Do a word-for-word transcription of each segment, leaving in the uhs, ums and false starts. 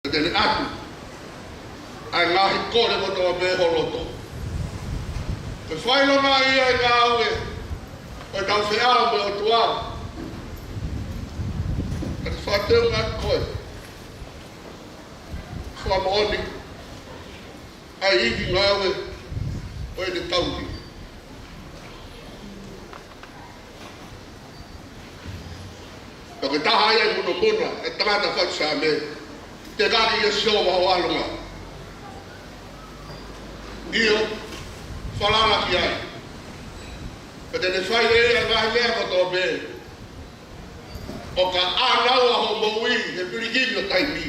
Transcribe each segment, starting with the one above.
Te ne ʻatu ʻa e ngaahi kole kotoa pē ho loto. Ke fai leva ia ʻa e ngāue ʻo ʻetau feʻao mo e ʻOtua. Ka te fakateunga atu koe. Fakamoʻoni ʻa e ivi ngāue ʻo ʻene tauhi. Pea ko e taha ia e munomuna ʻa e tangata fatu Saame, tekaki ʻia Sihova ho ʻAlo. ʻIo, falala ki ai. Pea te ne fai ʻe ia ʻa e ngaahi meʻa kotoa pē ʻoka ʻānaua ho moʻui he pilikimi ʻo taimi.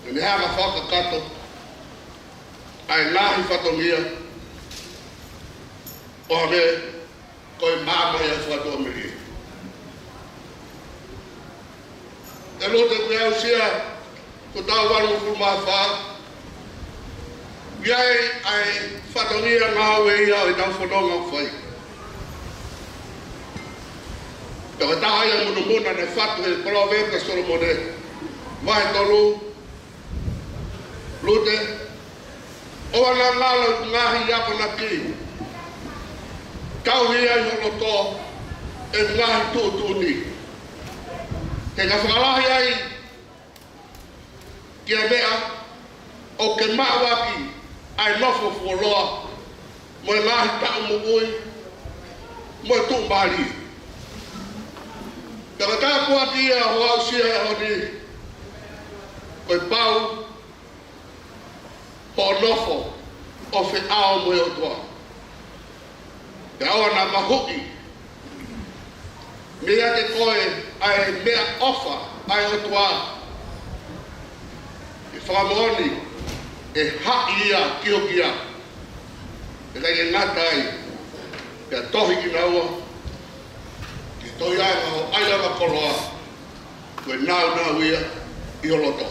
Te ne hanga ʻo fakakakato ʻa e ngaahi fatongia ʻo hangē ko e maama ʻi he fakatuʻamelie. ʻE Lute, ʻoku ke aʻusia ho taʻu valungofulu mā fā, ʻoku ʻi ai ʻa e fatongia ngāue ia ʻo ʻetau fononga ʻoku fai. Pea ko e taha ia e munomuna naʻe fatu he Palōvepi ʻa Solomone, vahe tolu, Lute, ʻoua naʻa ngalo ʻi he ngaahi akonaki, tauhi ai ho loto ʻi he ngaahi tuʻutuʻuni. He ka fakalahi ai ki ha meʻa, ʻoku ke maʻu ʻaki ʻa e nofo fuoloa mo e ngaahi taʻu moʻui mo e tuʻumālie. Pea ko e tāpuaki ia hoʻo aʻusia he ʻaho ni, ko e pau hoʻo nofo ʻo feʻao mo e ʻOtua. Pea ʻoua naʻa mahuʻi meiate koe ʻa e meʻaʻofa ʻa e ʻOtua. ʻE fakamoʻoni ʻe haʻi ia ki ho kia. ʻIkai ke ngata ai, pea tohi kinaua ki he tohiʻanga ʻo e ʻaiʻanga koloa, ko e nāunau ia ʻi ho loto.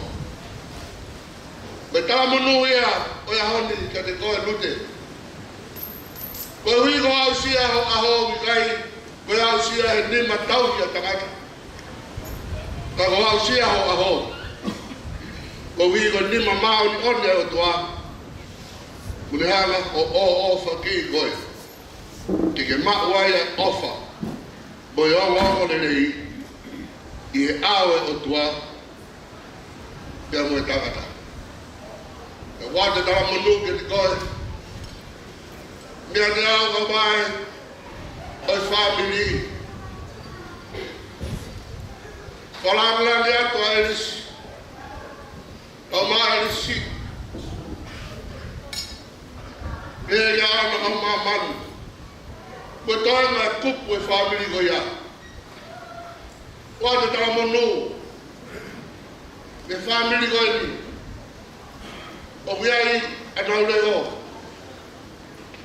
Ko e talamonū ia ʻo e ʻaho ni kiate koe Lute. Koeʻuhi ko hoʻo aʻusia ho ʻaho, ʻoku ʻikai ko e aʻusia he nima tauhi ʻa e tangata, ka ko hoʻo aʻusia ho ʻaho koeʻuhi ko e nima māʻoniʻoni ʻa e ʻOtua, kuo ne hanga ʻo ʻoʻofaki koe ke ke maʻu ai ʻa e ʻofa mo e ongoongolelei ʻi he ʻao ʻo e ʻOtua pea mo e tangata. Pea ʻoatu e talamonū kiate koe meiate au, kau mai ʻo e fāmili. Fakalāngilangi atu ʻa ʻElisi, kau mai ʻElisi, pea ʻi ai ʻa e kau māmani, ko e toenga e kupu e fāmili ko ia. ʻOatu e talamonū ki he fāmili ko eni ʻoku ʻi ai ʻenau leʻo,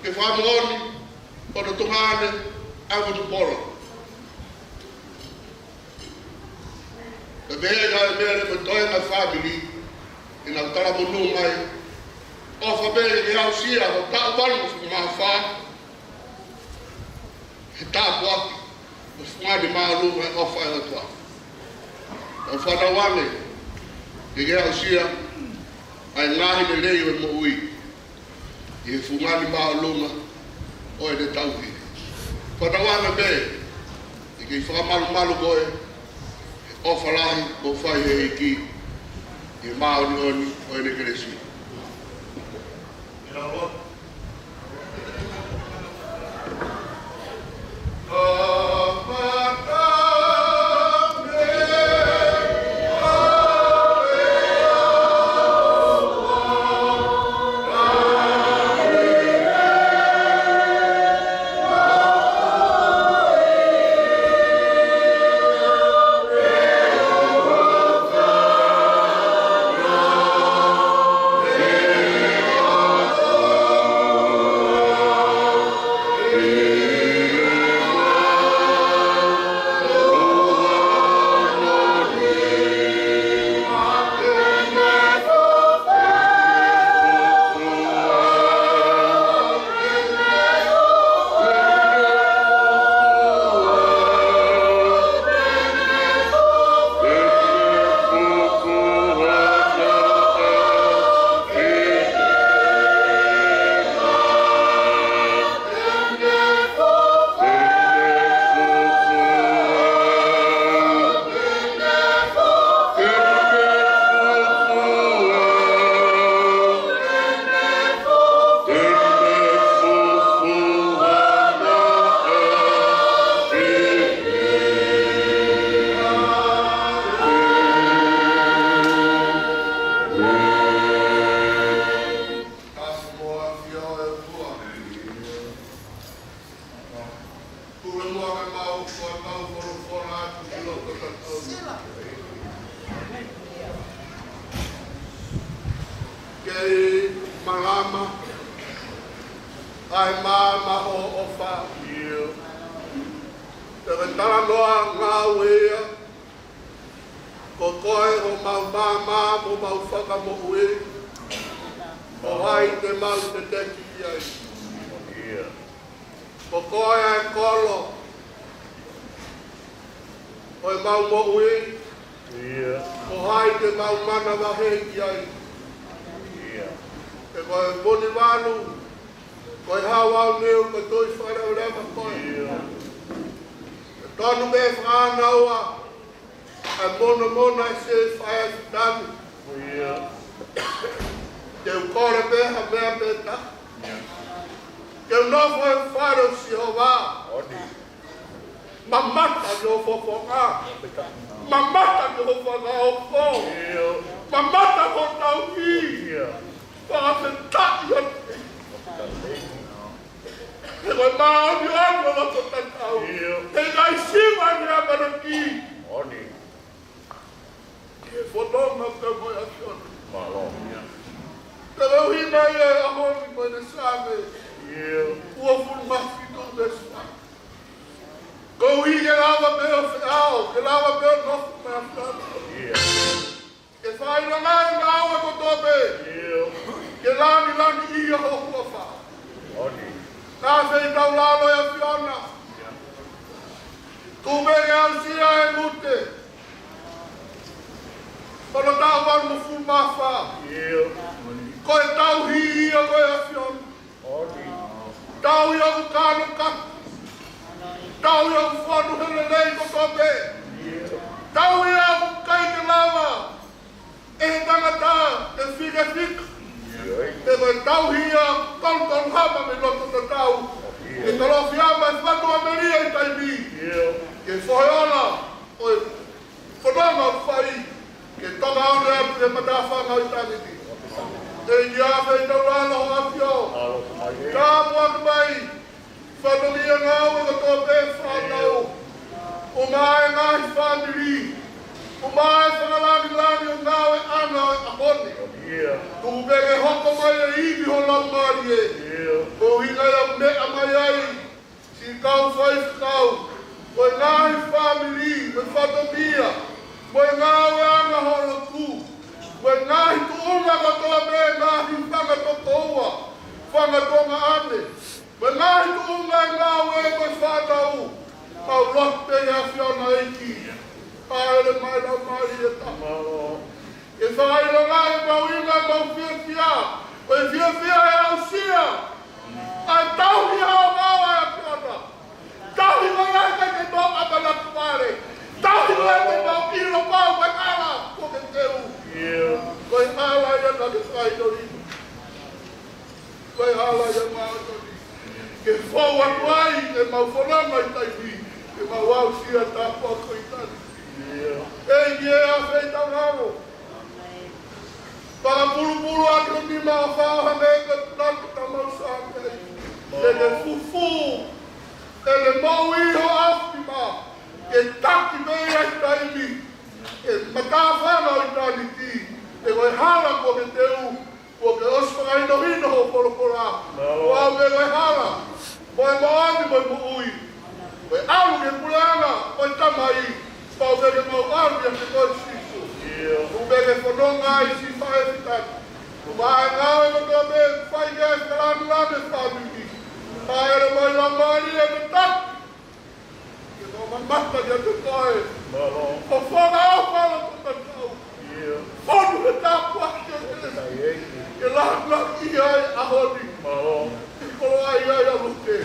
ke fakamoʻoni ʻo e tuongaʻane ʻa Vutupola. Pea pehē ʻa e Mele mo e toenga e fāmili, ʻenau talamonū mai, ʻofa pē ke aʻusia ho taʻu valungofulu mā fā he tāpuaki mo e fungani māʻolunga ʻo e ʻofa ʻa e ʻOtua. ʻOku fanauʻi ange ke ke aʻusia ʻa e ngaahi lelei ʻo e moʻui ʻi he fungani māʻolunga ʻo ʻene tauhi. Fanauʻi ange pē ke ke fakamalumalu koe he ʻofa lahi kuo fai ʻe he ʻEiki, ʻi he māʻoniʻoni ʻo ʻene kelesi. ʻE malama, ʻa e maama hoʻo ʻofa. Pea ko e talanoa ngāue ia, ko koe homau maama mo homau fakamoʻui, ko hai te mau teteki ai. Ko koe ʻa e kolo ʻo ʻemau moʻui, ko hai te mau manavahē ki ai. Pea ko e Vunivalu, ko e Hau ʻAoniu, ko e Tuʻi Fakalevaleva koe. Tonu pē fānaua ʻa e monumonu ʻa e Siasi Faifekau. Te u kole pē ha meʻa pē taha. Ke u nofo he fale ʻo Sihova. Mamata ki hoʻo fofonga. Mamata ki hoʻo fakaofo. Mamata ki hoʻo tauhi. Fakafetaʻi atu. He ko e māʻoniʻoni ʻo e loto tatau. He ʻikai siva ʻene ʻamanaki. Ke fononga pē mo e ʻAfiona. Pea ko e ʻuhinga ia ʻa e ʻaho ni mo ʻene Saame uofulu mā fitu veesi fā. Koeʻuhi ke lava pē ʻo feʻao, ke lava pē ʻo nofo mo e ʻAfiona. Ke fai ʻa e ngāue kotoa pē. Ke langilangiʻia ho huafa. Naʻa feitaulalo ʻa e ʻAfiona. Tuku pē ke aʻusia e ngute. Ko hono taʻu valungofulu mā fā. Ko e tauhi ia ko e ʻAfiona. Tauhi ʻoku kānokato. Tauhi ʻoku fonu he lelei kotoa pē. Tauhi ʻoku ʻikai ke lava ʻe he tangata ke fikafika. He ko e tauhi ia ʻoku tolutolu hama mei loto tatau. Ke talofi ʻa e fatu ʻa Mele ʻi he taimi. Ke fohe ola ʻo e fononga ʻoku fai, ke toka ʻo ne atu he matāfanga ʻo ʻitāniti. ʻEiki ʻa feitaulalo ho ʻAfio. Tāpuaki mai fatongia ngāue kotoa pē fānau. ʻUmaʻā e ngaahi fāmili. ʻUmaʻā e fakalāngilangi ʻo e ngāue ʻanga ʻo e ʻaho ni. Tuku pē ke hoko mai e ivi ho Laumālie. Ko e ʻuhinga ia ʻoku meʻa mai ai siʻi kau faifekau, ko e ngaahi fāmili, mo e fatongia, mo e ngāueʻanga ho lotu, mo e ngaahi tuʻunga kotoa pē, ngaahi fanga tokoua, fanga tuongaʻane, mo e ngaahi tuʻunga ʻi he ngāue mo e fānau, mau lotu pē ʻa e ʻAfiona ʻEiki. Hāʻele mai Laumālie Tapu. Ke fakaʻilonga ʻemau ʻilo, ʻemau fiefia, ko e fiefia ʻe aʻusia ʻa e tauhi ʻa e ʻAfiona. Tauhi ko ia ʻikai ke mau ʻamanaki vale. Tauhi ko ia ʻikai ke mau ʻilo pau ko e hala kuo ke teu. Ko e hala ia naʻa ke fai ʻi he ʻaho ni. Ko e hala ia māʻoniʻoni ke fou atu ai ʻemau fononga ʻi taimi, ke mau aʻusia tāpuaki ʻo ʻitāniti. ʻEiki ʻa feitaulalo. Fakapulupulu ʻaki ho nima ʻofa ʻo hangē ko e tangata mau sāme ai. Ke ke fufū ʻene moʻui ho ʻapi ma, ke taki mei ai taimi, ke matāfanga ʻo ʻitāniti, he ko e hala kuo ke teu, kuo ke ʻosi fakahinohino ho folofola. Ko au pē ko e hala, mo e moʻoni, mo e moʻui. Ko e ʻalu ki he puleʻanga ʻo e Tamai, pau pē ke mau ʻalu ʻiate koe Sīsū. Tuku pē ke fononga ai siʻi faifekau. Tuku mai e ngāue kotoa pē, fai ke fakalāngilangi e fāmili. Hāʻele mai Laumālie Tapu. Ke mau mamata kiate koe. Ko e fanga ʻofa loto tatau. Fonu he tāpuaki ʻa e ʻEiki. Ke lāngilangiʻia ai e ʻaho ni. Ke koloaʻia ai ʻa Luke.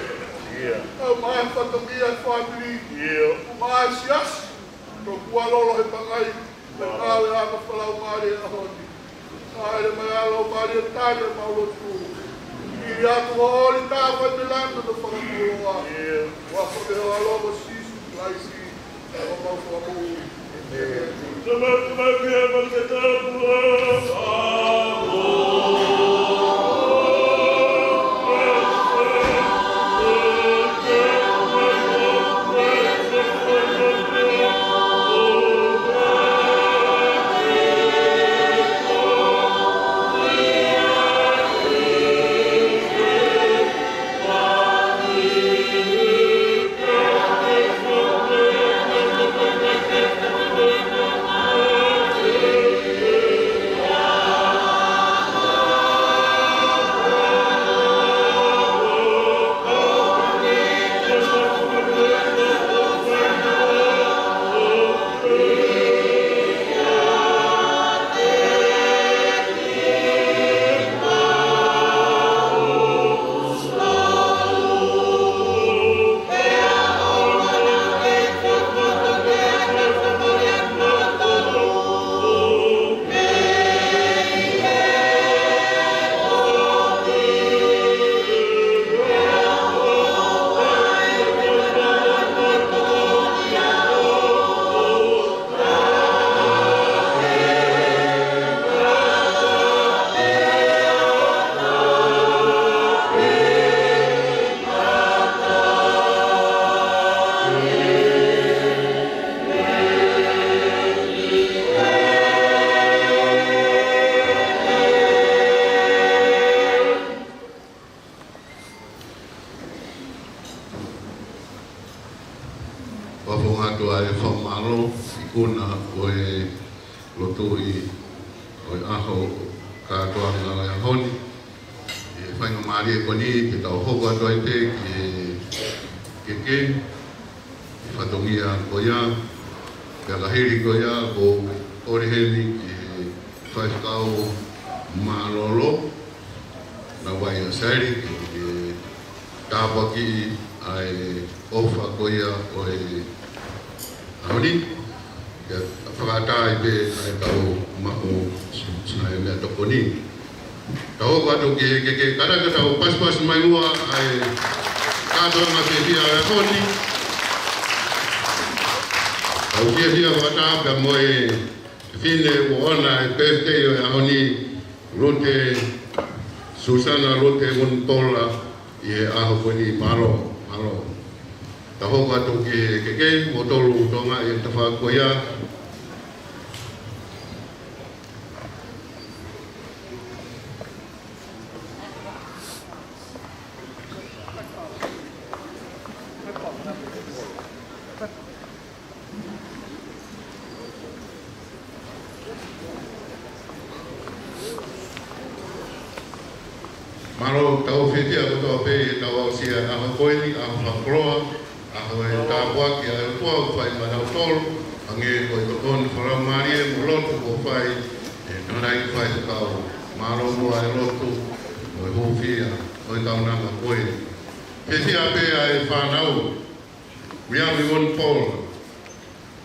Kau mai e fatongia e fāmili. Kau mai e siasi. Tokua lolo he pangai. Ke ngāue ʻa e falaumālie e ʻaho ni. Hāʻele mai ʻa e Laumālie, tali ʻemau lotu. Hili atu ho ʻoli, tāpuaki mai lanu no fakakoloa. Ua ko te hoa logo Sīsū Kalaisi, ʻa e mau Fakamoʻui. ʻĒmeni. Puna ʻo e lotu ʻi he ʻaho kātoanga ʻo e ʻaho ni. ʻI he faingamālie ko eni, ke tau hoko atu ai pē ki he keke, ʻi he fatongia ko ia, pea ka hili ko ia, ʻoku ou kole heni ki he faifekau mālōlō, Navai ʻa Saili, ke, ke tāpuakiʻi ʻa e ʻofa ko ia ʻo e ʻaho ni, ke fakaʻatā ai pē ʻa e tau maʻu ʻa e meʻatokoni. Tau hoko atu ki he keke, kātaki ke tau pasipasi mai muʻa ʻa e kātoanga fiefia ʻo e ʻaho ni. Tau fiefia fakataha pea mo e fefine ʻoku ʻoʻona e birthday ʻo e ʻaho ni, Lute, Susana Lute Vunipola, ʻi he ʻaho ko eni. Mālō, mālō. Tau hoko atu ki he keke, mou tolu ʻo tokangaʻi e tafaʻaki ko ia. Mālō, tau fiefia kotoa pē ʻi heʻetau aʻusia e ʻaho ko eni, ʻaho fakakoloa, ʻaho e tāpuaki ʻa e ʻOtua ʻoku fai maʻatautolu, hangē ko e tokoni fakalaumālie mo e lotu kuo fai ʻe he tangataʻeiki faifekau. Mālō muʻa e lotu mo e hūfia ʻo e kaunanga ko eni. Fiefia pē ʻa e fānau, Uiami Vunipola,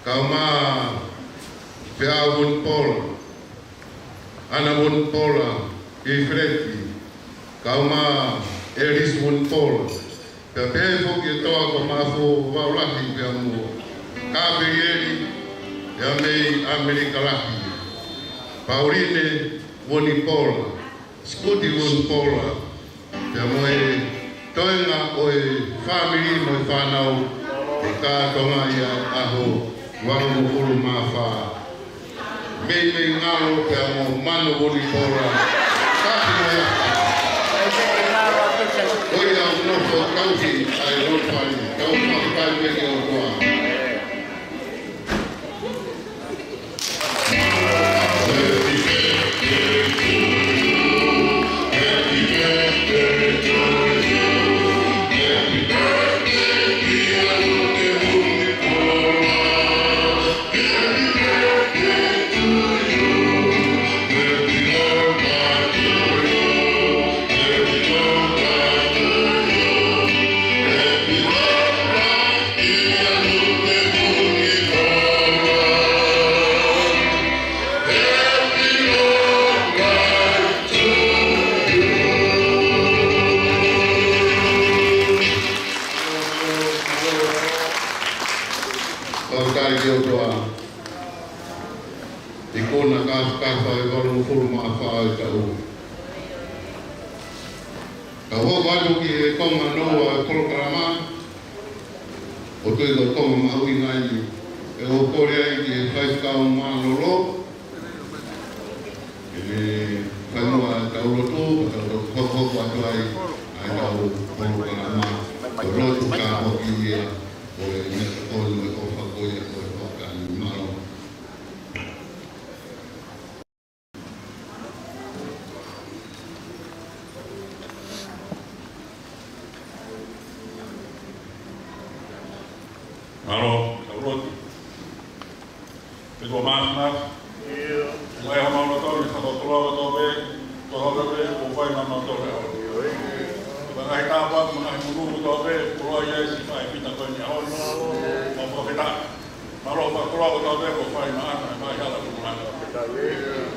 kae ʻumaʻā Feau Vunipola, ʻAna Vunipola, ʻIfileti, kae ʻumaʻā ʻElisi Vunipola, pea pehē foki e toa ko Mafu Vaulahi pea mo Kapelieli, pea mei ʻAmelika Lahi, Pauline Vunipola, Sikuti Vunipola, pea mo e toenga ʻo e fāmili mo e fānau ʻo e kātoanga ʻi he ʻaho valungofulu mā fā. Meimei Ngalo pea mo Manu Vunipola. Kātoanga. Ko ia ʻoku nofo tauhi ʻa e lotu fale. Tau fakafetaʻi ki he ʻOtua. Tau tali ki he ʻOtua. Ikuna kāfakafa e valungofulu mā fā ʻo e taʻu. Tau hoko atu ki he konga noa ʻo e polokalama, ʻoku ou tui ko e konga mahuʻinga ia, ʻe ʻoku ou kole ai ki he faifekau mālōlō, ke ne fai muʻa ʻetau lotu, ka tau hokohoko atu ai ʻa ʻetau polokalama, ko e lotu tāpuaki ia ʻo e meʻatokoni mo e ʻofa ko ia ʻo e ʻOtua. Mālō. Mālō, tau lotu. ʻOtua Māfimafi. ʻIo. Mai ha mau loto ni, fakakoloa kotoa pē, kotoa pē, ʻoku fai maʻa mautolu he ʻaho ni. ʻIo. Ngaahi tāpuaki, ngaahi monū kotoa pē, koloa ia ʻi he siʻi fai pita ko eni he ʻaho ni. Mālō. Mau fakafetaʻi. Mālō fakakoloa kotoa pē kuo fai maʻana, mai hala kuo maʻana. Fakafetaʻi.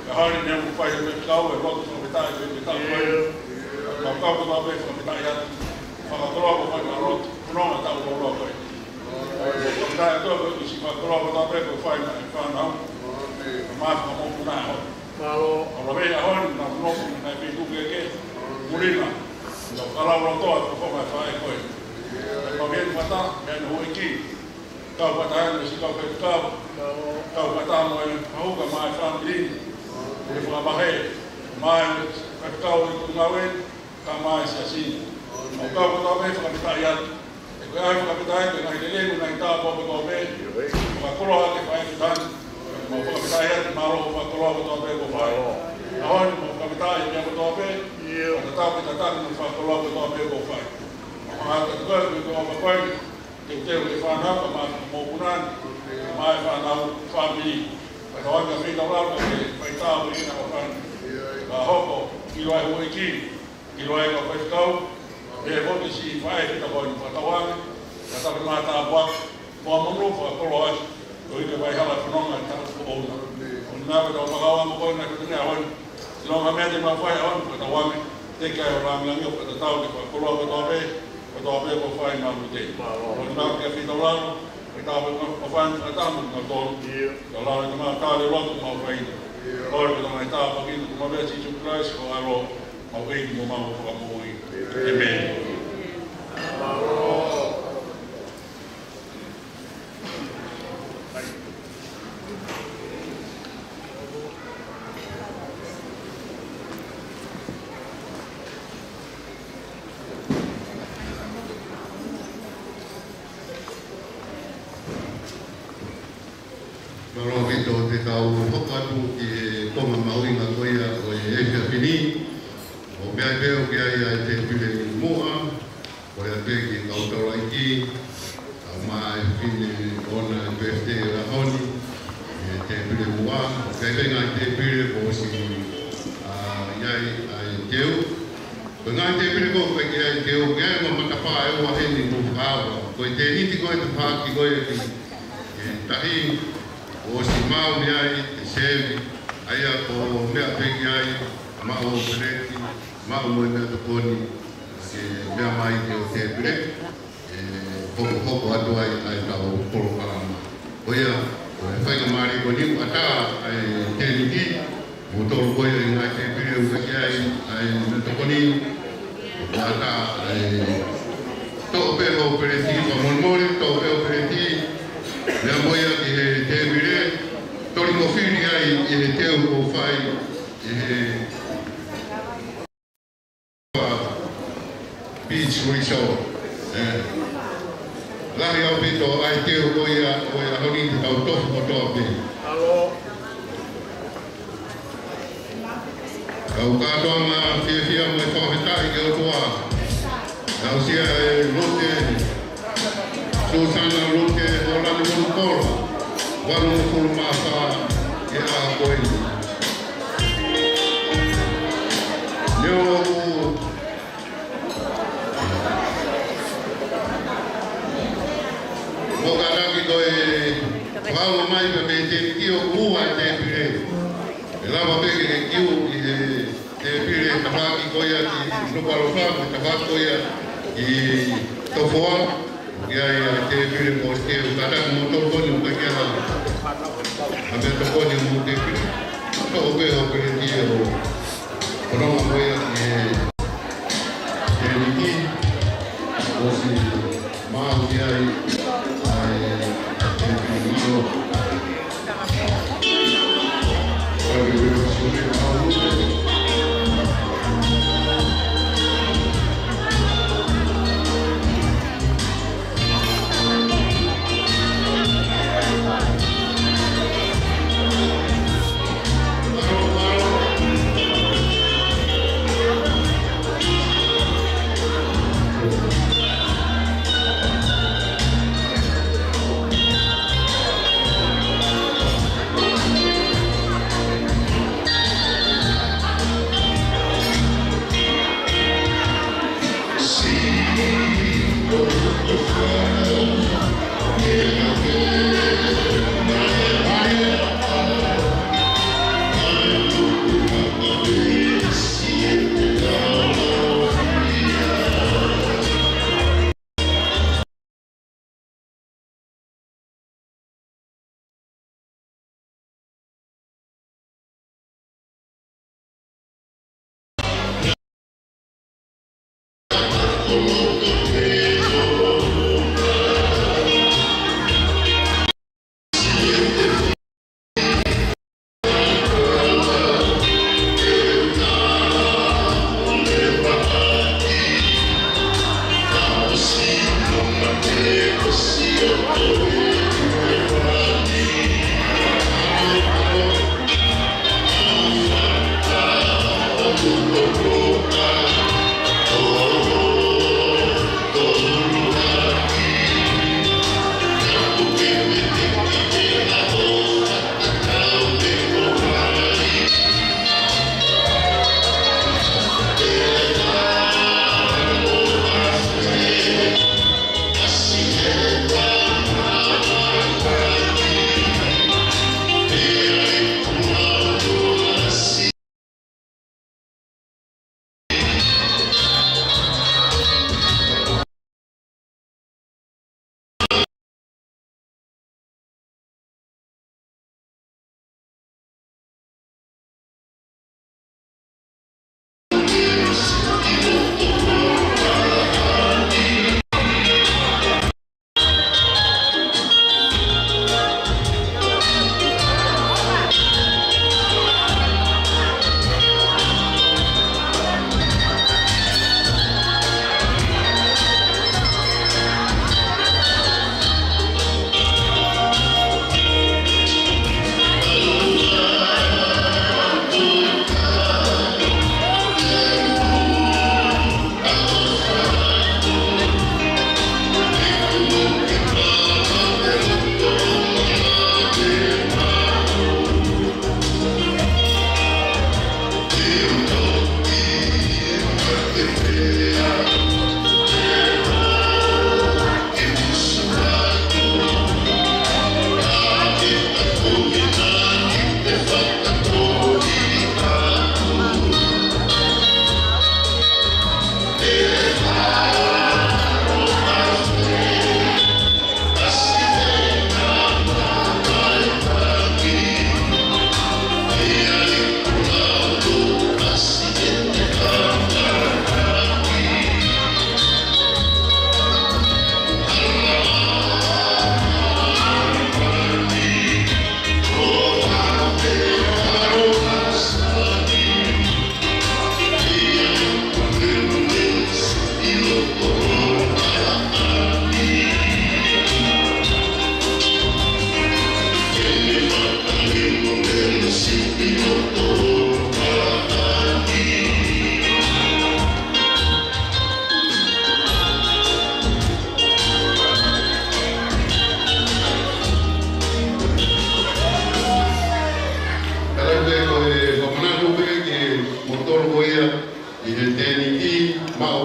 Ka hali ne u fai he kau e lotu fakafetaʻi, ke te tau fai. Mau kau kotoa pē fakafetaʻi atu. Fakakoloa kuo fai maʻa lotu, fononga tau koloa ko ē. Fakafetaʻi atu ko e siʻi fakakoloa kotoa pē kuo fai maʻa e fānau. Ka mā fakamoʻoni ʻa e ʻaho ni. Mālō. ʻAlu mei he ʻaho ni, nau nofo, nau pē tuku ke ke. Mulinga. Nau kalaulautoa, ko e konga e faʻē ko ē. Ka mā mei he mata, mei he houʻeiki. Kau fakataha mo e siʻi kau faifekau. Kau fakataha mo e fahu kae ʻumaʻā e fāmili. Mo e fakamahē. Mo e faifekau ʻi he ngāue. Kae ʻumaʻā e siasi. Mau kau kotoa pē fakafetaʻi atu. He ko e ʻai fakafetaʻi, ko e ngaahi lelei, ko e ngaahi tāpuaki kotoa pē. Fakakoloa Koloa ke fai atu tani. Mau fakafetaʻi atu, mālō e fakakoloa kotoa pē kuo fai. ʻAho ni mau fakafetaʻi he meʻa kotoa pē. Ka tatau ke tataki mo e fakakoloa kotoa pē kuo fai. Mau fakafetaʻi atu koe, ko e ʻOtua ko eni. Teuteu e fānau, ka maʻa e mokopuna ni, ka maʻa e fānau, fāmili. Fakatauange ʻa e feitaulalo ke fai tāpuekina ʻa e ʻaho ni. Ka hoko, ʻilo ʻa e houʻeiki, ʻilo ʻa e kau faifekau, pea mo e siʻi faʻē ʻi he ʻaho ni, fakatauange, ka tapu ma tāpuaki, mo e monū fakakoloa ʻaki, koeʻuhi ke fai hala fononga ʻa e taʻu kuo ʻosi. ʻOku ʻi ai pē ʻetau fakaʻamu ko ena ko e ʻaho ni. Sino ka meʻa te mau fai ʻaho ni, fakatauange, te ke ʻai ho lāngilangi ʻo fakatatau ki he fakakoloa kotoa pē, kotoa pē kuo fai maʻa Mute. ʻOku ʻi ai pē ʻetau feitaulalo, ʻetau fai fakataha mo kinautolu. Ka lau e tama tale lotu mau fai ni. ʻOku ʻi ai pē ʻetau tāpuekina, ko e ʻumaʻā ʻo Sīsū Kalaisi ko e ʻAlo, ʻemau ʻEiki mo homau Fakamoʻui. ʻĒmeni. Mālō ʻaupito, te tau hoko atu ki he konga mahuʻinga ko ia ʻo e efiafi ni. ʻOku ʻi ai pē, ʻoku ʻi ai ʻa e tēpile muʻa, ko ia pē ki he kau taulaʻeiki, kae ʻumaʻā e fefine ʻoku ʻi ai e birthday he ʻaho ni, e tēpile muʻa, ʻoku ʻi ai pē ngaahi tēpile kuo ʻosi, ʻa, ʻi ai ʻa e teu. Ko e ngaahi tēpile ko ē ʻoku ʻi ai e teu, ʻoku ʻi ai e ongo matapā ʻe ua heni ʻoku fakaava. Ko e tēniti ko ē, tafaʻaki ko ē ki he tahi, kuo ʻosi maʻu mei ai e sevi, ʻa ia ko e meʻa pē ki ai, maʻu ʻo peleti, maʻu mo e meʻatokoni, ke meʻa mai ki he tēpile, ʻe hokohoko atu ai ʻa e tau polokalama. Ko ia, ko e faingamālie ko eni ʻoku ʻatā ʻa e tēniti, mo tolo ko ia ʻi he ngaahi tēpile ʻoku ʻi ai ʻa e meʻatokoni, ʻoku ʻatā ʻa e toʻo pē hoʻo peleti, fakamolemole, toʻo pē hoʻo peleti, meʻa mo ia ki he tēpile, toli mo fili ai ʻi he teu kuo fai, ʻi he Beach Resort. ʻE. Lahi ʻaupito ʻa e teu ko ia ʻo e ʻaho ni, te tau tofu kotoa pē. Kau kātoanga fiefia mo e fakafetaʻi ki he ʻOtua. Tausia ʻe Lute, Susana Lute ʻo Lanimonu Kola, valungofulu mā fā ʻi he ʻaho ko eni. Neongo ʻoku mou kātaki ko e fakaʻamu mai pē mei he tēpile ʻoku ua e tēpile. ʻE lava pē ke ke kiu ʻi he tēpile tafaʻaki ko ia ki Nukuʻalofa, mo e tafaʻaki ko ia ki Tofoa. ʻOku ʻi ai ʻa e tēpile mo e teu, kātaki mo tokoni, ʻoku ʻikai ke ʻi ai ha meʻatokoni mo e tēpile. Toʻo pē hoʻo peleti ʻo fononga mo ia ki he tēniti, ʻosi maʻu ki ai ʻa e tēpile ʻilo.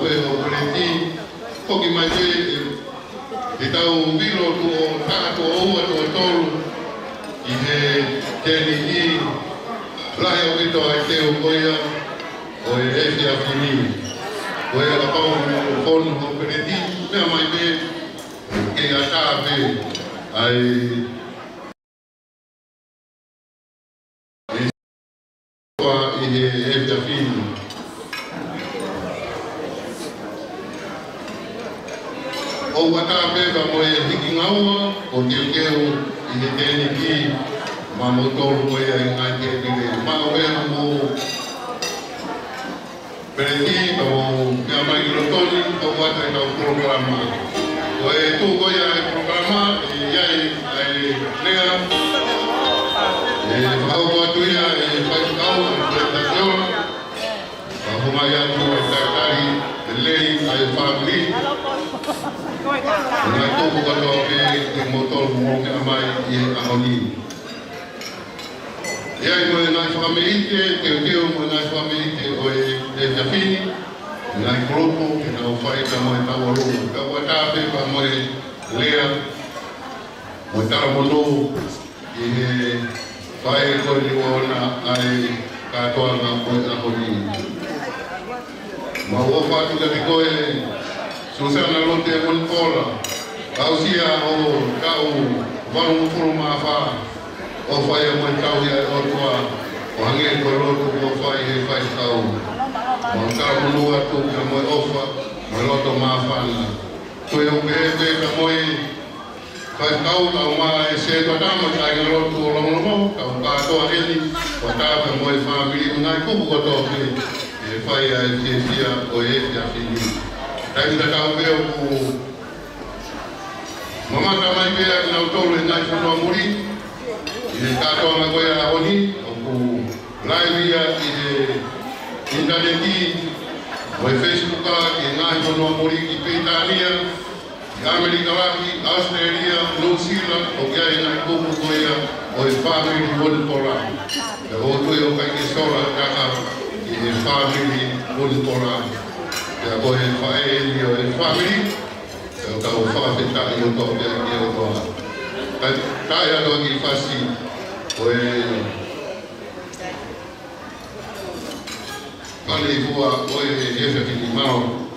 Pea ʻo Peleti, foki mai pē ʻetau vilo tuʻo taha, tuʻo ua, tuʻo tolu ʻi he tēniti lahi ʻaupito ʻa e teu ko ia ʻo e efiafi ni. Ko ia kapau ʻoku fonu ʻa Peleti, meʻa mai pē ke ʻatā pē ʻa e ʻi he efiafi ni. ʻOku ʻatā pē pea mo e hiki ngaua ʻo teuteu ʻi he tēniti maʻamoutolu ko ia ʻi he ngaahi tēpile. Mau ʻoatu mo Peleti, kau meʻa mai ki loto ni, kau ʻoatu ʻetau polokalama. Ko e tuʻu ko ia e polokalama, ʻe ʻi ai ʻa e lea, ʻe fakahoko atu ia ʻe he faifekau, ʻe Peleti Takiola, fakahoko mai atu ʻe he talitali, ʻe lei ʻa e fāmili. Ngaahi kupu kotoa pē kimoutolu mou meʻa mai ʻi he ʻaho ni. ʻI ai mo e ngaahi fakameʻite, teuteu mo e ngaahi fakameʻite ʻo e, e efiafi ni, ngaahi kulupu, ke nau fai pea mo e tauʻolunga. Ka ʻoku ʻatā pē pea mo e lea, mo e talamonū, ʻi he faʻē ko eni ʻoku ʻoʻona ʻa e kātoanga ʻo e ʻaho ni. Mau ʻofa atu kiate koe, Susana Lute Vunipola, aʻusia hoʻo taʻu valungofulu mā fā, ʻofa ia mo e tauhi ʻa e ʻOtua, ʻo hangē ko e lotu kuo fai ʻe he faifekau. Mau talamonū atu pea mo e ʻofa, mo e loto māfana. Ko e ʻoku pehē pē ka mo e faifekau, kau mai e sētuata mo e kāingalotu ʻo Longolongo, kau kātoa eni, ʻoku ʻatā pē mo e fāmili mo e ngaahi kupu kotoa pē, ʻe fai ʻa e fiefia ʻo e efiafi ni. Taimi tatau pē ʻoku mamata mai pē ʻa kinautolu ʻi he ngaahi fonua muli, ʻi he kātoanga ko ia ʻo e ʻaho ni, ʻoku live ia ʻi he ʻinitaneti, mo e Facebook, ki he ngaahi fonua muli, ki Pilitānia, ʻi ʻAmelika Lahi, ʻAositelēlia, Nuʻusila, ʻoku ʻi ai e ngaahi kupu ko ia ʻo e fāmili Vunipola. Pea ʻoku ou tui ʻoku ʻikai ke sola ha taha ʻi he fāmili Vunipola. Pea ko e faʻē eni ʻo e fāmili, pea ʻoku tau fakafetaʻi ʻo tau pea ki he ʻOtua. Kae, kae ʻatā ki he fasi ʻo e fale fua ʻo e efiafi ni. Mālō.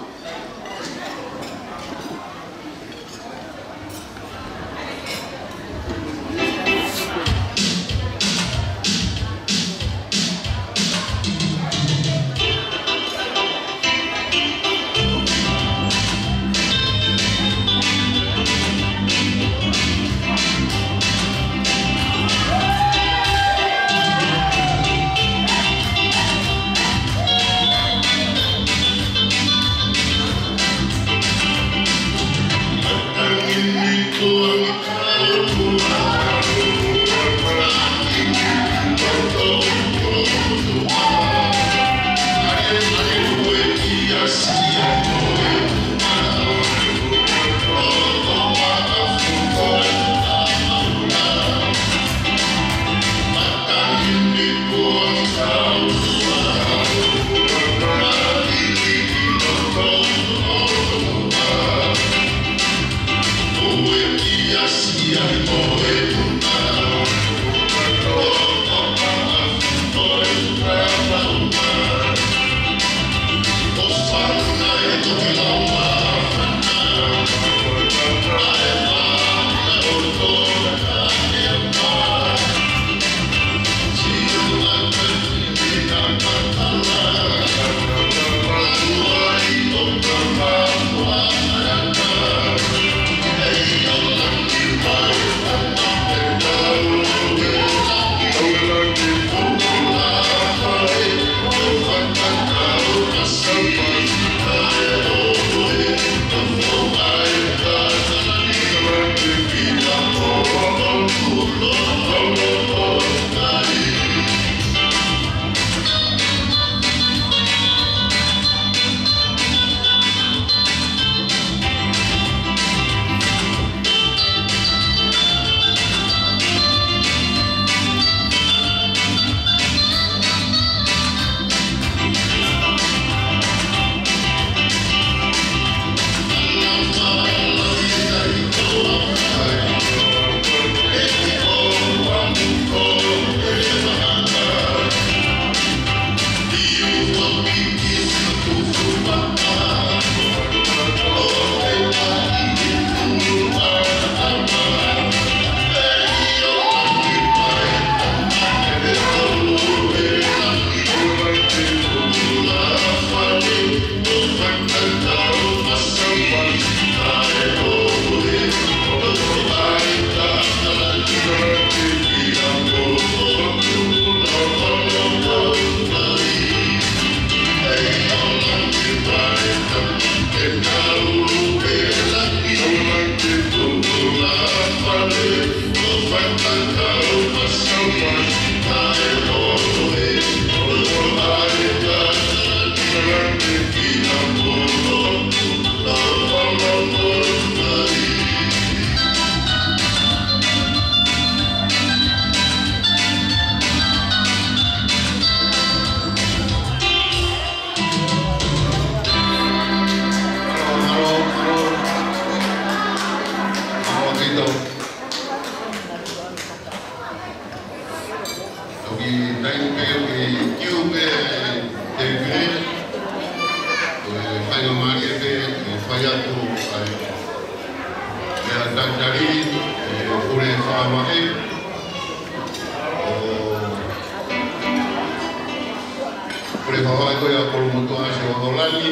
Fakafetaʻi ko ia Kolomotuʻa Siua ʻOlani,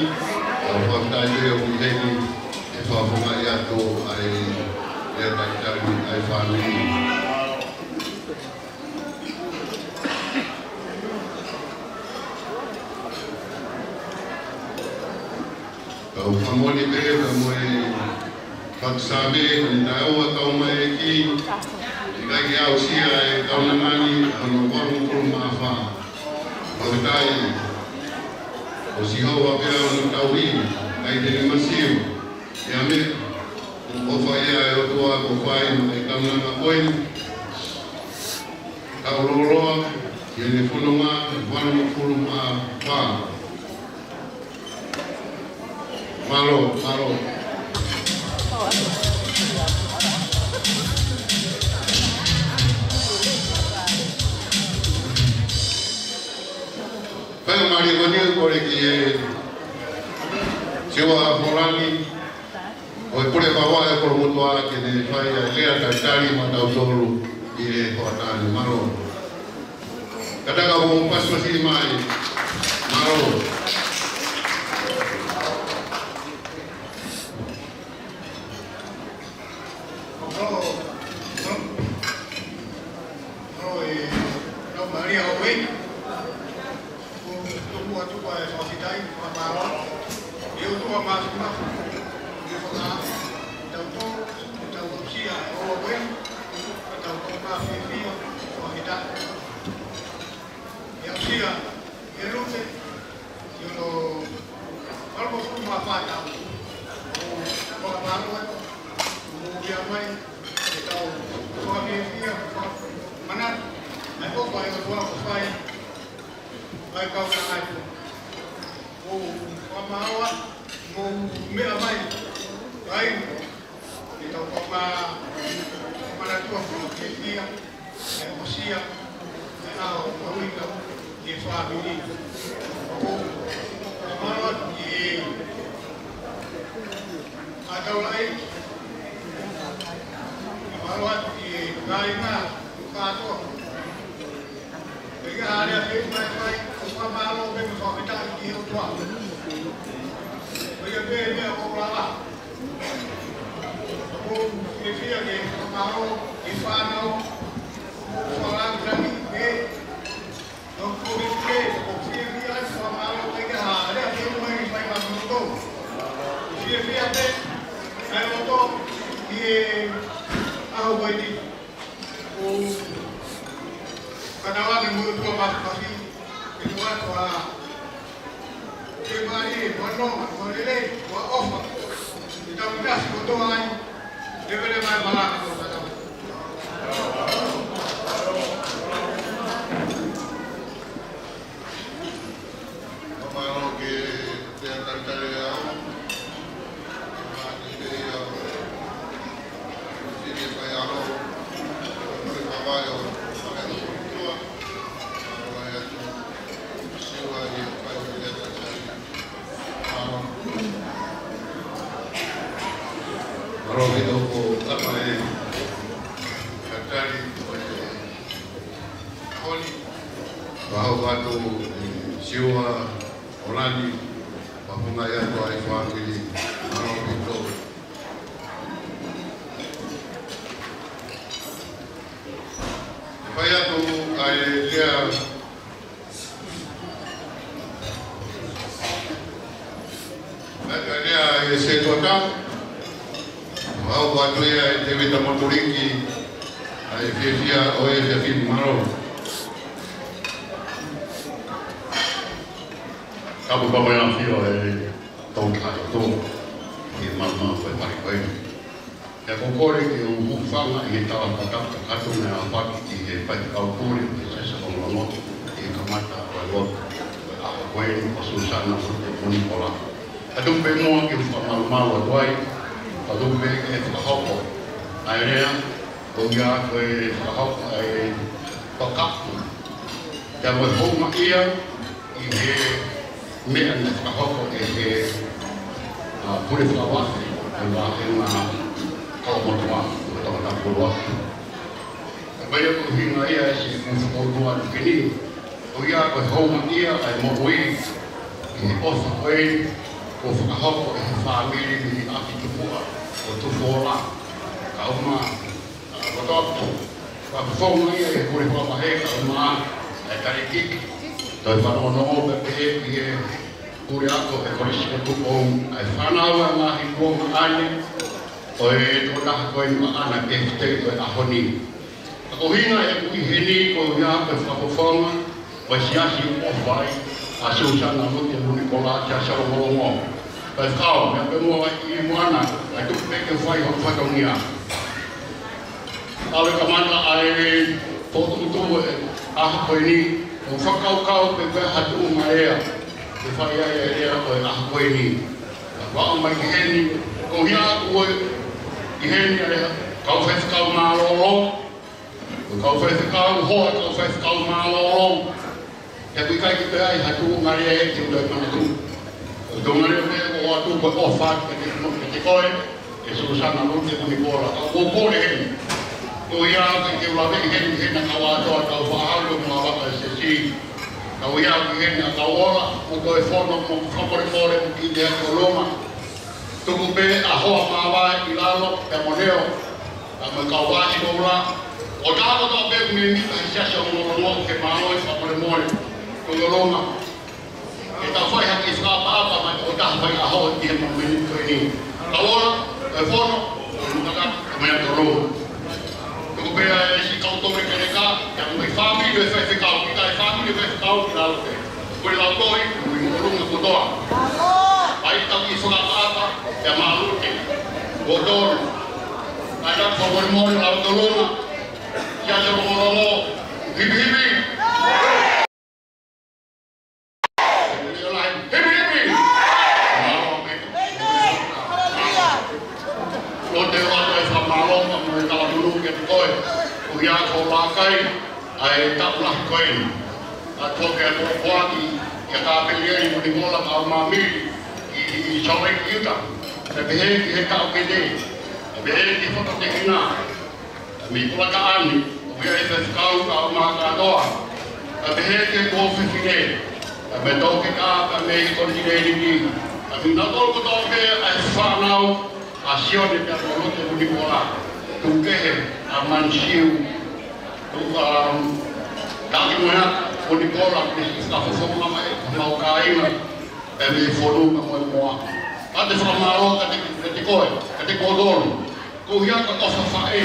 ʻo fakafetaʻi ko ia ʻoku ʻi heni, ʻe fakafofongaʻi atu ʻa e lea talitali ʻa e fāmili. Kau fakamoʻoni pē, ka mo e fakasāme, ko e taʻu ʻa e kau mai ʻEiki, ʻikai ke aʻusia ʻe he kaunanga ni ʻa hono valungofulu mā fā. Fakafetaʻi, ko Sihova pē ʻa hono tauhi, ʻikai te ne masiu, ʻio meʻa, ʻoku ʻofa ia ʻa e ʻOtua kuo fai maʻa e kaunanga ko eni. Kau lōloa, ki heʻene fononga, valungofulu mā fā. Mālō, mālō. Faingamālie ko eni ʻoku kole ki he Siua ʻOlani, ʻo e Pule Fakavaʻe ʻo Kolomotuʻa ke ne fai ʻa e lea talitali maʻatautolu ʻi he hoʻatā ni. Mālō. Kātaki ʻo pasipasi mai. Mālō. Mālō. Mālō e, mālō Malia ʻo e. Ko e tuku atu ʻa e fakafetaʻi, fakamālō. ʻE ʻOtua Māfimafi, ʻe faka-, tautolu, ʻe tau aʻusia ʻa e ʻofa ko eni, ʻe tau tō mā fiefia, fakafetaʻi. ʻE aʻusia, ʻe Lute, ʻi hono valungofulu mā fā taʻu. Fakamālō atu, mou meʻa mai, ʻe tau fakafiefia, fakamanatu, ʻa e ʻofa ʻa e ʻOtua kuo fai, ʻa e kaunanga ʻi he pō. Mou fakamālō atu, mou meʻa mai, ʻai, ʻe tau fakamā-, manatua fakafiefia, ʻe ʻosia, ʻe ʻao, ʻa e uika, ʻi he fāmili. Fakamālō atu ki he ʻa e taulaʻeiki. Fakamālō atu ki he kāinga kātoa. Pea ʻi ai ha lea ke fai mai, ʻoku fakamālō pē mo fakafetaʻi ki he ʻOtua. Ko ia pē meʻa ʻoku lava. ʻOku ou fiefia ke fakamālō ki he fānau, ʻoku fakalāngilangi pē. ʻOku ou fiefia, ʻoku ou fiefia ai, fakamālō pē ki ha lea ke fai mai, fai mai mo tō. Fiefia pē, ʻa e loto, ʻi he ʻaho ko eni. ʻOku ou kau atu mo e ʻOtua Māfimafi, ke tuʻu atu ʻa e mālie, mo e nonga, mo e lelei, mo e ʻofa. Ke tau ʻi he ʻasi kotoa ai, leveleva e malanga ʻo e tangata. Mālō ki he talitali ʻa e ʻaho. Mālō ki he ʻaho. Sini fai ʻaho. Pule Fakavaʻe ʻo Kolomotuʻa. Mālō atu. Siua ʻi he fai ʻo e talitali. Mālō. Mālō ki he ʻoku tapa e talitali ʻo e ʻaho ni. Fakahoko atu ʻe Siua ʻOlani, fakafofongaʻi atu ʻa e fāmili. Mālō ʻaupito. Fai atu ʻa e lea. Naʻe lea ʻa e setuata. Mau ʻoatu ia ʻe Tēvita Motuliki, ʻa e fiefia ʻo e efiafi ni. Mālō. Tapu pea mo e ʻafio ʻa e Toutai ʻOtua ʻi he malumalu ʻo e pale ko eni. Pea ʻoku ou kole ke u hūfanga ʻi he tala fakatapu atu naʻe ʻaofaki ʻi he faifekau pule, ʻa Siaosi Longolongo, ʻi he kamata ʻo e lotu ʻo e ʻaho ko eni, ʻa Susana Lute Monikola. Kae tuku pē muʻa ke u fakamalumalu atu ai, kae tuku pē ke fakahoko ʻa e lea, ko ia ko e fakahoko ʻa e fakatapu. Pea mo e houngaʻia ʻi he meʻa naʻe fakahoko ʻe he, ʻa, pule fakavaʻe ʻo e vāhenga Kolomotuʻa, ʻo Tongatapu Uluaki. Pea ʻoku ʻuhinga ia ʻi he ʻuhinga ʻoku ou ʻalu ki heni, ʻo Ko ia ko e houngaʻia ʻa e moʻui ʻi he ʻofa ko ē kuo fakahoko ʻe he fāmili mei ʻApitupuʻa ʻo Tufuola. Kae ʻumaʻā ʻa e loto atu, fakafofonga ia ʻi he pule fakavahe kae ʻumaʻā ʻa e talēkikite. Toe fanongo pē pehē ki he puleako ʻo e Kolisi ko Tupou, ʻa e fānau ʻa e ngaahi kuonga ʻa ē ʻo e tokotaha ko eni maʻana ke fitei ko e ʻaho ni. Ka ko e ʻuhinga ʻeku ʻi heni ko ia ko e fakafofonga ʻo e siasi ʻoku ʻofa ai ʻa Susana Lute Munikola, siasi ʻo Longolongo. Kae fekau, meʻa pē muʻa ʻi muʻa na, kae tuku pē ke fai hoku fatongia. ʻAlu e kamata ʻa e fokotuʻutuʻu ʻo e ʻaho ko eni, ʻo fakakaukau pē pē ha tuʻunga lea ke fai ai e lea ʻo e ʻaho ko eni. Ka ʻoku ou ʻomai ki heni, ko ia ʻoku ou ʻi heni ʻa e kau faifekau mālōlō, ko e kau faifekau, hoa kau faifekau mālōlō. He ʻoku ʻikai ke toe ʻi ai ha tuʻunga lea ʻe te u toe manatu. Ko e tuʻunga lea pē ʻoku ou ʻoatu ko e ʻofa kiate, kiate koe, ʻe Susana Lute Munikola. Ka ʻoku ou kole heni, ko ia ke, ke u lave ʻi heni, heni ʻa e kau ʻātoa, kau faʻahi ʻo e Moʻunga Vaka S S C. Ka ko ia ʻoku ʻi heni ʻa e kau ola, ʻoku toe fono mo fakamolemole mo kiʻi lea ki ʻolunga. Tuku pē ʻa e hoa māvae ʻi lalo, pea mo Neo, pea mo e kau vaʻa ʻi koula. ʻO taha kotoa pē ʻoku mēmipa he siasi ʻo Longolongo ke mālō e fakamolemole. Tuku ʻolunga. Ke tau fai ha kiʻi fakaʻapaʻapa mai ʻo taha mai ʻa e hoa ʻi he momeniti ko eni. Kau ola, e fono, e mutaka, e meʻa tolu. Tuku pē ʻa e siʻi kau tole keleka, ʻa e ngaahi fāmili ʻo e faifekau, ʻikai fāmili ʻo e faifekau ki lalo pē. Ko e lau toi, ko e ʻolunga kotoa. ʻAi tau kiʻi fakaʻapaʻapa, ʻia Malute. Ko tolu. ʻAi tau fakamolemole lau tolonga. Siasi ʻo Longolongo. Hipi hipi. Hipi hipi. Mālō. Lote atu e fakamālō, mo e kalauni kiate koe. Ko ia ko Lakai. ʻA e taʻu lahi ko eni. ʻA e toke ʻa e poaki, ʻia Kapelieli Munikola mo Mami, ʻi, ʻi Salt Lake, Utah. Pea pehē ki he taʻokete. Pea pehē ki he fakateʻena. Mei Kolataʻane, ʻo ia e faifekau kae ʻumaʻā kātoa. Pea pehē ki he tuofefine. Pea mei Toketā, pea mei he konitinēniti. Pea mei nautolu kotoa pē ʻa e fānau. ʻA Sione pea mo Lute Munikola, tuku kehe, ʻa Manisiu, tuku, um, Taki Moeaki Munikola, ke siʻi fakafofonga mai, ʻa homau kāinga, pea mei he fonu ka mo e moa. Pea te fakamālō kiate, kiate koe, kiate kimoutolu. Ko ia ko e ʻofa faʻē.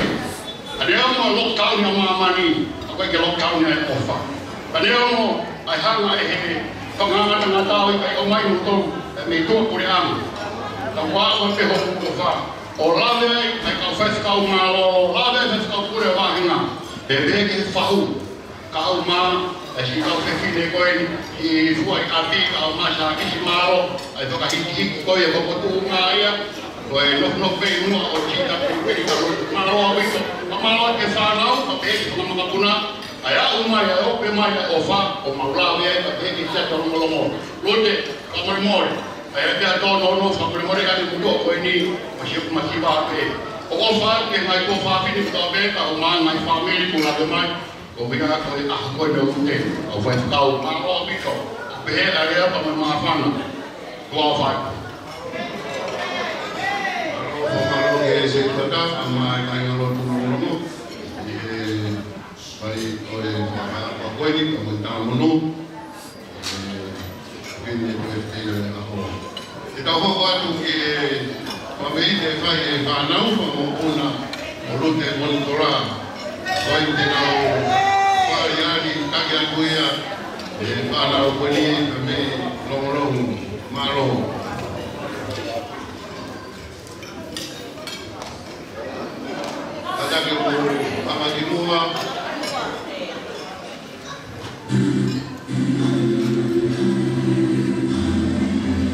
Ka neongo e lockdown ʻa māmani, ʻoku ʻikai ke lockdown ʻa e ʻofa. Ka neongo ʻa e hanga ʻe he fanga ngata ngata ʻo ʻikai ʻomai moutolu, ʻe mei tuʻa puleʻanga. Ka ʻoku ʻoatu pē hoku ʻofa. ʻO lave ai, ʻa e kau faifekau mālōlō, lave ai faifekau pule vahenga. Pea pehē ki he fahu. Kae ʻumaʻā, ʻa e siʻi kau fefine ko eni, ʻi fua ʻi ʻapi, kae ʻumaʻā Sākisi mālō, ʻa e fakahikihiki ko ia ko e tuʻunga ia, ko e nofonofo pē ʻi muʻa ʻo T W P, ka lo-, mālō ʻaupito, ka mālō ki he fānau, ka pehē ki he fanga makapuna, ʻa e aʻu mai, ʻa e ope mai, ʻa e ʻofa, ʻo mau lave ai, ka pehē ki he siasi ʻo Longolongo. Lute, fakamolemole, ʻa ia pea tō no no, fakamolemole ʻa e motuʻa ko eni, masiva, masiva pē. ʻOku ou ʻofa ki he ngaahi tuofefine fāmili kotoa pē, kae ʻumaʻā e ngaahi fāmili kuo lave mai, ko e ʻuhinga ko e ʻaho ko eni ʻo Lute, ʻa e faifekau, mālō ʻaupito, ʻo pehē ʻa e lea pea mo e māfana. Tuʻa ʻofa atu. Mālō, mālō ki he Sekelitali, kae ʻumaʻā e kāingalotu Longolongo, ʻi he fai ʻo e fakaʻapaʻapa ko eni, kae ʻumaʻā e talanoa. Pini ko e pia e ʻaho. Te tau hoko atu ki he fakaʻapaʻapa ʻe fai ʻe he fānau, fanga mokopuna ʻo Lute Monikola. Ko ia te nau fai ʻa e taki atu ia ʻe he fānau ko eni mei Longolongo. Mālō. Tataki ʻo pama ki muʻa.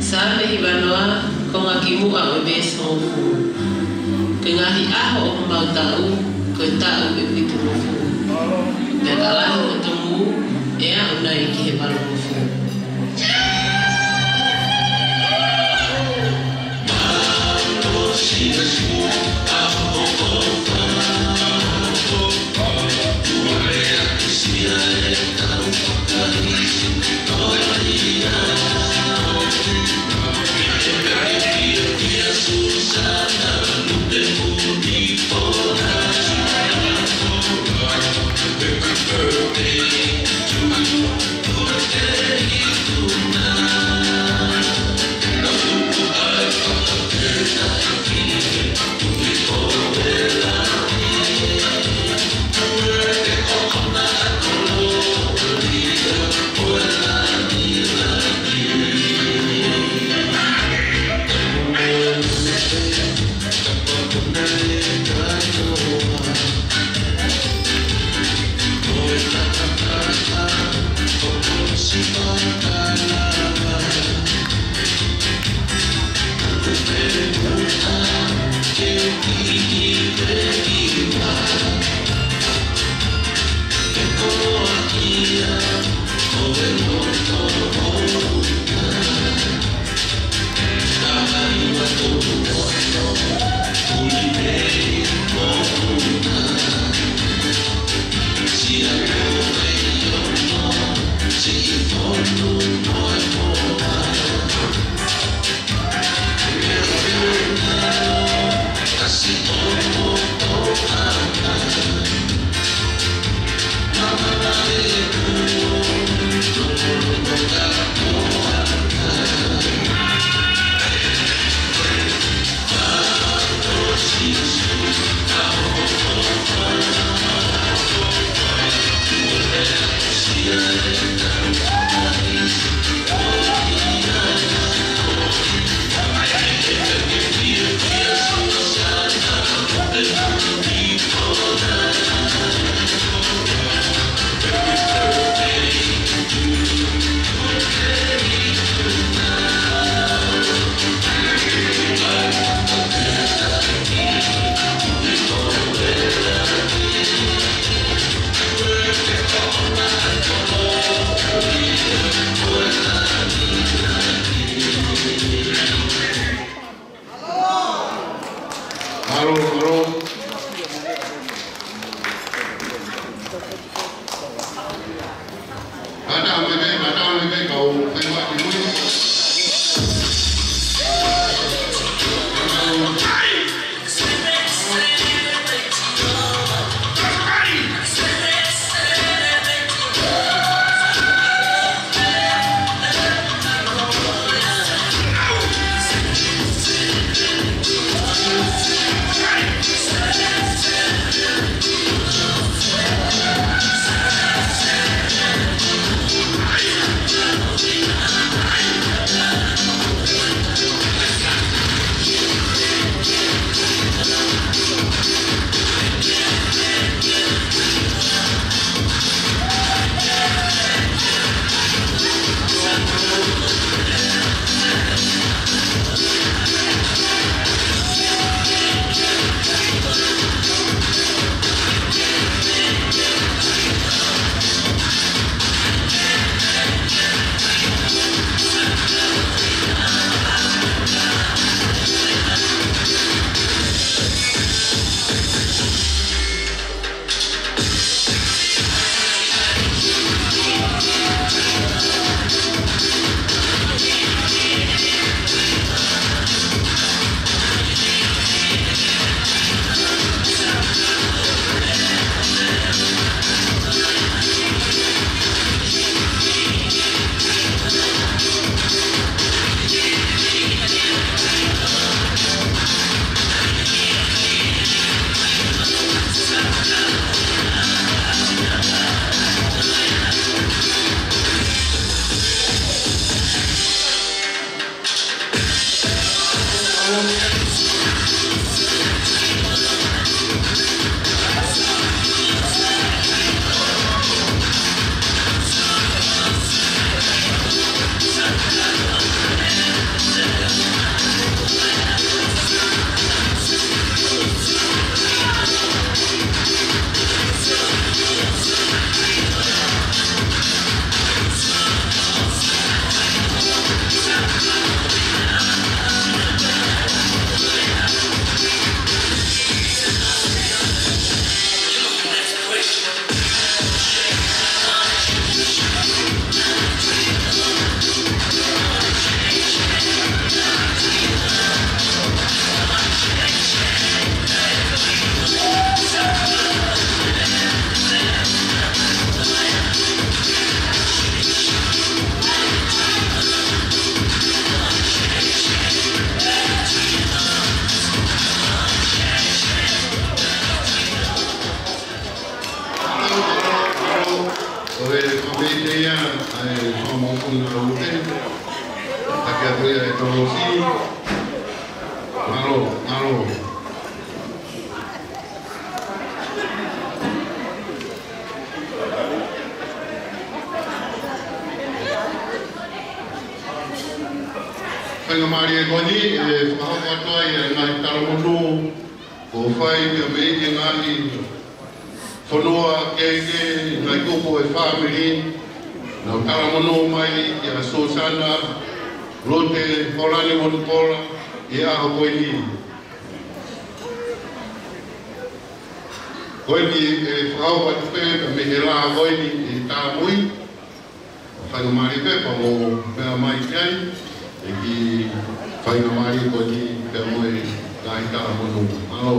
Saame hivanoa, konga ki muʻa ʻo e veesi hongofulu. Ko e ngaahi ʻaho ʻo homau taʻu, ko e taʻu ʻe fitungofulu. Pea ka lahi hoʻo tomu, ʻe aʻu nai ki he valungofulu. Taki atu ia e tolosi. Mālō, mālō. Faingamālie ko eni, ʻe fakahoko atu ai e ngaahi talamonū kuo fai pea mei he ngaahi fonua kehekehe, ngaahi kupu ʻo e fāmili, naʻa nau talamonū mai kia Susana Lote Holani Monupola ʻi he ʻaho ko eni. Ko eni ʻe fakahoko atu pē mei he lā ko eni ʻi Tamui. Faingamālie pē pea mou meʻa mai ki ai, ʻe ki faingamālie ko eni pea mo e ngaahi talamonū. Mālō.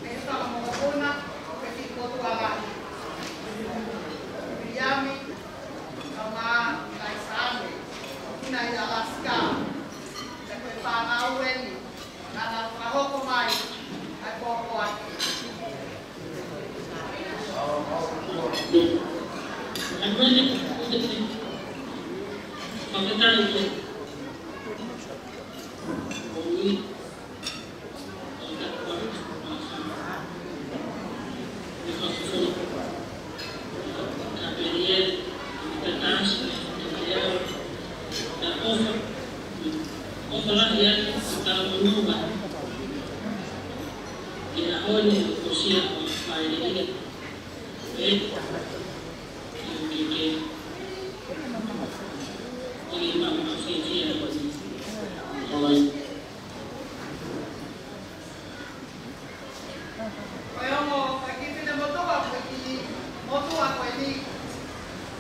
Mei Fakamoʻopuna, ʻo Peti Kotualahi. Viliami, Kama, Kaisane, ʻo Puna ʻi Alaska. Pea ko e fānau eni, naʻa nau fakahoko mai ʻa e pōpoaki. All right. Ko e ongo, ko e kiʻi finemotuʻa, ko e kiʻi motuʻa ko eni.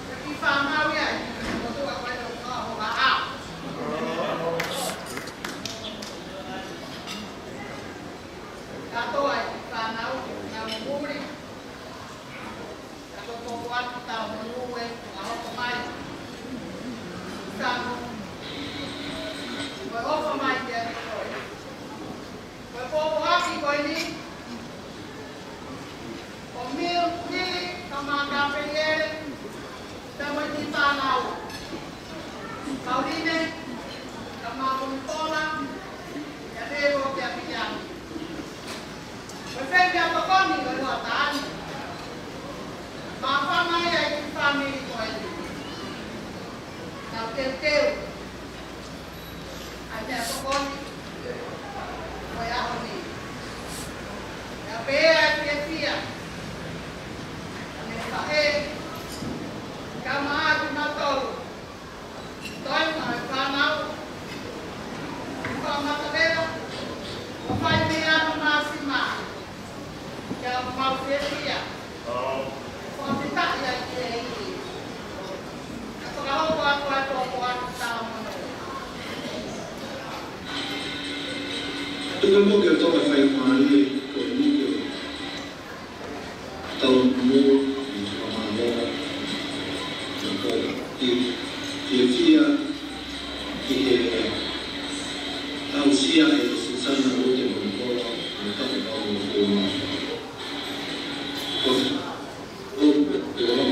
Ko e kiʻi fānau ia, kiʻi motuʻa ko eni ʻo ka ho ka a. Kātoa e kiʻi fānau, nau muli. Ka ko e pōpoaki talamonū ʻe fakahoko mai. Sano. Ko e ʻofa mai kiate koe. Ko e pōpoaki ko eni. Ko Mil, Mili, Kama Kapeliele. Pea mo e kiʻi fānau. Pauline, Kama Monupola. Ia te o kia Viliami. Ko e fē meʻatokoni ʻo e hoʻatā ni. Māfana ia ʻi he fāmili ko eni. Nau teuteu ʻa e meʻatokoni ʻo e ʻaho ni. Pea pehē ʻa e fiefia ʻa e faʻē, kae ʻumaʻā kimautolu. Toe mo e fānau. Kuo kamata leva. Kuo fai mei ai ʻa e māsima. Kia mau fiefia. Kuo fetaʻi ai ki he ʻEiki. Ka fakahoko atu ʻa e pōpoaki talamonū. Tuku mo ke toka fai mālie ko e nike. Tau mo i fakamālō. Ko e fiefia ki he tausia ʻe Susana Lote Monupola, mo e tau tau mo e kuonga. Ko e, ko e, ko e,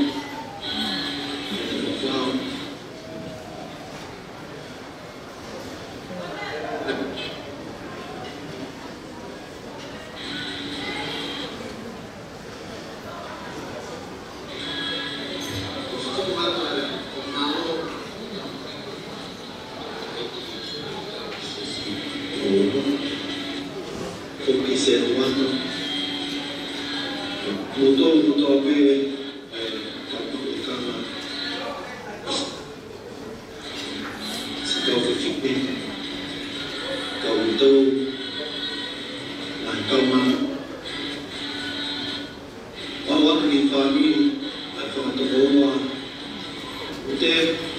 Te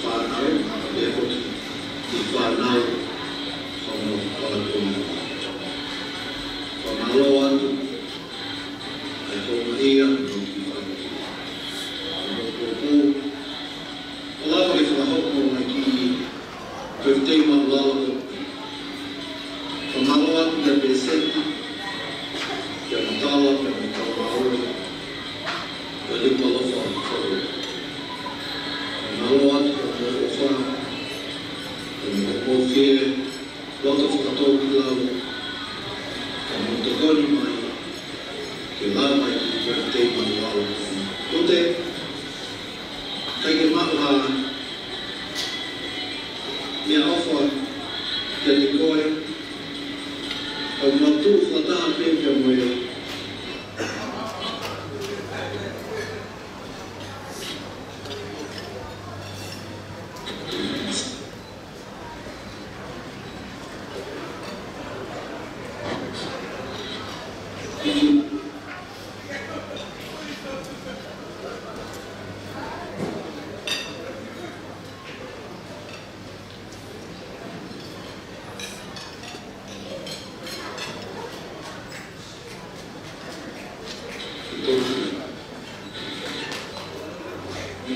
fānau, pea foki ki he fānau, fānau, fānau. Fakamālō atu ʻa e houngaʻia ʻo e kiʻi fānau. Ko e pō, ʻo lava ke fakahoko mai ki he Birthday Maʻulalo. Fakamālō atu kia Pēseti, kia Matala, kia Matala Maʻola, kia Lipa Lofa, fakamālō atu kia Moʻofa, kia Moʻofie, loto fakatōkilalo, kia Motokoni mai, ke lava mai ki he Birthday Maʻulalo. Kote, kai ke maʻu ha meʻaʻofa kiate koe, ʻoku mau tuʻu fakataha pē pea mo e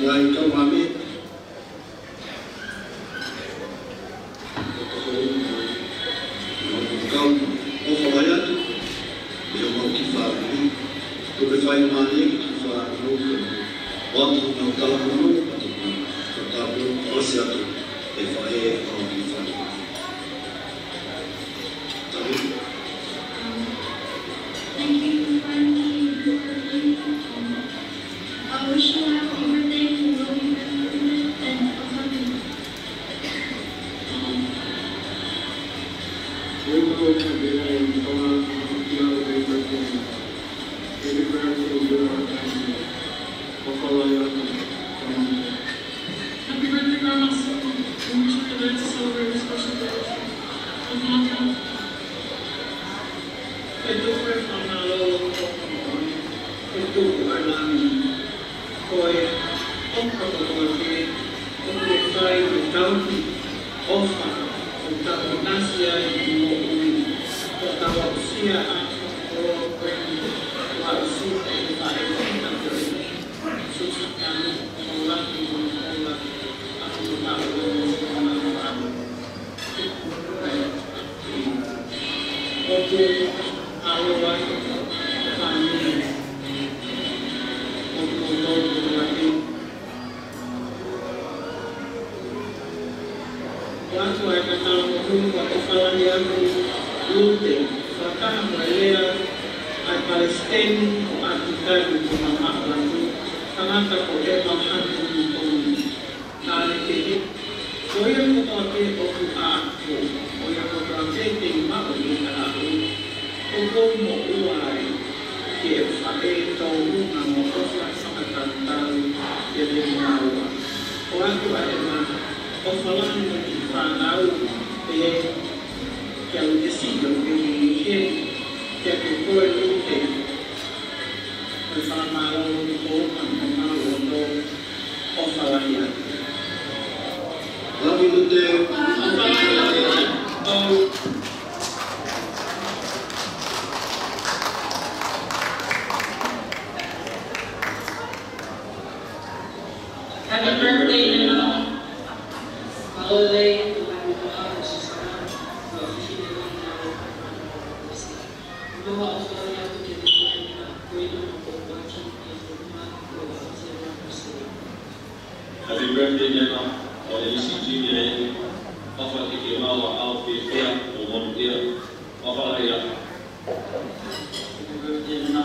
Ngai kau mame. Kau ʻofa lahi atu, ʻi homau kiʻi fāmili. Ko e fai mai e kiʻi fānau, ʻoatu ʻenau talanoa, ʻoatu ʻenau talanoa, ʻosi atu e faʻē ʻo e kiʻi fānau. Thank you for finding me. I wish you a happy birthday and long life and a happy Happy birthday, Grandma Sue. We wish you the best to celebrate this special day with mom and dad. Ko e tuku e fakamālō ʻoku ou ʻomi, ko e tuku ʻa e langi, ko e ʻofa kotoa pē ʻoku ke fai mo e tauhi ʻofa ʻoku tau ʻinasi ai ʻi he moʻui, ʻoku tau aʻusia ʻa e fakakoloa ko eni, ʻoku aʻusia ʻe he faʻē ko eni. Susana, ʻoku lahi mo ʻoku lahi, ʻa e maʻu ʻo e ʻOatu ʻa e kakai ʻo e moʻui, ʻofa lahi atu Lute, fakataha mo e lea ʻa e Palesiteni ʻo ʻAfilika, ko Mama ʻOatu, tangata ko ʻEma Hatu Nutonu. Tane kehe, ko ia kotoa pē ʻoku ʻa, ko ia kotoa pē te u maʻu ʻi he kahaʻu, ʻoku ou moʻua ai ki he faʻē tōʻunga mo ʻofa fakatatau kiate kinaua. ʻOatu ʻa ʻEma ʻofa lahi mo e kiʻi fānau, pea kia Lute Siʻi ʻoku ke ʻi heni, kiate koe Lute, ko e fakamālō ʻoku ou ʻoatu maʻa kimoutolu. ʻOfa lahi atu. Love you, Lute. ʻOfa lahi atu. Happy birthday, Nana. Holiday. Happy birthday, Nana. ʻOku ou ʻinasi ki he ʻofa ke ke maʻu ʻa e ʻaho fiefia ʻo e moʻui. ʻOfa lahi atu. Happy birthday, Nana.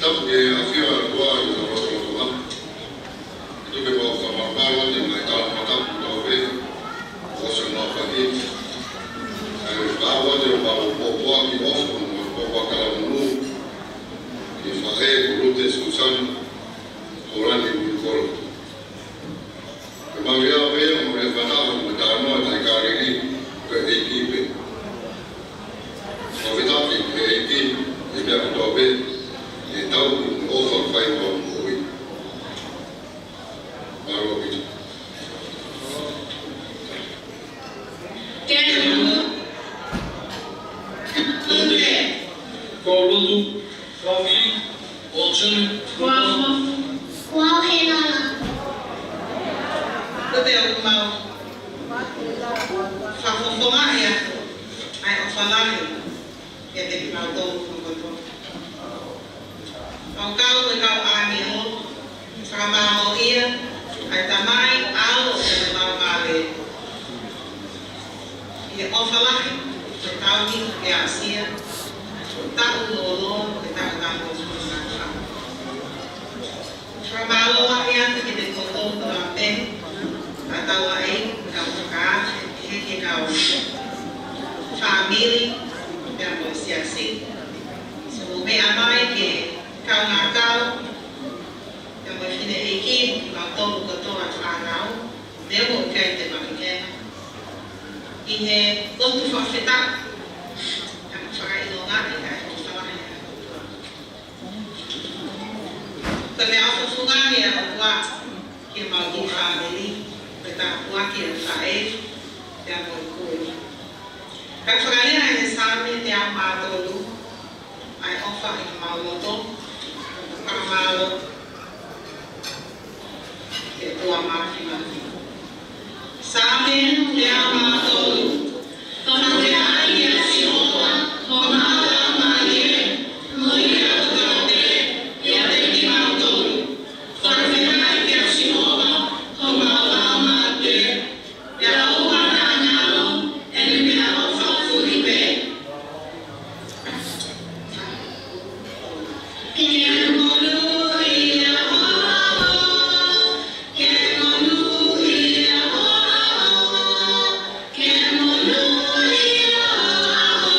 Tapu ki he ʻafio ʻa e ʻOtua ʻi hotau lotolotonga. Tuku ke mau fakamālō atu ʻi he ngaahi tala fakatapu kotoa pē kuo ʻosi hono aofaki. ʻA ia, fakaaʻu atu ʻemau pōpoaki ʻofa mo e pōpoaki talamonū ki he faʻē ko Lute Susana Holani Uikolo. Ke mau ʻi ai pē, mau ʻi ai pē ʻa e fānau mo e talanoa ʻa e Kāleli, ko e ʻEiki pē. Mau fetaulaki ki he ʻEiki, ʻi he meʻa kotoa pē, ʻi he tauhi mo e ʻofa ʻoku fai maʻa e moʻui. Mālō ʻaupito. Ke Lute. Ko Lute. Ko Fili, ko Junior. Ko au. Ko au Henala. Ko te au mau. Fakafofongaʻi ʻa e ʻofa lahi ʻiate kimoutolu kotoa. Mau kau mo e kau ʻāngelo, fakamālōʻia ʻa e Tamai, ʻAlo, mo e Laumālie. ʻI he ʻofa lahi, ʻi he tauhi, ʻi he aʻusia, taʻu noa noa, ʻi he taʻu taʻu noa noa. Fakamālō lahi atu kiate kimoutolu kotoa pē, ʻa e tau laʻi, kau fakaafe, he, he kau fāmili, pea mo e siasi. Siʻi mou meʻa mai ki he kaungā kau, pea mo e fineʻeiki, kimoutolu kotoa ʻa e fānau, neongo ʻikai te mou ʻi heni. ʻI he lotu fakafetaʻi, pea mo e fakaʻilonga ʻi he ʻofa lahi ʻa e ʻOtua. Ko e meʻaʻofa fungani ʻa e ʻOtua ki heʻemau kiʻi fāmili, ko e tāpuaki ʻa e faʻē, pea mo e kui. Ka fakalea ʻe he Saame teau mā tolu, ʻa e ʻofa ʻi homau loto, fakamālō ki he ʻOtua Māfimafi. Saame teau mā tolu. Fakafetaʻi kia Sihova, homau laumālie, mo ia kotoa pē, ʻiate kimautolu. Fakafetaʻi kia Sihova, homau laumālie, pea ʻoua naʻa ngalo ʻene meʻaʻofa fuli pē. Ke monūʻia ʻo aʻu, ke monūʻia ʻo aʻu, ke monūʻia ʻo aʻu,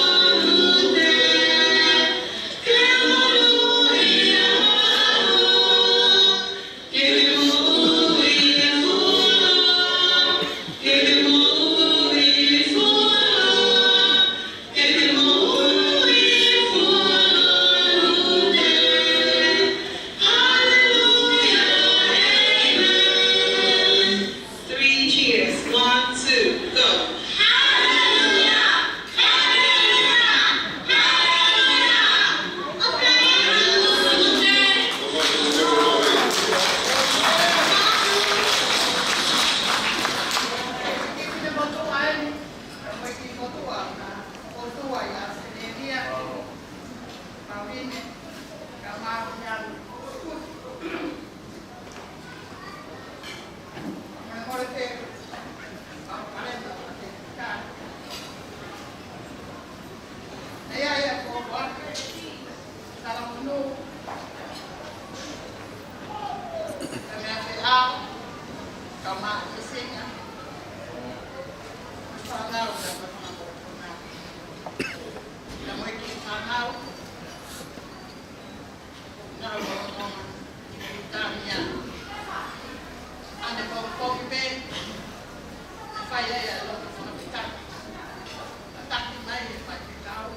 ke monūʻia ʻo aʻu. Ke ke moʻui ʻi he fuoloa, ke ke moʻui ʻi he fuoloa, ke ke moʻui ʻi he fuoloa, Lute. Hallelujah, amen. Three cheers. One, two, go. Hallelujah. Nau ʻo Tania. ʻAne pongipongi pē, ʻe fai ai ʻa e lotu fakafetaʻi. Tataki mai ʻe he faifekau.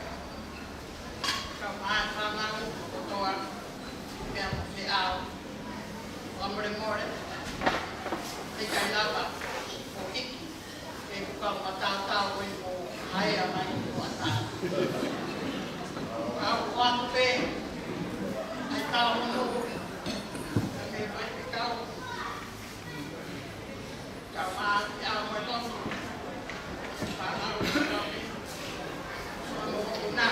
Kau mai fānau kotoa, pea mo e feʻao. ʻOua mole mole. ʻIkai lava ʻo hiki. Ke kau mataotao ʻo e mo haea mai ʻo ata. Kau atu pē, ʻai talamonū, ka me vai pe kau, ka mā ki a mo e lotu, ka nau ki a me, ka mo o na.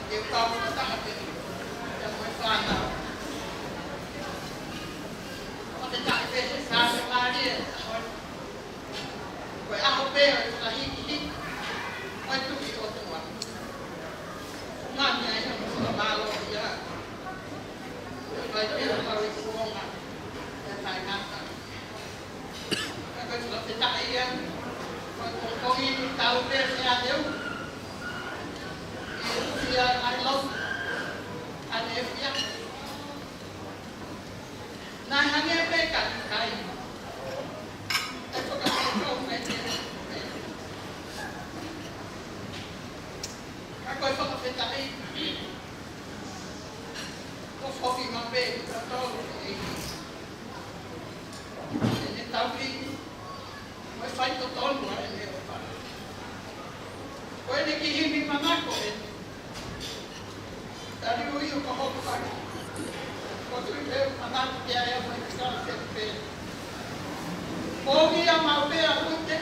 Ke u kau fakataha pē ia mo e fānau. Fakafetaʻi pē he Sāpate mālie. Ko e ʻaho pē ʻo e fakahikihiki ʻo e Tuʻi ʻOtua. Ngani ai hono fakamālō ia. Ko e pē ʻa e kuonga ʻa e taʻengata. Ka ko e fakafetaʻi ia, ko e pongipongi ni tau pē ʻi he ʻaho ni. ʻI he ʻuhinga ʻa e lotu ʻaneefiafi. Naʻe hangē pē ka ʻikai. ʻE fakakaukau mai pē. Ka ko e fakafetaʻi, ʻoku foki maʻu pē kitautolu ʻe he ʻEiki. ʻEne tauhi mo e faitotonu ʻa ʻene ʻofa. Ko ʻene kiʻi himi manako ʻeni. Tali ui ʻo ka hoko atu. Ko e tui pē manako ki ai ʻa e faifekau Felipe. Ko ia maʻu pē ʻa Lute,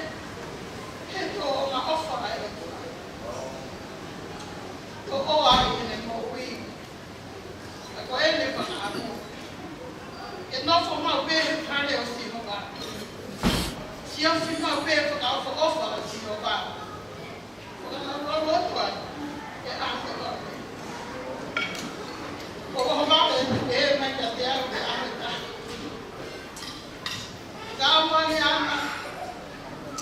he tōʻonga ʻofa ʻa e ʻOtua. Toʻo ai ʻene moʻui. Ka ko ʻene fakaʻamu ke nofo maʻu pē he fale ʻo Sihova. Siasi maʻu pē fakaʻofoʻofa ʻo Sihova. Fakalaulauloto ai ʻi he ʻaho kotoa pē. ʻO ʻohovale ʻe mai kiate au he ʻaho ʻe taha. Ka ʻoku ʻaneana,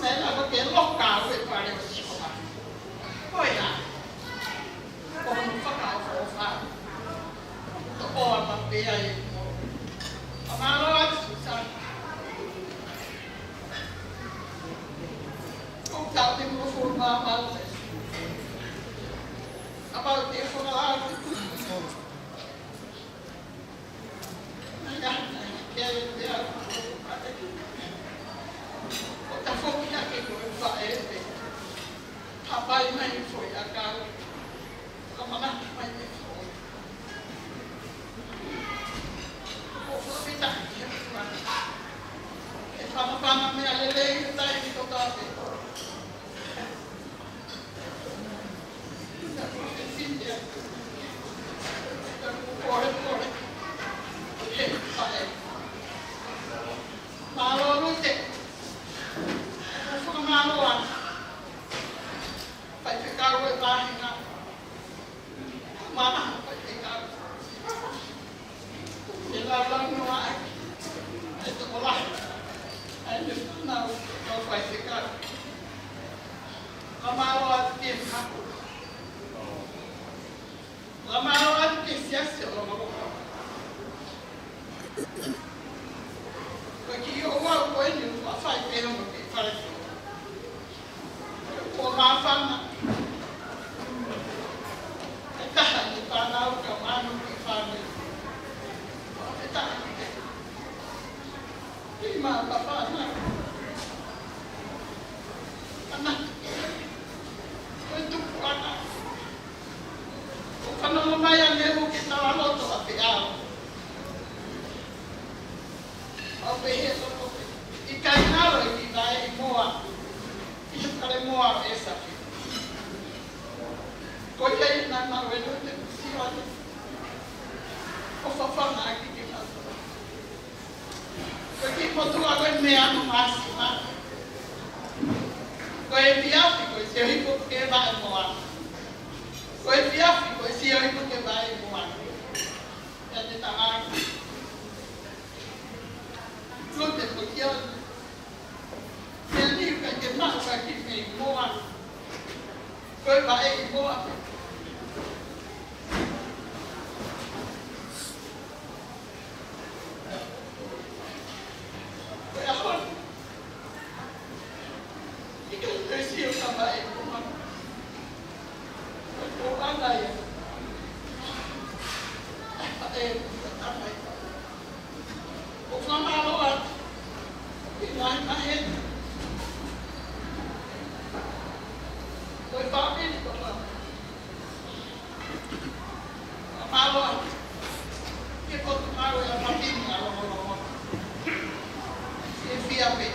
naʻe lava ke loka au he fale ʻo Sihova. Ko ia, ko hono fakaʻofoʻofa. Toʻo maʻu pē ia ʻi he moʻui. Fakamālō atu Susana. ʻOku tau te mo fo ma ma te. About te fo la. Naʻa ke te a. ʻO ta foki hake ko e faʻē pē. Hapai mai foʻi ʻakau. Ka manatu mai e foʻi. ʻO fakafetaʻi ki he ʻOtua. ʻE fanafana meʻa lelei he taimi kotoa pē. Pole, pole. He, faʻē. Mālō Lute. Fakamālō atu. Faifekau e vāhenga. Mālō faifekau. E laulaunoa ʻa e tokolahi ʻa e fānau ʻo faifekau. Fakamālō atu ki he kapu. Fakamālō atu ki he siasi ʻo Longolongo. Ko e kiʻi ouau ko eni ʻoku fai pē hono kiʻi fale. Kuo māfana. ʻE taha ni fānau ka manu ki fānau. Fakafetaʻi ki he ʻEiki. Ki he māfana. Ana. Ko e tupuʻanga. ʻOku fanongo mai ʻa Neu ke tala loto ʻa Peau. ʻO pehē loto pē. ʻIkai ngalo e kiʻi vaʻe ʻi moa. ʻI he fale moa ʻo ʻEsafi. Ko ia naʻe maʻu ʻe Lute, sio atu. ʻO fafanga ʻaki ke maʻu. Ko e kiʻi motuʻa ko e meʻa no māsima. Ko e efiafi ko e sio hifo ki he vaʻe moa. Ko e efiafi ko e sio hifo ki he vaʻe moa. Ia te tangaki. Lute ko ia. Meʻa ni ka ke maʻu ka ki mei moa. Ko e vaʻe ʻi moa. Ko e ʻaho ni. ʻIkai ke sio ka vaʻe ʻi moa. Ko e ʻaho ni ia. Vaʻe ʻi moa. ʻOku fakamālō atu ki he ngaahi maheni. Ko e fāmili kotoa. Fakamālō atu ki he Potungāue ʻa e Fāmili ʻa Longolongo. Fiefia pē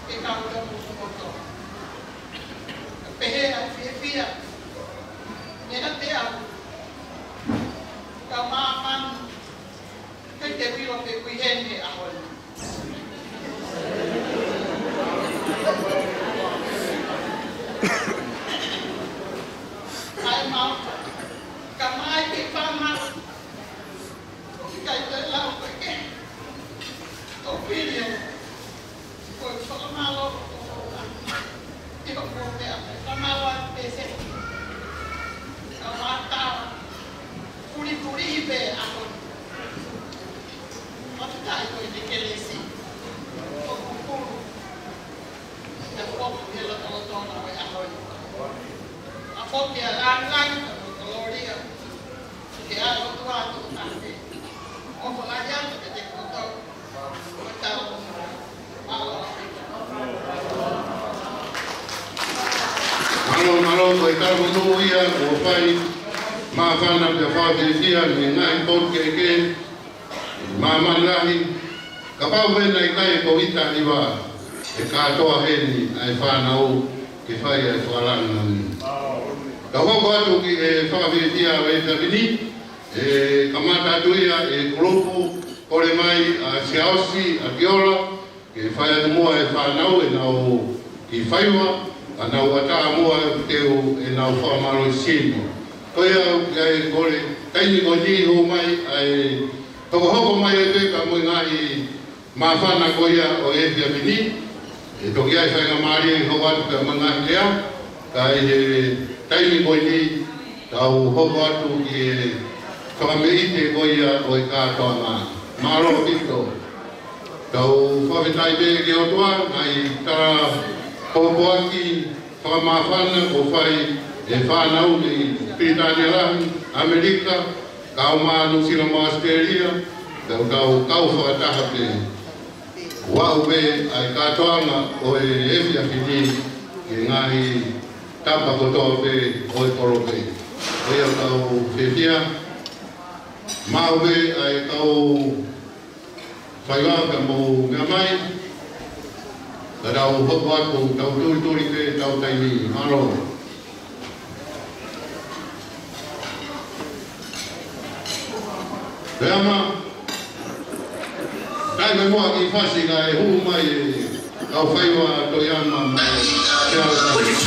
ke kau ki he motu kotoa. Pehē ʻa e fiefia. Meʻa te au. Ke kui heni he ʻaho ni. ʻAi mau, ka mai ke fama. ʻOku ʻikai toe lau ko e ke. ʻOku pili e. Ko e fakamālō. ʻI hoʻo pea, fakamālō atu pē se. Ka mata. Puli puli pē ʻaho ni. Fakafetaʻi ko e kelesi. ʻOku pulu. ʻA e foki he lotolotonga ʻo e ʻaho ni. ʻA e foki ʻa e langilangi, ʻa e kolōlia. Ke ʻa e ʻOtua atu ʻa e. ʻOfa lahi atu kiate kimoutolu. Mālō. Mālō, mālō, ko e tala monū ia, kuo fai, māfana pea fakafiefia, mei he ngaahi potu kehekehe, māmani lahi, kapau ʻe ʻikai ko e taha hiva, ʻe kātoa heni ʻa e fānau ke fai ʻa e fakalāngilangi. Tau hoko atu ki he fakafiefia ʻo e efiafi ni, ʻe kamata atu ia ʻe he kulupu, kole mai ʻa Siaosi ʻAkiola, ke fai atu muʻa e fānau ʻenau kiʻi faiva, ka nau ʻatā muʻa ʻo teu ʻenau fakamālohisino. Ko ia ʻoku ʻi ai e kole, taimi ko eni ʻoku mai ai, hokohoko mai e peka mo e ngaahi māfana ko ia ʻo e efiafi ni, ʻe toki ʻi ai e faingamālie ke hoko atu pea mo e ngaahi lea, ka ʻi he taimi ko eni, tau hoko atu ki he fakameʻite ko ia ʻo e kātoanga. Mālō ʻaupito. Tau fakafetaʻi pē ki he ʻOtua, ngaahi tala pōpoaki fakamāfana kuo fai ʻe he fānau mei Pilitānia Lahi, ʻAmelika, kau mai Nuʻusila mo ʻAositelēlia, tau tau kau fakataha pē. Kuo aʻu pē ʻa e kātoanga ʻo e efiafi ni ki he ngaahi tapa kotoa pē ʻo e kolope. Ko ia ʻoku tau fiefia, maʻu pē ʻa e kau faiva ka mou meʻa mai, ka tau hoko atu, tau tulituli pē, tau taimi, mālō. Pea ma, kai mai muʻa ki fasi kae hū mai e kau faiva Toiama mo Siaosi.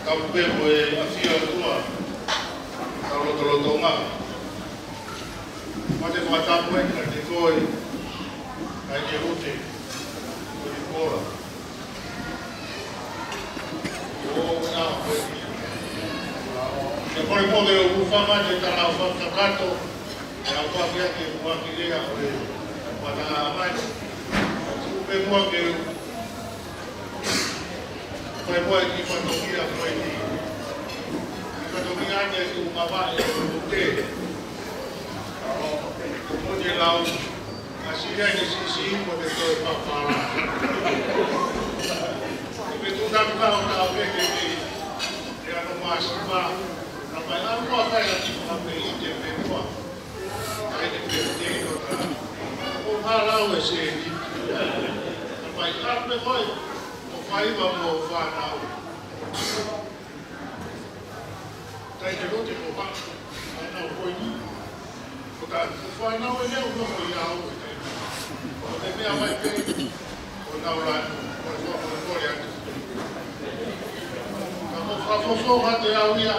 Tapu pē mo e ʻafio ʻa e ʻOtua, ka lotolotonga. Mate fakatapu ai kiate koe, kae ke ute, ko ni kola. ʻO, na, ko e. Ke kole mo ke u fanga te tala fakakakato, ʻe au faki ake ua ki lea ko e, ua na mai. Tuku pē muʻa ke u Ko e ko e kiʻi fatongia ko eni. Kiʻi fatongia ʻeni ʻoku mavahe ʻo te. Ko e lau. ʻA Silia ʻi he siʻisiʻi ko e toe papala. ʻI he tuʻu tatu ka o tau ke ke ke. ʻE ano masiva. Ka mai ʻa mua kai ʻa ki fakape i te me kua. ʻAi te pehē te i kota. ʻO hālau e sēniti. Ka mai ʻa me koi. ʻO faiva mo fānau. Kai te lote ko ha. Fānau ko eni. Ko ta fānau e leo no ko i au e kai. ʻO te mea mai pē. ʻO nau lanu. ʻO e fua ko e kole atu. Ka ko fafofo ha te au ia.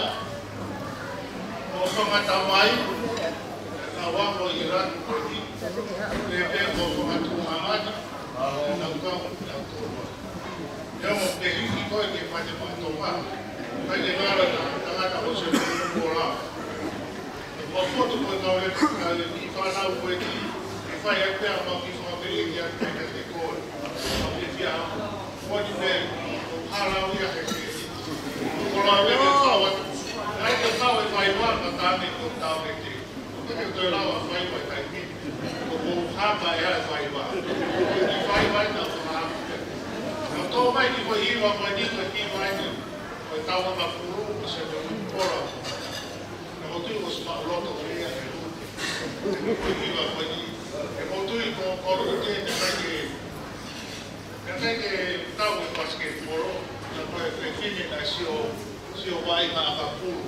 ʻO fangata mai, na wako i ratu ko ni, pepe ko fangatu mamani, na uka, na uka. Ia mo te hiki koe ke mate ma tonga, kai te ngara ta, tangata o se kola. Mo fotu ko kau le, ka le ki fānau ko e ki, ke fai ai pea ma ki fakape i ki a te te koe. Ma ke fia, ko ni me, hala Pea ke fau atu. Naʻe ke fau e faiva, ka tā ne ko tā ne te. Ko ke toe lava faiva e taimi. Ko ko hapa e ai faiva. Ko ke faiva e tau hapa. Ka tō mai ki ko hiva ko ni ko ki mai ni. Ko e tau hapa pulu, ko se ko ni pola. Ka ko tui ko se pa loto ko ia e lute. Ko hiva ko ni. E ko tui ko ko lute, ne mai ke Ka te ke tau e pasiketipolo, ka ko e fefine naʻe sio, sio vai ka aka pulu.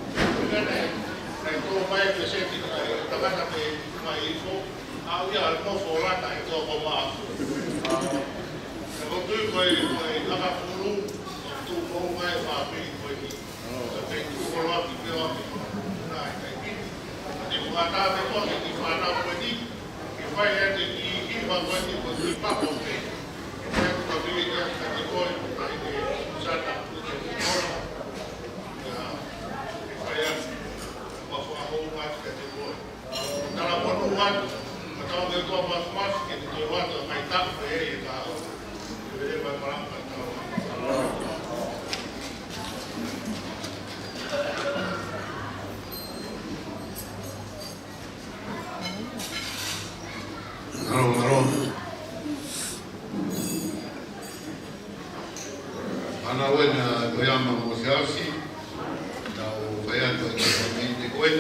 Ka ne, naʻe tō mai e peseti ka e tangata pe mai ifo, ʻa ia ʻa mo folata e tō ko mafu. Ka ko tui ko e, ko e aka pulu, tū ko mai e fāmili ko e ni. Ka te tū ko lapi pe lapi, na e kai ki. Ka te fuata pe ko e ki fana ko e ni. Ke fai atu ki, ki Papua ni ko ki Papua ni. Ke fai atu ka pili ka ka te koe, ka te sata, ka te kola. Ia, ke fai atu, ma fua hou atu ka te koe. Tala monu atu, ka tau me toa ma ma ke te koe atu, ka i taku e e ka. Ke vele ma ma ka tau. Mālō, mālō. Ana wena ko ia ma mo siasi, tau fai atu ki te koe.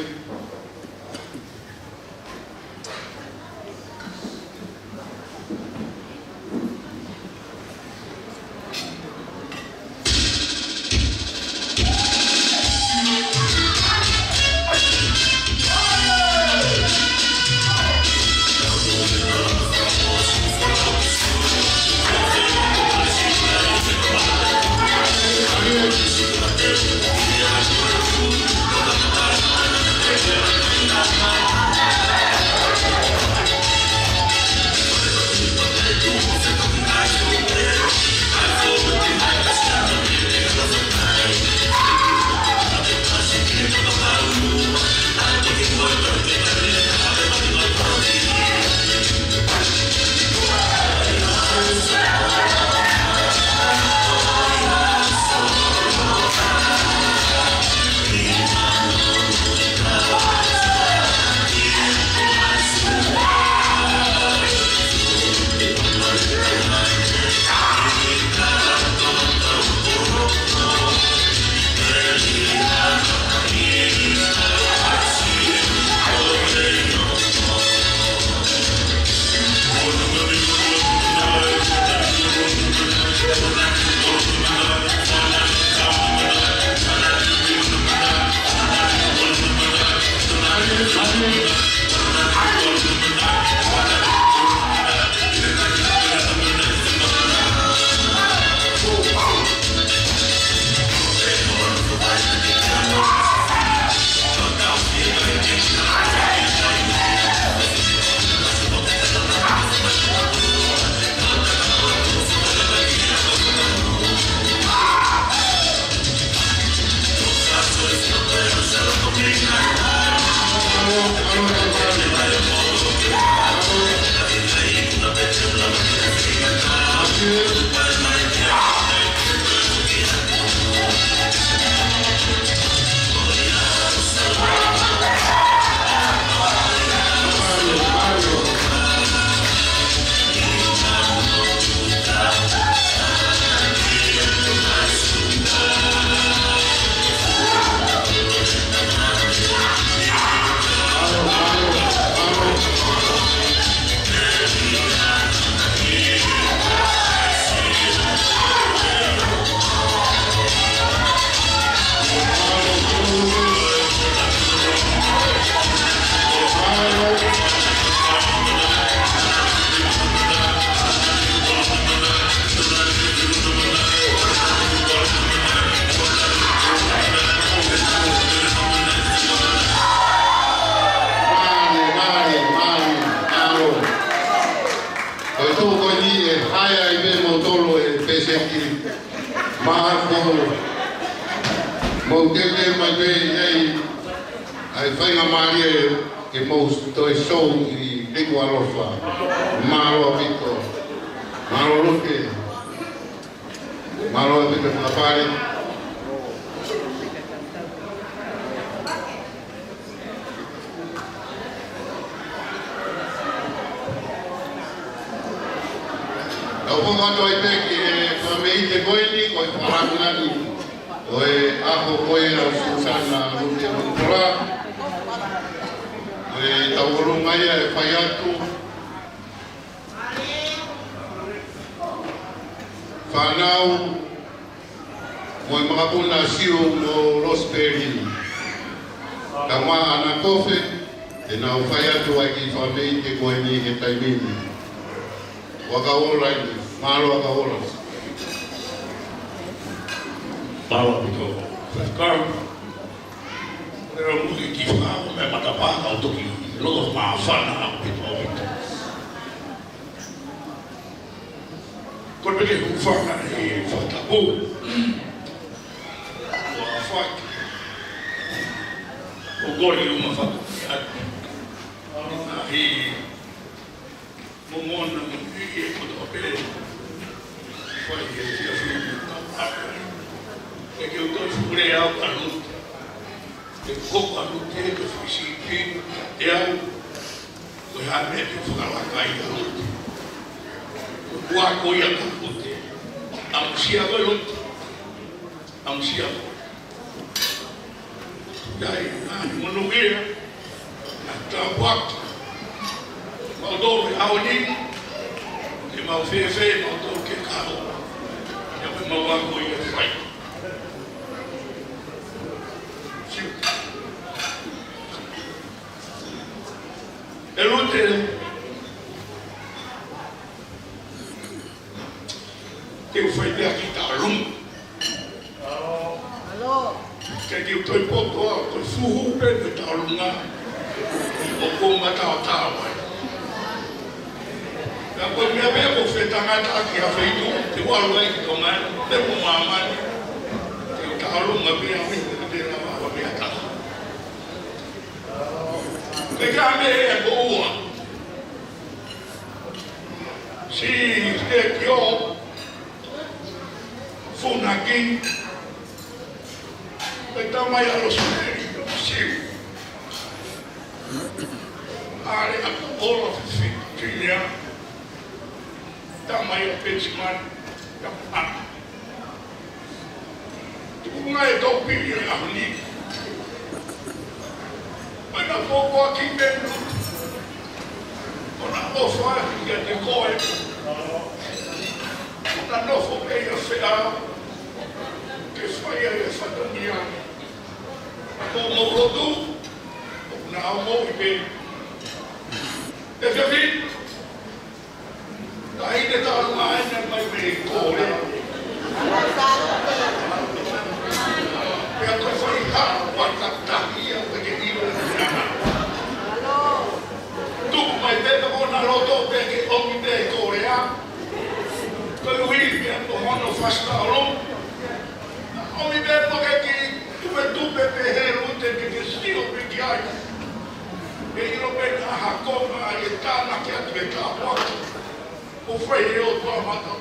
Mālie, mālie, mālie, mālō. Ko e tō ko eni ʻe hae ai pē mautolu e peseti. Mālō. Mou teuteu mai pē ʻi ai ʻa e faingamālie ke mou toe sou ʻi Leku Alofa. Mālō ʻaupito. Mālō Luke. Mālō ʻaupito Fakapale. Tau foki atu ai pē ki he fāmili ko eni, ko e palani ʻo e ʻaho ko ia ʻo Susana Lute Motupola. Ko e tauʻolunga ia ʻe fai atu. Fānau, mo e makapuna Siu mo Losipeli. Ka ma ana kofe, te nau fai atu ai ki fāmili ko eni he taimi ni. Fakaʻofoʻofa eni, mālō fakaʻofoʻofa. Mālō ʻaupito. Faifekau. Ko e muʻa ki fā, mo e matapā, kau toki loto māfana ʻaupito, ʻaupito. Ko e peke hūfanga ʻi he fakatapu. Ko e fai. Ko e kole ʻo e mafaku atu. Ngaahi momona mo e kotoa pē. Fai he fia fia mo tau ape. Ke ke uto i fukure au anu. Ke koko anu ke ke fisi pinu. Te au. Ko e hā e meʻa ke fakalakalaka ai ʻa Lute? Ko e ako ia ʻa Lute. ʻAmusia ko ē Lute. ʻAmusia ko ē. ʻIo, ʻa e monūʻia. ʻA e tāpuaki. Mau tō he ʻaho ni. Ke mau fēfē, mau tō ke kau. Ia ke mau ako ia fai. Siu. ʻE Lute, te u fai pē ha kiʻi tauʻolunga. Ke ke u toe poto au, ko e fuhu pē mo e tauʻolunga. ʻOku ou mataotao ai. Ka ko e meʻa pē ʻoku ou fetangata ki ha feituʻu, te u ʻalu ai ki Tonga, pe ko māmani. Te u tauʻolunga pē au ʻi he te lava ʻo meʻa taha. Ke ka me e ko ua. Si te kio funaki. Pe tamai ʻa Losipeli, Siu. ʻAle ʻa ko ʻOla Fifi, Tinia. Tamai ʻa Benjamin, Tamai. Tuku mai e tau pili ʻi he ʻaho ni. Mai na pōpoaki menu. ʻO na ʻofa kiate koe. ʻO na nofo pē ʻi ha feʻao. Ke fai ai e fatongia. Ko hoʻomou lotu. ʻOku na ʻaumau pē. ʻE Fiafi. Taʻahine taʻu ʻe ua ʻeni mai mei Kole. Pea ko e fai ha ua takitaha ia ʻoku ke ʻilo ʻi he anga. Tuku mai pē ko na loto pē ke ʻomi pē Kolea. Ko e ui pē ko hono fasi taʻolunga. ʻOmi pē ko e kiʻi tupetupe pē he Lute ke ke sio pē ki ai. ʻE ʻilo pē na ha konga ʻa e tānaki atu e tāpuaki. ʻO fai e ʻOtua mata.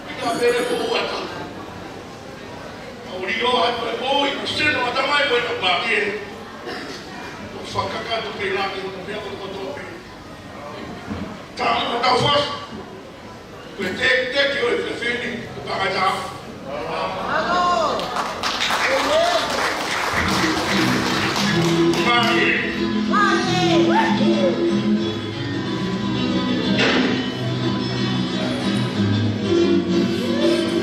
Pika pē ko uata. ʻO lilo atu e moʻui, ʻo sino ata mai ko e na pākie. ʻO fakakakato pē laki, ʻo meʻa ko kotoa pē. Tau, tau fas. Ko e teke, teke ʻo e fefine, ko tangata. Mālie.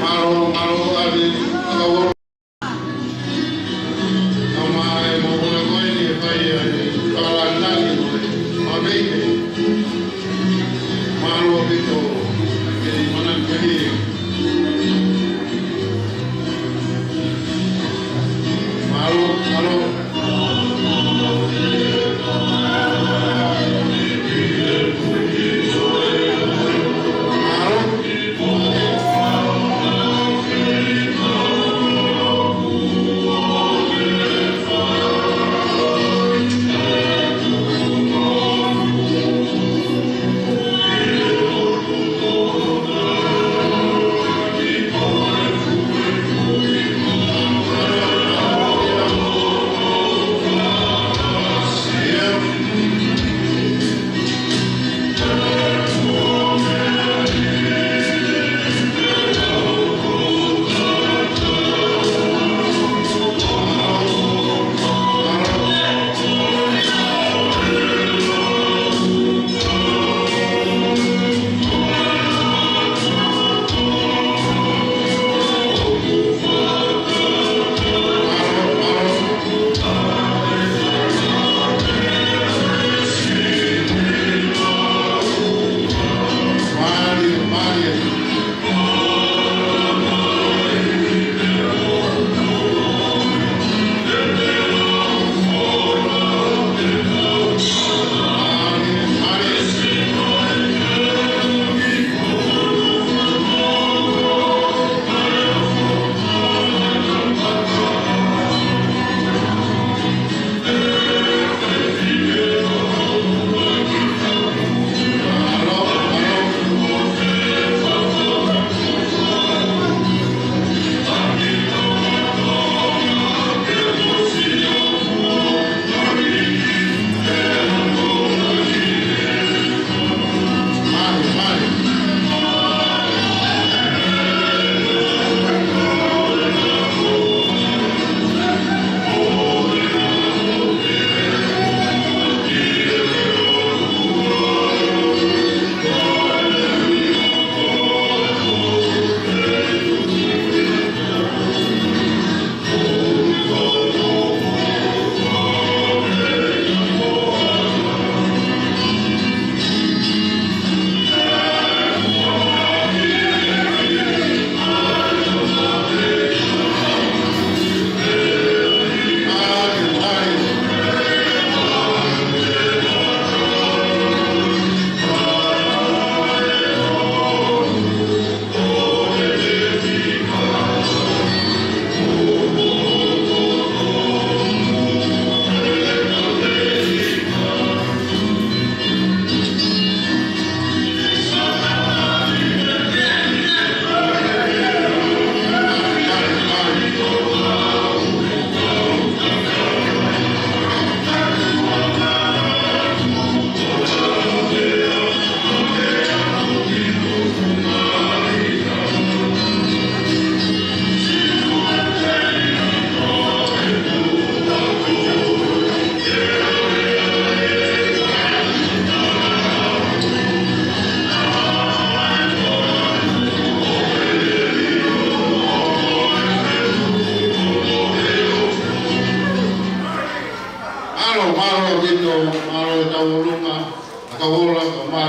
Mālō, mālō, ʻalu, ʻalu.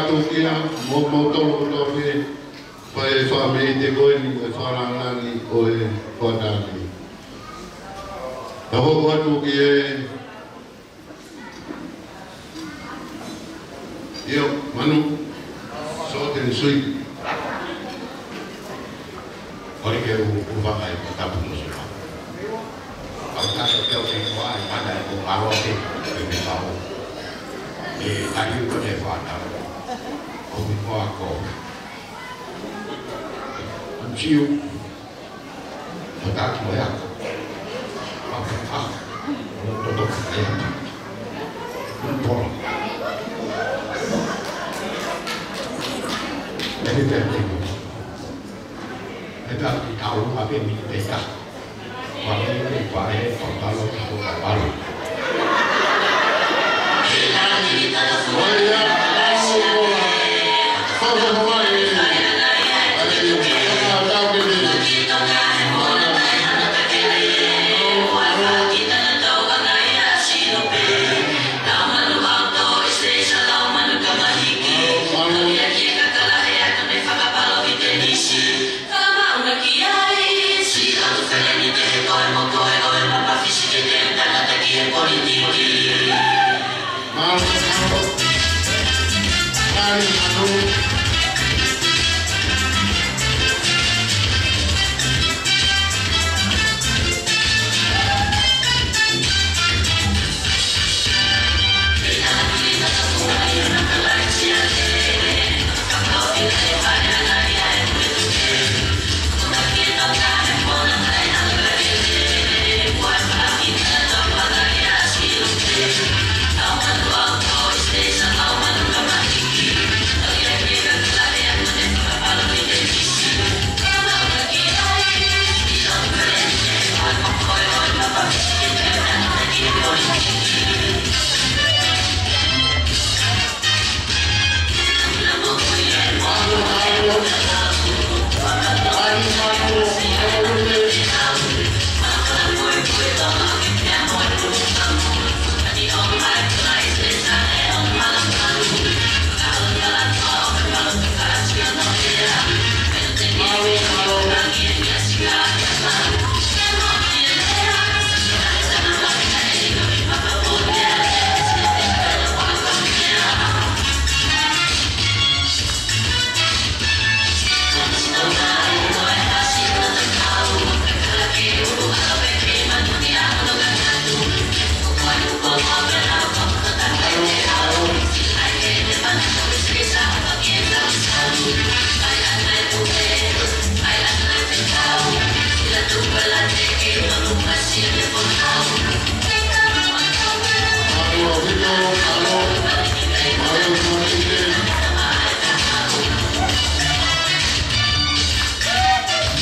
Tukia, mo, mo tolo kotoa pē, fai e fāmili te koeni, e fālangi ʻo e fātani. Ka hoko atu ki he, ʻio, Manu, short and sweet. ʻOku ou, ʻoku ou fakaʻamu tapu mo se pa. Au tapu ke u fai koa, e mana e ko alo ke, ke me kau. E, ai u ko ne fana. ʻOku ou ko ako. Until, ʻo taki mo e ako. Ako, ako. ʻO toto, e ako. Un polo. E te te te. E ta ki tau a pe mi pe ta. Wa pe mi pe pa e pa ta lo ta lo ta lo.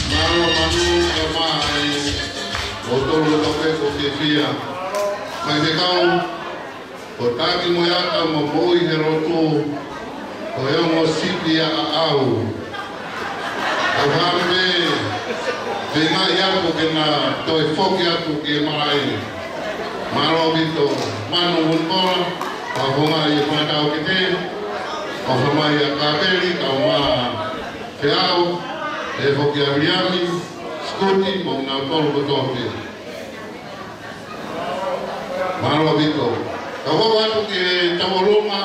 Mālō Manu, ʻe mai. ʻO tolu o toke ko ke fia. Mai te kau, ko taki mo e ata mo moʻui he lotu, ko e ongo sipi ʻa ʻau. ʻO hame, te ngai atu ke na toe foki atu ki he malaʻe. Mālō ʻaupito, Manu Vunikola, ʻo hanga ʻi he fānau ki te, ʻo hama ʻia Kapeli, kau mā Feau, ʻe foki ʻa Viliami, Sikuti, mo na tolu kotoa pē. Mālō ʻaupito. Ka hoko atu ki he tauʻolunga.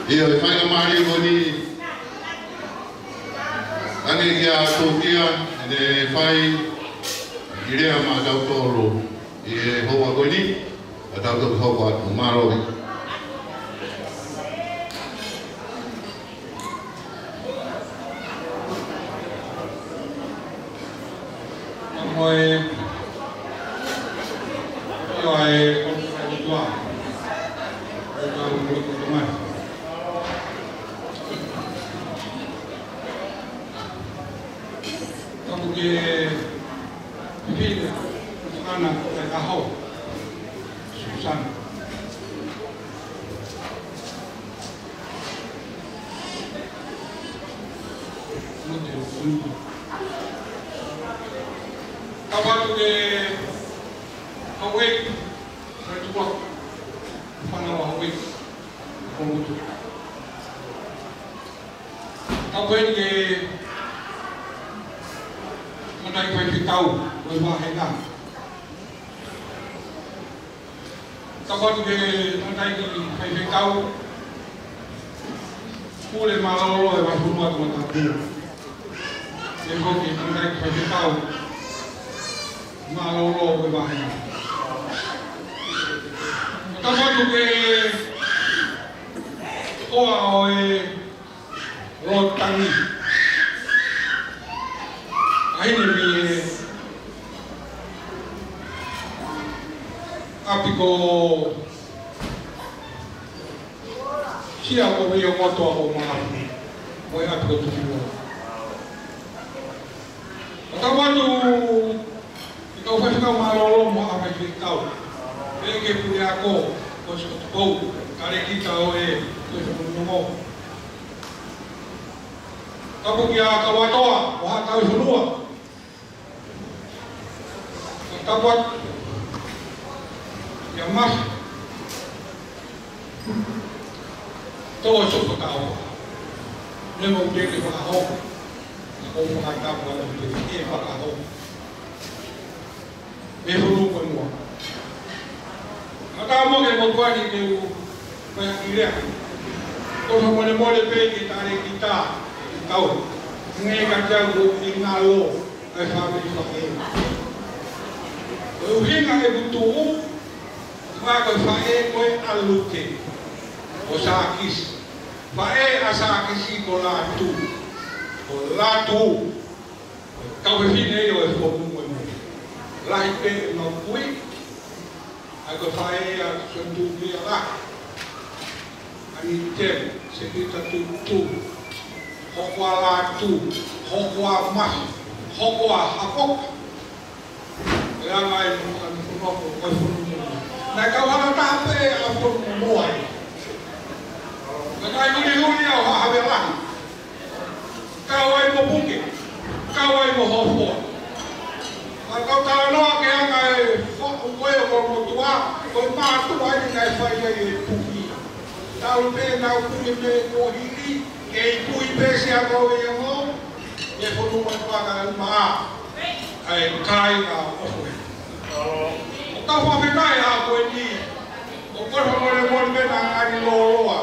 ʻIo, ʻe fai ka mali ko ni. Ange kia Tukia, ʻene fai, ki lea ma tautolu. ʻI he houa ko ni, a tautolu hoko atu, mālō ʻaupito. Mo e, ʻio ʻa e, ʻo e tua. ʻO e tua, ʻo e tua. Ka ko ke, Pipina, Susana, Susana. Mote, Mote. Kapau te ke Hauʻeiki, Raitua, fana wa Hauʻeiki. Kau pē ki he tangataʻeiki faifekau ʻo e vāhenga. Tapu atu ki he tangataʻeiki faifekau pule mālōlō ʻo e Vahefonua Tongatapu. Pehē foki ki he tangataʻeiki faifekau mālōlō ʻo e vāhenga. Tapu atu ki he hoa ʻo e Lototagi. ʻA ia mei he ʻapi ko Sia ko Vio Moto ʻo Maʻafu, mo e ʻapi ko Tupua. Tapu atu ki he kau faifekau mālōlō mo e faifekau. Pehē ki he puleako, ko Sikoto Pou, talēkita ʻo e, ko e faifekau nongo. Tapu kia Kauatoa, mo Haʻa Tauhi Fonua. Tapu atu kia Masi. Tō Sikoto Tau. Ne mau teke fakahoko. Ko fakatapu atu ke fakahoko. Mei he fonua ko eni. Ka tau mo ke motuani ke u pea ki lea. Ko e fakamolemole pē ki he talēkita, ki he kau. Ngaahi ka tau ko e ngalo, ʻa e fāmili faʻē. Ko e ʻuhinga ʻeku tuʻu, ʻa ko e faʻē ko ē ʻa Lute. Ko Sākisi. Faʻē ʻa Sākisi ko Lātū. Ko Lātū. Kau fefine ʻo e fonua mo e moa. Lahi pē ʻemau kui, ʻa ia ko e faʻē ʻa Sionutuʻi ʻa Lātū. ʻAni Temu, Sepita Tutu, hoko ʻa Lātū, hoko ʻa Masi, hoko ʻa Hafoka. ʻE anga ai mo ʻani fonua ko e fonua mo e moa. Naʻe kau hanga taha pē ʻa fonua mo e moa. Naʻe kai huli huli ʻa Haʻa Havea Lahi. Kau ai mo Puke, kau ai mo Hofoa. ʻA kau talanoa ke anga e foʻu ko ē ʻo Kolomotuʻa, ko e mātuʻa eni naʻe fai ai e puhi. Tau pē nau puhi mei kuohili, kei puhi pē Sia ko Vio Moto, ʻi he fonua mo e moa ka uma ʻa e kai ʻa ʻOfoʻi. ʻOku ou fakafetaʻi ʻa ko eni, ʻoku ou fakamolemole pē naʻa ngani lōloa.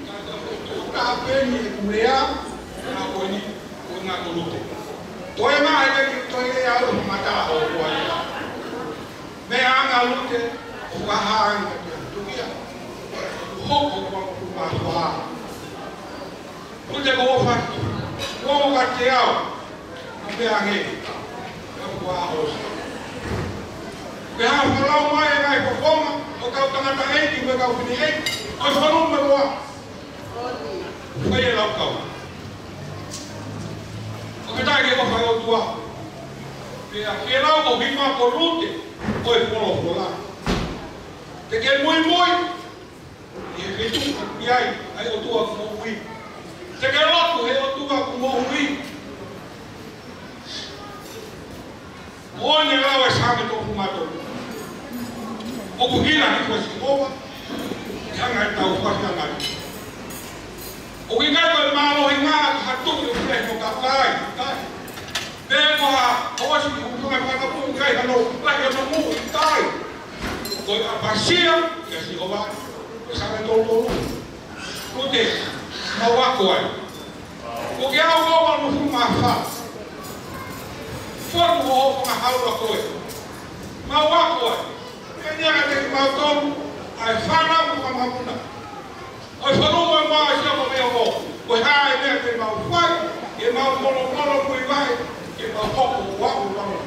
Ka ko e tuʻu taha pē eni ʻeku lea, ʻa ko eni, ko e ngaahi ko Lute. Toe mai ke ki toe lea ʻo mata ʻo ko ai. Meʻa ʻa Lute, ʻo fakahā ange ke tukia. Hoko ko e mātuʻa. Lute ko e ʻofa, ko e ʻofa kiate au. Ka pehē ange, ka kua hosi. Pea hā falau mai e ngaahi fofonga, ʻo kau tangataʻeiki, mo e kau fineʻeiki, ʻo e fonua mo e moa. Fai e lau kau. ʻOku ʻikai ke ʻofa ʻa e ʻOtua. Pea ke lau ko hima ko Lute, ko e folofola. Te ke muimui, ʻi he feituʻu ʻoku ʻi ai ʻa e ʻOtua ʻoku moʻui. Te ke lotu he ʻOtua ʻoku moʻui. Moʻoni e lau ʻa e Saame toko hongofulu mā tolu. ʻOku hila hifo ʻa Sihova, ʻi he anga ʻetau fakafiemālie. ʻOku ʻikai ko e mālohinga ʻa ha tuʻi ʻoku ʻi ai hono kakai, ʻikai. Pe ko ha, ko ʻosi ʻoku ʻikai fakapuʻu ʻikai hano, lahi hano moʻui, ʻikai. Ko e ʻapasia kia Sihova, ko e Saame tolu tolu. Ko ʻete, mau ako ai. Ko ke au ʻo mau hongofulu mā fā. Fonu ʻo fakahaua koe. Mau ako ai. Pea ʻe ʻikai te mau tonu, ʻa e fānau ko ka mamuna. ʻO e fonu mo e moa ʻa Sia ko Vio Moto. Ko e hā e meʻa te mau fai, ke mau molomolo muivahe, ke mau hoko ʻo aʻu ʻo mau.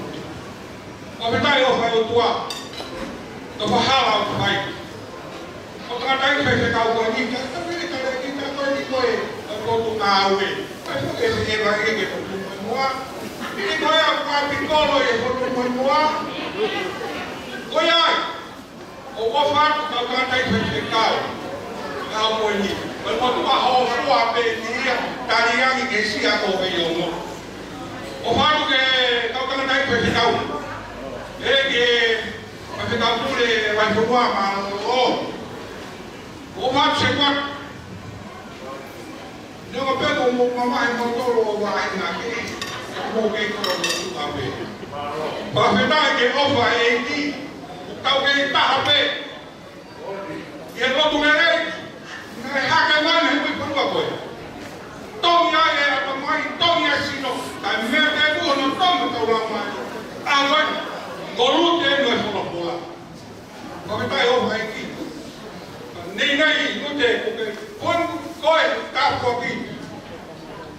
Fakafetaʻi ʻofa ʻa e ʻOtua. Ka fahala ʻoku fai. Ko e tangataʻeiki faifekau ko eni, ka, ka pehē ka le kita ko eni ko e, ʻa e potu ngāue. Ko e foke se e vai ke potu mo e moa. Ni ko e ʻa kua pikolo e potu mo e moa. Ko ia ai. ʻOku ou ʻofa atu kau tangataʻeiki faifekau. Ka ko eni. Ko e potu ʻa Hofoa pē ni ia, tali ange ki Sia ko Vio Moto. ʻOfa atu ki he kau tangataʻeiki faifekau. ʻE ki he Faifekau Pule Vahefonua mālōlō. ʻOfa atu Sētuata. Neongo pē ko hoʻomou mamahi moutolu ʻo vaʻinga ke, mou kei koloa motuʻa pē. Fakafetaʻi ki he ʻofa ʻa e ʻEiki, tau kei taha pē. ʻI he lotu lelei, naʻe hake mai he ui fanua ko ē. Tongi ai e ʻatamai, tongi ai e sino, kae meʻa tēpū hono tongi tau lau mai. ʻA ko ē, ko Lute ʻi he folofola. Fakafetaʻi ʻofa ʻa e ʻEiki. Nei nei, Lute, ko ke, kon, ko e, ka ko ki.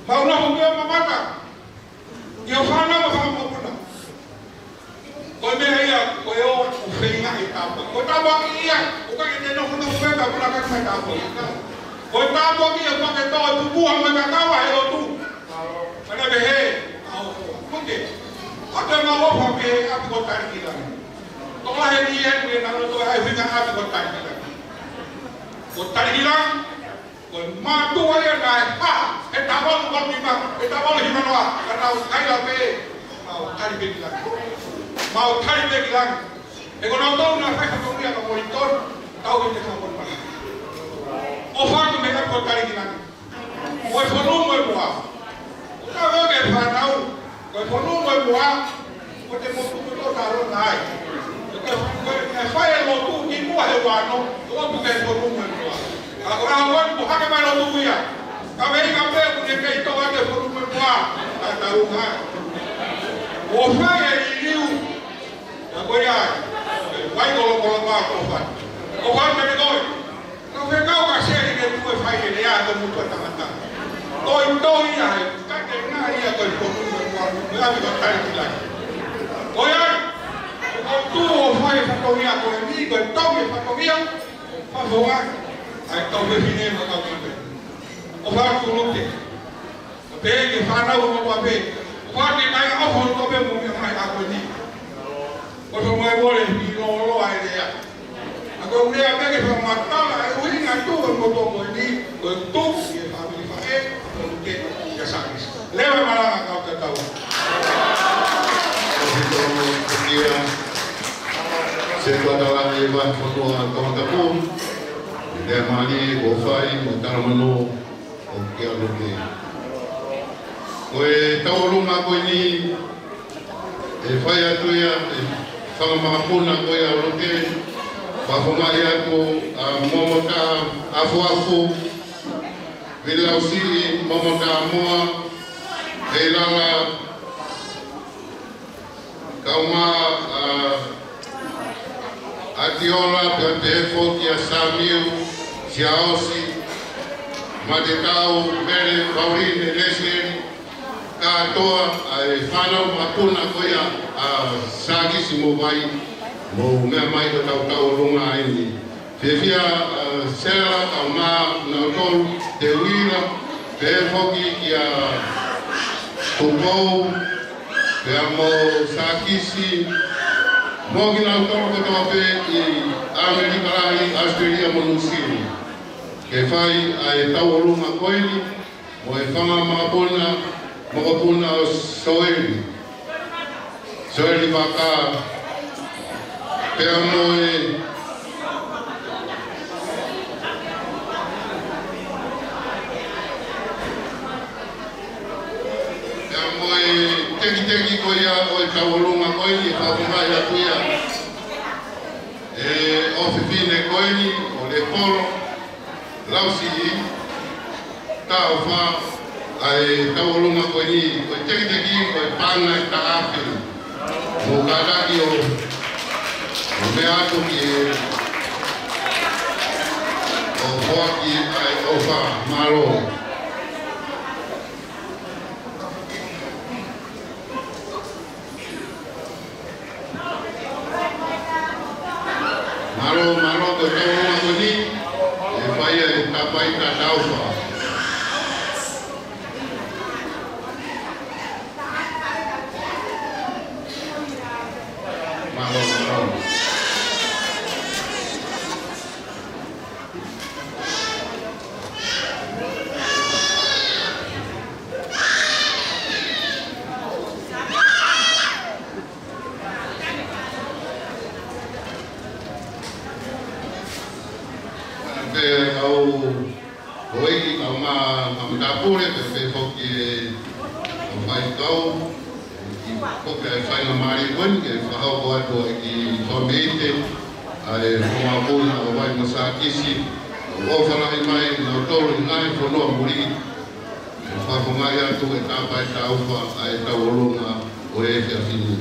Mau nofo ke mamata. ʻI hoʻo fānau mo e fanga mokopuna. Ko e meʻa ia, ko e ō, ʻo feinga e tāpuaki. Ko e tāpuaki ia, ʻoku ʻikai ke te nofo nofo pē ka puna ka mai tāpuaki. Ko e tāpuaki ia, ʻoku ʻikai ke tō e pupuha mo e kakava he lotu. Mana pehē, ʻa ʻo, ko ke. ʻOku te mau ʻofa pē ʻapi ko Talikilangi. Tokolahi eni ʻoku ʻi ai e loto ʻa e feinga ʻapi ko Talikilangi. Ko Talikilangi, ko e mātuʻa ia naʻe hā, he taʻu valu valu nima, he taʻu valu hivanoa, ka nau kaila pē, mau tali pē ki langi. Mau tali pē ki langi. He ko nautolu naʻe fai ha tonu ia ka Wellington, tau i te ka Wellington. ʻOfa atu mei he ʻapi ko Talikilangi. Ko e fonu mo e moa. Ka veo ke fānau, ko e fonu mo e moa, ko te mo tuku to talo nai. Ko e, ko e, ko e fai e lotu ki muʻa he vano, ko tu ke fonu mo e moa. Ka ko e ʻaho ko eni kuo hake mai lotu ia. Ka vei ka pē kuo ne kei toka ke fonu mo e moa. Ka talo nai. Kuo fai e liliu. Ka ko ia, vai kolo kolo ma ko fai. Ko fai me ko. Ka fekau ka seli ke tuʻu e fai e lea ko muʻa tangata. Toi toi ia he, ka ke ngā ia ko e potu ko e kua, ko e ʻapi ko Talikilangi. Ko ia, ko tuʻu ʻo fai e fatongia ko eni, ko e tau e fatongia, fafonga, ʻa e kau fefine mo e kau kipe. ʻOfa atu Lute. Pea ke fānau mo tua pē. ʻOfa atu ke kai ʻofa atu pē mo e meʻa mai ʻa ko eni. Ko e fai mo e vole, ʻi loloa e lea. ʻA ko e meʻa pē ke fakamatala e ʻuhinga tuʻu e motuʻa ko eni, ko e tuʻu ʻi he fāmili faʻē, ko Lute, ʻia Sākisi. Leva e malanga kau tatau. Ko hito mo kukia, se kua tala e vahe fonua Tongatapu, lea mali, ko fai, mo tala mano, ʻo kia Lute. Ko e tauʻolunga ko eni, ʻe fai atu ia, ʻe fanga makapuna ko ia ʻo Lute, fakafomaʻi atu, ʻa Momota Afuafu, Vili Lausiʻi, Momota Moa, Heilala, Kauma, ʻa, ʻAtiola, pea pehē foki ʻa Samiu, Siaosi, Matetau, Mele, Pauline, Lesieli, kātoa, ʻa e fānau makapuna ko ia, ʻa Sākisi mo Vai, mou meʻa mai ko e tauʻolunga eni. Fiefia, ʻa, Sela, Kauma, nautolu, Teuila, pehē foki kia Tupou, pea mo Sākisi, mo kinautolu kotoa pē ʻi ʻAmelika Lahi, ʻAositelēlia mo Nuʻusila. Ke fai ʻa e tauʻolunga ko eni, mo e fanga makapuna, makapuna ʻo Soeli. Soeli Vaka, pea mo e, pea mo e tekiteki ko ia ʻo e tauʻolunga ko eni, ʻe fakafomaʻi atu ia ʻe he ʻofefine ko eni, ʻo Lepolo Lausiʻi, Taufa, ʻa e tauʻolunga ko eni, ko e tekiteki, ko e paʻanga ʻe taha afe. Mou kātaki ʻo, ʻo meʻa atu ki he, ʻo foaki ʻa e ʻofa, mālō. Mālō, mālō, ko e tauʻolunga ko eni, ʻe fai ʻe he Tapa ʻi Taufa. Mālō, mālō. Pea ʻoku Houʻeiki kae ʻumaʻā e kau matāpule, pea pehē foki ki he kau faifekau, ki he kau faingamālie ko eni, ke fakahoko atu ʻa e kiʻi fakameʻite ʻa e Hoʻo Mokopuna ʻo Vai mo Sākisi, ʻoku ʻofa lahi mai kinautolu ʻi he ngaahi fonua muli, ʻo fakafofongaʻi atu e tapa ʻo e taufa ʻa e tauʻolunga ʻo e efiafi ni.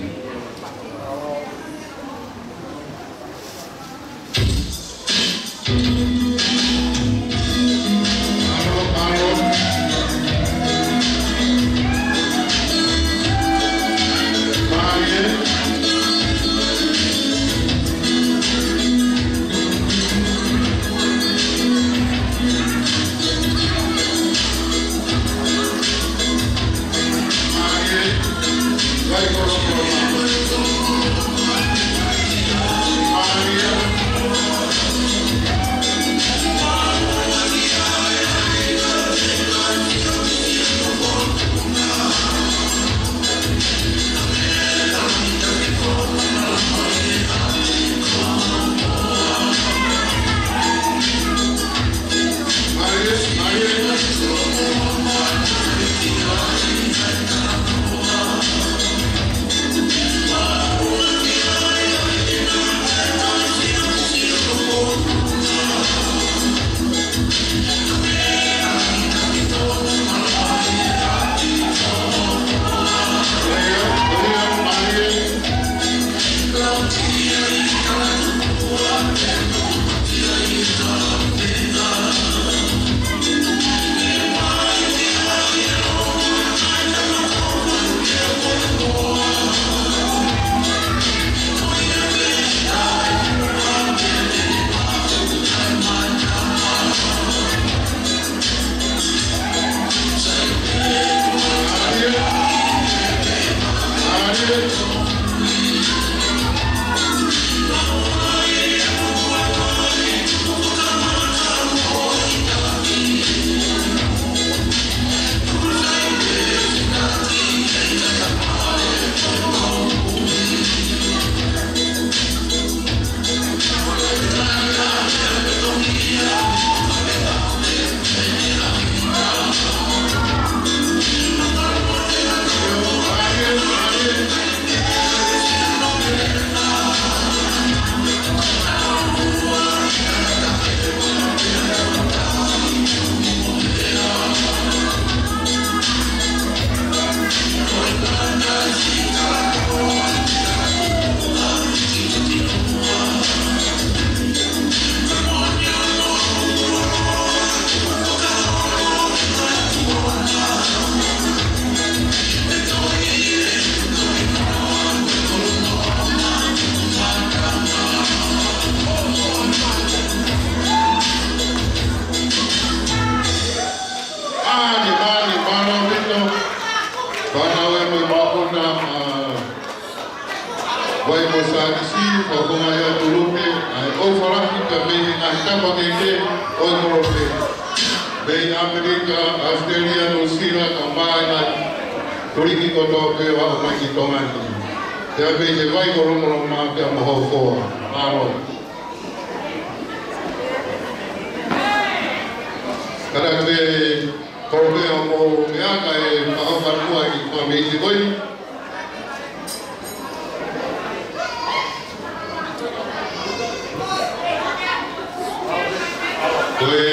Mālie, mālie, mālō ʻaupito. Fānau ē mo e mokopuna, ʻa, Vai mo Sākisi, fakafofongaʻi atu Lupe, ʻa e ʻofa lahi pea mei he ngaahi tapa kehekehe ʻo e kolope. Mei ʻAmelika, ʻAositelēlia, Nuʻusila, kae ʻumaʻā e ngaahi tuliki kotoa pē ʻo aʻu mai ki Tonga ni. Pea mei he Vai ko Longolongo pea mo Hōfoa. Mālō. Kātaki pē kolope ʻo mou meʻa kae fakahoko atu ʻa e kiʻi fakameʻite ko eni. Ko e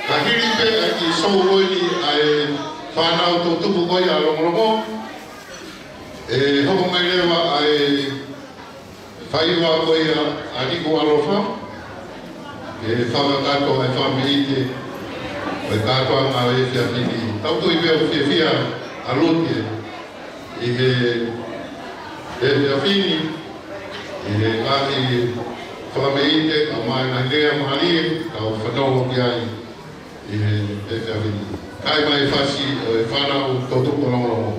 ka hili pē ʻa e kiʻi sou ko eni ʻa e fānau toʻutupu ko ia ʻa Longolongo, ʻe hoko mai leva ʻa e faiva ko ia ʻa Liku ʻAlofa, ke fakakakato ʻa e fakameʻite ʻo e kātoanga ʻo e efiafi ni. Tau tui pē ʻoku fiefia ʻa Lupe ʻi he efiafi ni, ʻi he ngaahi fakameʻite, kae ʻumaʻā e ngaahi lea mālie, tau fanongo ki ai ʻi he efiafi ni. Kai mai e fasi ʻo e fānau toʻutupu ʻo Longolongo.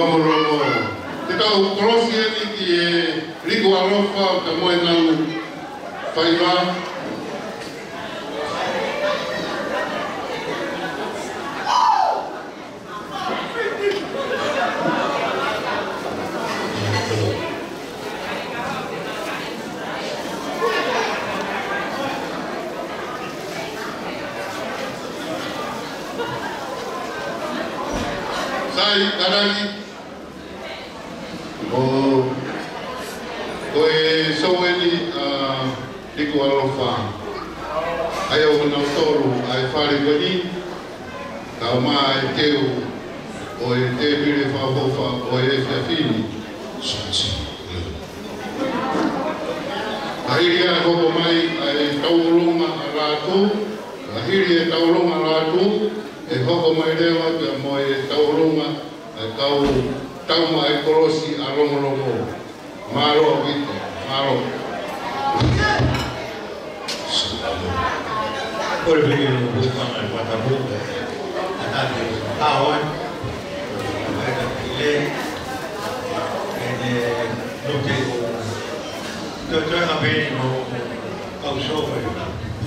Longolongo. Te tau kolosi eni ki he Liku Alofa pea mo ʻenau faiva. Sai, Kalani. ʻO, ko e sou eni ʻa Liku Alofa. ʻA ia ʻoku nau tolu ʻa e fale ko eni, kae ʻumaʻā e teu ʻo e tēpile fakaʻofoʻofa ʻo e efiafi ni. Ka hili ʻa e hoko mai ʻa e tauʻolunga ʻa Lātū, ka hili e tauʻolunga ʻa Lātū, ʻe hoko mai leva pea mo e tauʻolunga ʻa e kau taumaʻi kolosi ʻa Longolongo. Mālō ʻaupito, mālō. Kole pē ke u hūfanga he fakatapu, ʻa e taki ʻo e ʻaho ni, ʻa e taki le, ʻene lote ʻo toe toe ka pē ni mo kau sō ko e.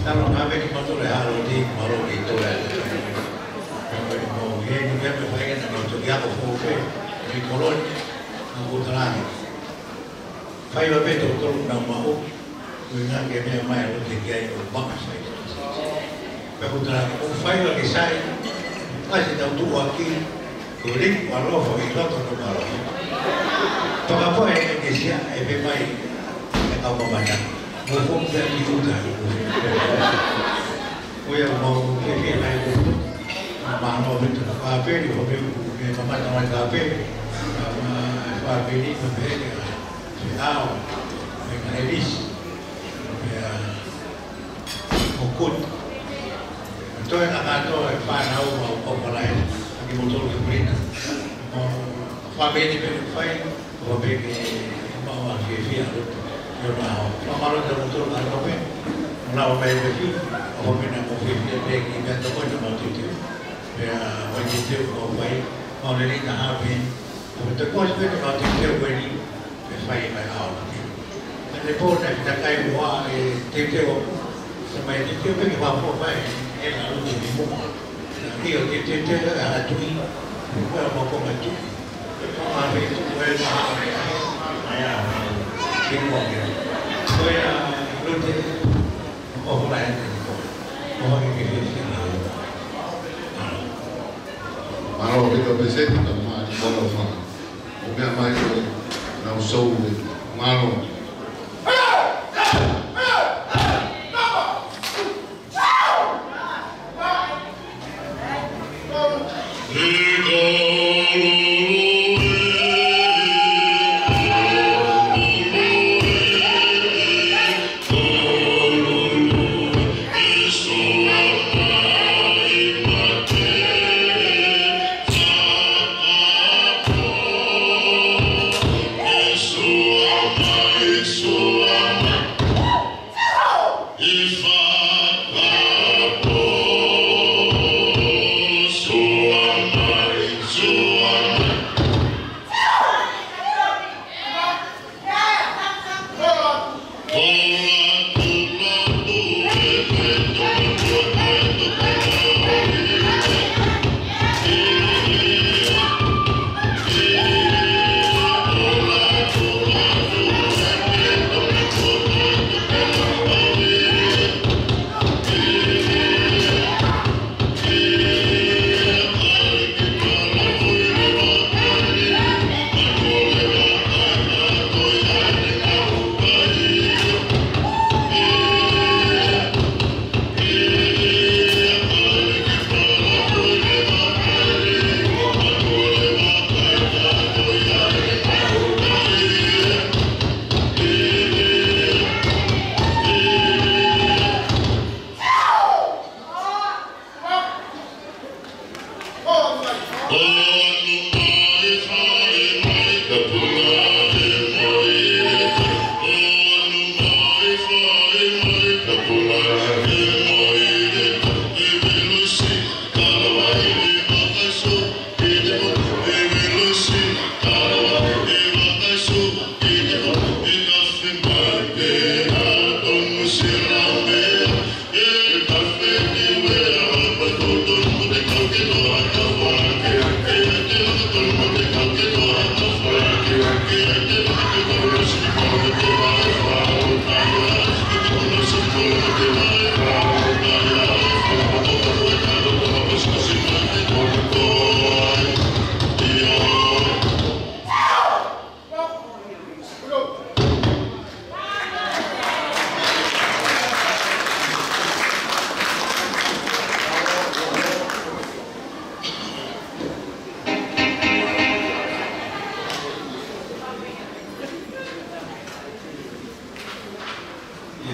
Talo na me ki mato le halo ni, mālō ki toe. Ko e mo e ni ke me fai ke na mo toki ako fō pē, ni koloni. Naʻa ku talaange, faiva pē tokotolu naʻa mau maʻu, ko e ngaahi meʻa mai ʻa Lote ki ai ʻo makasai. Pea ku talaange, ʻoku faiva ke sai, ʻasi tau tuʻuaki, ko e Liku Alofa ʻi loto ko mālō. Pakapoe e ʻEkelesia, ʻe pē mai, e kau mamata. Mo foki pē ki ʻuta, mo foki pē. Ko ia mau ke ke mai ko. Mālō ʻaupito kāpeli, ʻo pē, ke mamata mai kāpeli. Kāpeli, kāpeli, ke ʻao, ke ka elisi, ke ʻa, ʻo kut. Toe ka kātoa e fānau ʻa ʻOkalai, ʻa kimoutolu ke pulita. Mo, kāpeli pē ke fai, ʻo pē ke mau ʻa fiefia ʻa Lote. ʻIo nā ʻo, fakamālō atu kimoutolu kātoa pē. Mo lava mai pē ki, ʻo pē naʻa mou fiefia pē ki he meʻa tokoni naʻa mau teuteu. Pea, ʻo teuteu ko ʻai, mau lele na hape. ʻO te kosi pē naʻa mau teuteu ko eni, pea fai mai ʻa Lote. Ka te pō naʻe fita kai ua e teuteu ʻo, sa mai teuteu pē ke fai pō fai, e la Lote ni mo. Ia, te, te, te, a, tui. Ko e mau ko mai tui. Ko e mau ko mai tui. Ko e, a, Lote. Ko e, a, Lote. Mālō ʻaupito pē Seti, ka mālō ʻaupito fa. ʻO meʻa mai ko e nau sou e mālō.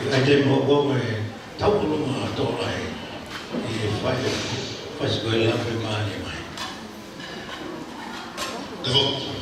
ʻAi te mo ko me tau ko luma tō ai. ʻI he fai, fai si ko e lape mani mai. Te whok.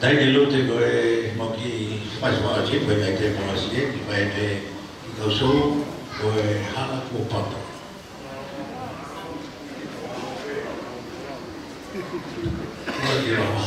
Taimi Lute ko e moki fasi fasi ko e ngai te mo asi e ki fai te ki kau sou ko e hala kuo papa. Ua ki roa.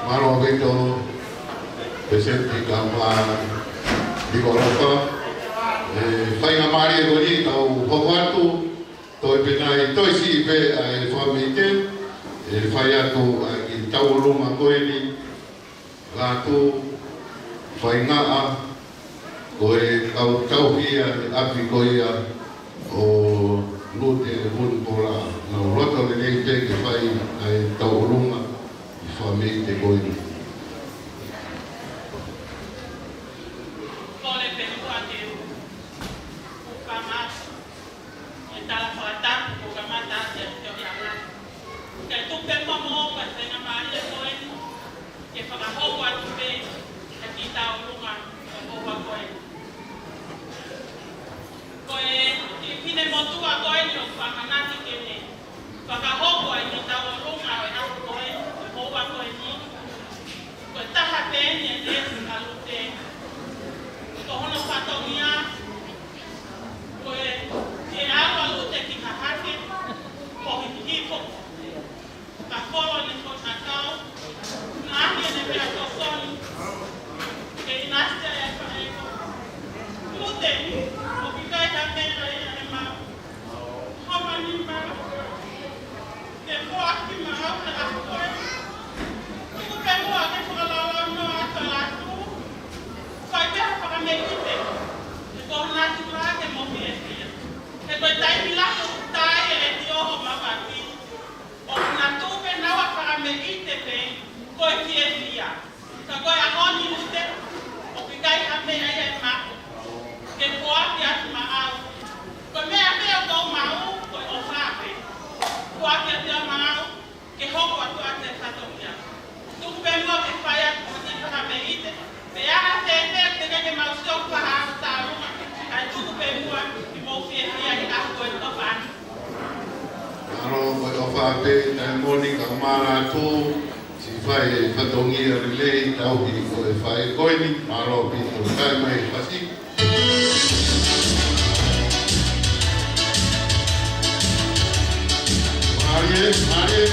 Mālō ʻaupito, Pēseti Kama Nikolofa. ʻE, faingamālie ko eni tau hoko atu, toe pē nai, toe siʻi pē ʻa e fāmili te, ʻe fai atu ʻa e kiʻi tauʻolunga ko eni, Latu, Faingaʻa, ko e kau tauhi ʻa e ʻapi ko ia ʻo Lute Vunipola. Nau loto lelei pē ke fai ʻa e tauʻolunga ʻi he fāmili te ko eni. Kole pē ua ke u, u kamata. ʻE tala fakatapu kuo kamata ʻa e teohi ʻa e ngaahi. Kae tuku pē muʻa moʻoku ʻa e faingamālie ko eni ke fakahoko atu pē ʻa e kiʻi tauʻolunga ʻo e houa ko eni. Ko e kiʻi fefine motuʻa ko eni ʻoku ou amanaki ke ne fakahoko ʻa e kiʻi tauʻolunga ʻo e ʻaho ko eni, ʻo e houa ko eni. Ko e taha pē eni e neesi ʻa Lute. Ko hono fatongia, ko e, ke ʻalu ʻa Lute ki Hahake, ko e hihifo. Ka kolo ne ko tatau, naʻa ne pea tokoni, ke ʻinasi ai ʻa e faʻē ko Lute, ʻoku ʻikai ha meʻa ia ʻe maʻu. Hama ni ma. Ke foaki maʻau ʻa e ʻaho ko ē. Tuku pē muʻa ke fakalaulaunoa atu ʻa Latu. Fai Ko e fiefia. Ka ko e ʻaho ni Lute, ʻoku ʻikai ha meʻa ia ʻe maʻu ke foaki atu maʻau. Ko e meʻa pē ʻoku ou maʻu, ko e ʻofa pē. Foaki atu ia maʻau, ke hoko atu ʻa e fatongia. Tuku pē muʻa ke fai atu ʻa e kiʻi fakameʻite, pea ʻa e fēfē teʻeki ke mau sio ki ha ʻaho tālunga, kae tuku pē muʻa ke mou fiefia he ʻaho ko eni ʻofa atu. Mālō, ko e ʻofa pē, taimi ni ka mālō atu, siʻi fai e fatongia lelei, tauhi ko e fai ko eni, mālō ʻaupito, kai mai pasi. Mālie, mālie.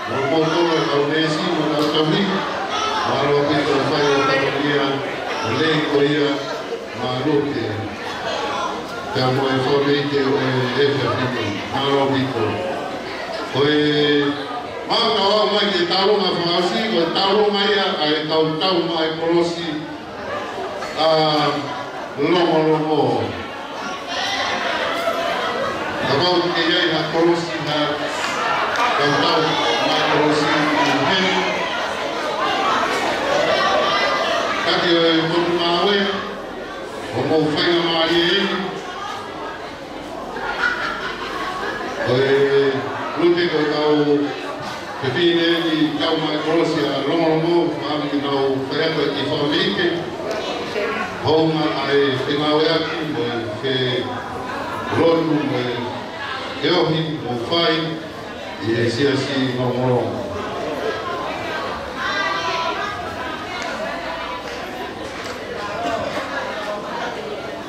Mālō ʻaupito e kau neesi mo e kau tauhi. Mālō ʻaupito e fai ʻo e fatongia lelei ko ia, mālō pē. Pea mo e fakameʻite ʻo e efiafi ni. Mālō ʻaupito. Ko e mau tau mai ki he taulōnga fakaʻosi, ko e taulōnga ia ʻa e kau tau maʻá e kolosi ʻa Longolongo. Kapau ʻoku ʻi ai ha kolosi, ha kau tau maʻá e kolosi ʻi heni, kae ʻi he motu ngāue, ʻo mou faingamālie eni. Ko e Lute, ko e kau fefine ni tau maʻá e kolosi ʻa Longolongo, fakaʻamu ke nau fai atu e kiʻi fakameʻite. Hounga ʻa e fengāueʻaki mo e felotu mo e feohi mo fai. ʻI he siasi Maungolo.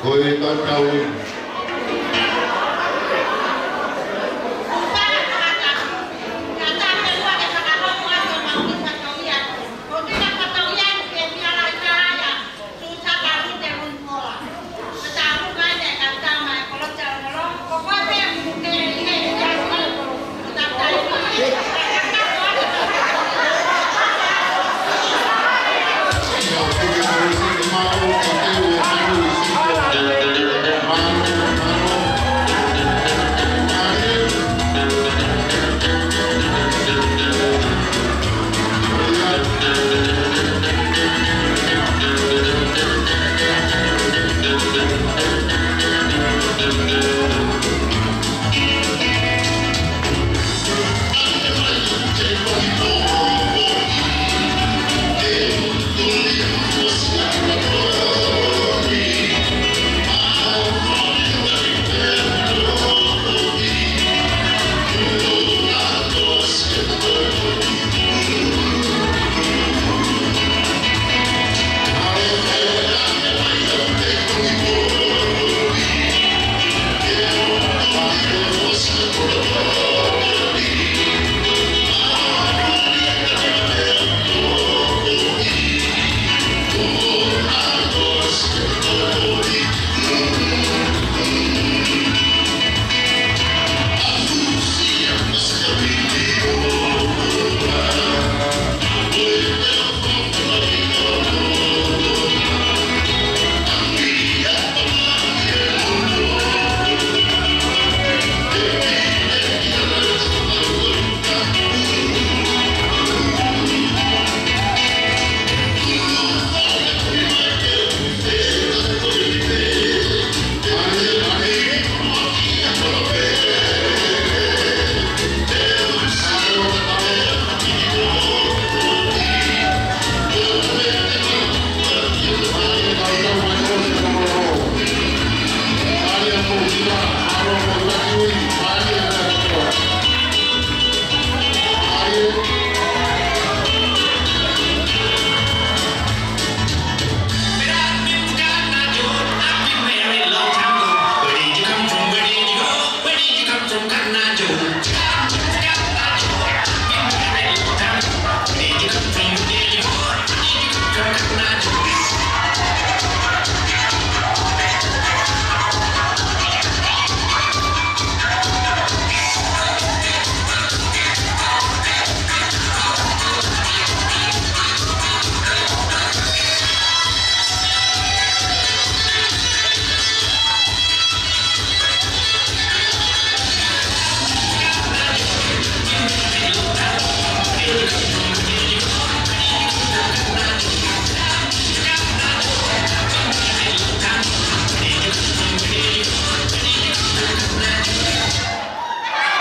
Ko e tautau.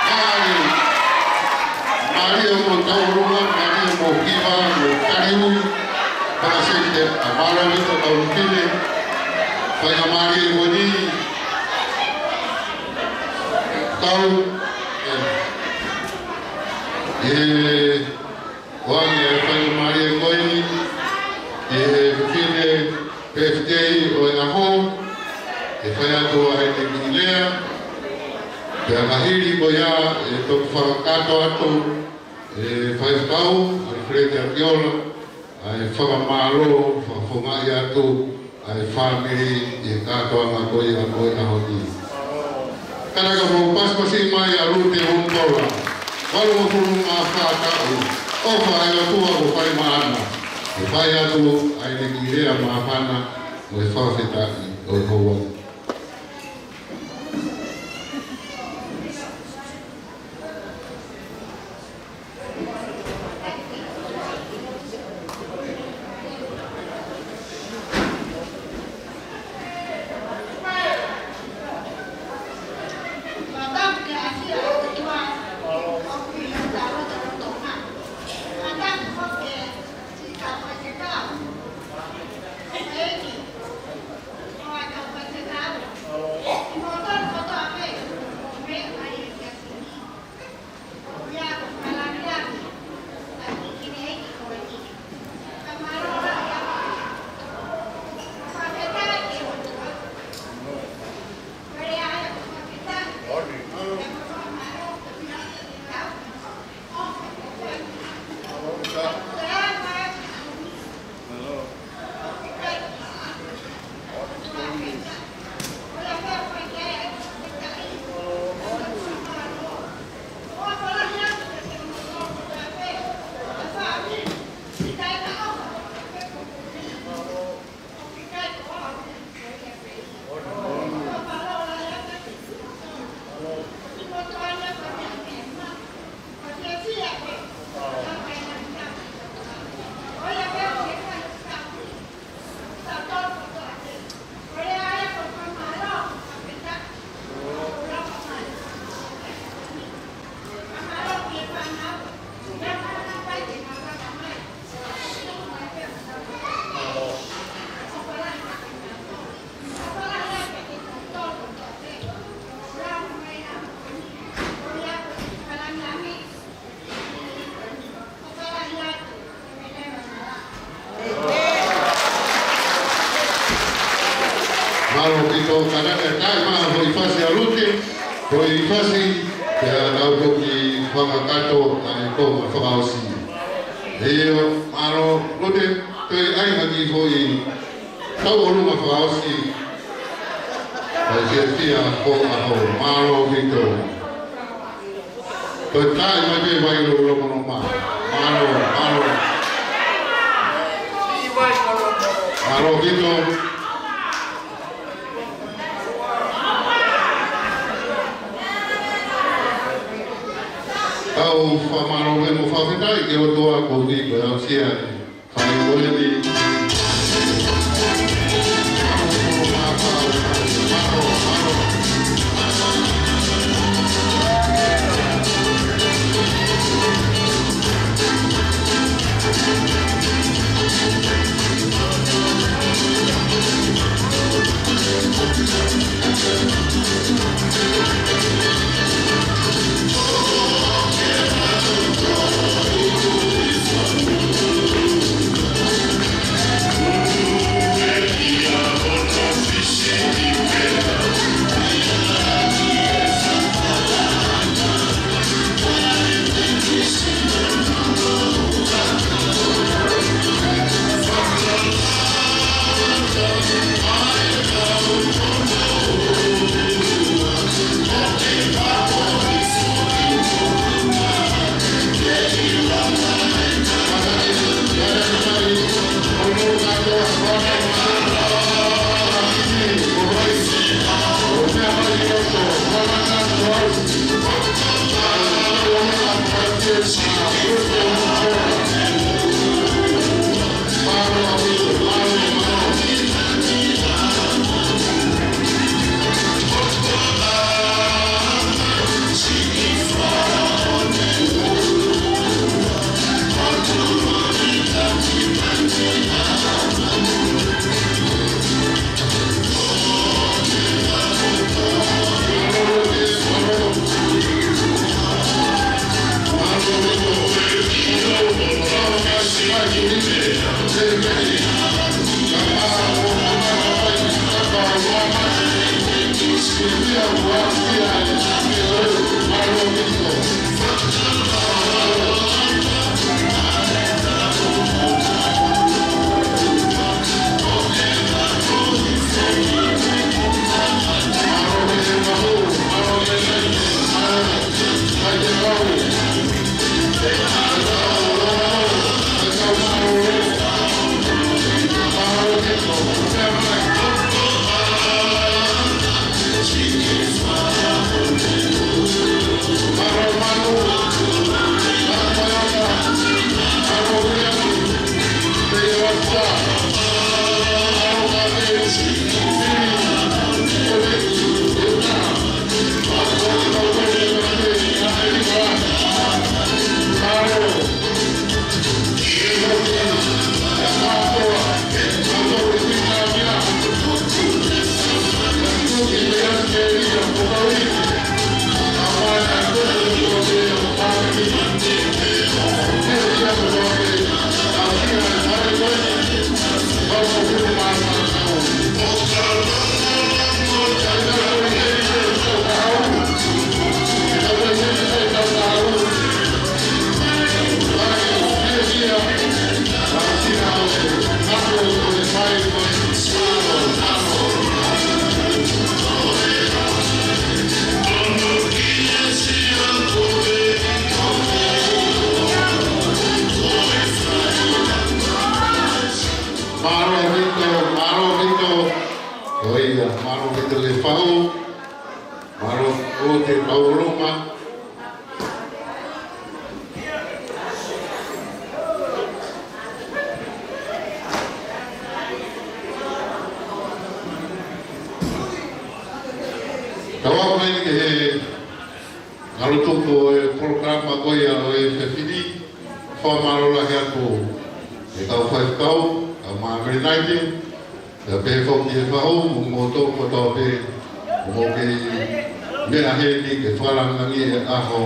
Mālie, mālie hoʻomou tauʻolunga, mālie hoʻomou hiva, mo e taliui, fakasente, ʻa mālō ʻetau fefine, faingamālie ko eni, tau, ē, ē, ʻoange e faingamālie ko eni, ʻe he fefine pēfitei ʻo e ʻaho, ʻe fai atu ʻa ʻene kiʻi lea, pea ka hili ko ia ʻe toki fakakakato atu ʻe he faifekau, ʻa Feleti ʻAkiola, ʻa e fakamālō, fakafofongaʻi atu, ʻa e fāmili ʻi he kātoanga ko ia ʻo e ʻaho ni. Kātaki mou pasipasi mai ʻa Lute Hunupola, valungofulu mā fā taʻu, ʻofa ʻa e ʻOtua kuo fai maʻana, ʻe fai atu ʻa ʻene kiʻi lea māfana mo e fakafetaʻi ʻo e houa ni. Mālō ʻaupito, kātaki ʻa e taʻemaʻa foʻi fasi ʻa Lute, foʻi fasi, pea tau toki fakakakato ʻa e konga fakaʻosi. ʻIo, mālō Lute, toe ʻai ha kiʻi foʻi tauʻolunga fakaʻosi. Kae fiefia ko ʻaho, mālō ʻaupito. Toe taʻe mai pē vai lolomo no ma. Mālō, mālō. Mālō ʻaupito. Tau fakamālō pē mo fakafetaʻi ki he ʻOtua koeʻuhi ko e aʻusia ʻa e fai ko eni. Mālō ʻaupito, mālō ʻaupito. ʻIo, mālō ʻaupito ki he faʻu. Mālō ʻaupito ki he tauʻolunga. Tau ako eni ki he ngalo tuku ʻo e polokalama ko ia ʻo e fefine. Fakamālō lahi atu ki he kau faifekau, kau Māmeli Naite, pea pehē foki ki he faʻu, mo kimoutolu kotoa pē ʻoku mou kei meʻa heni ke fakalangilangiʻi e ʻaho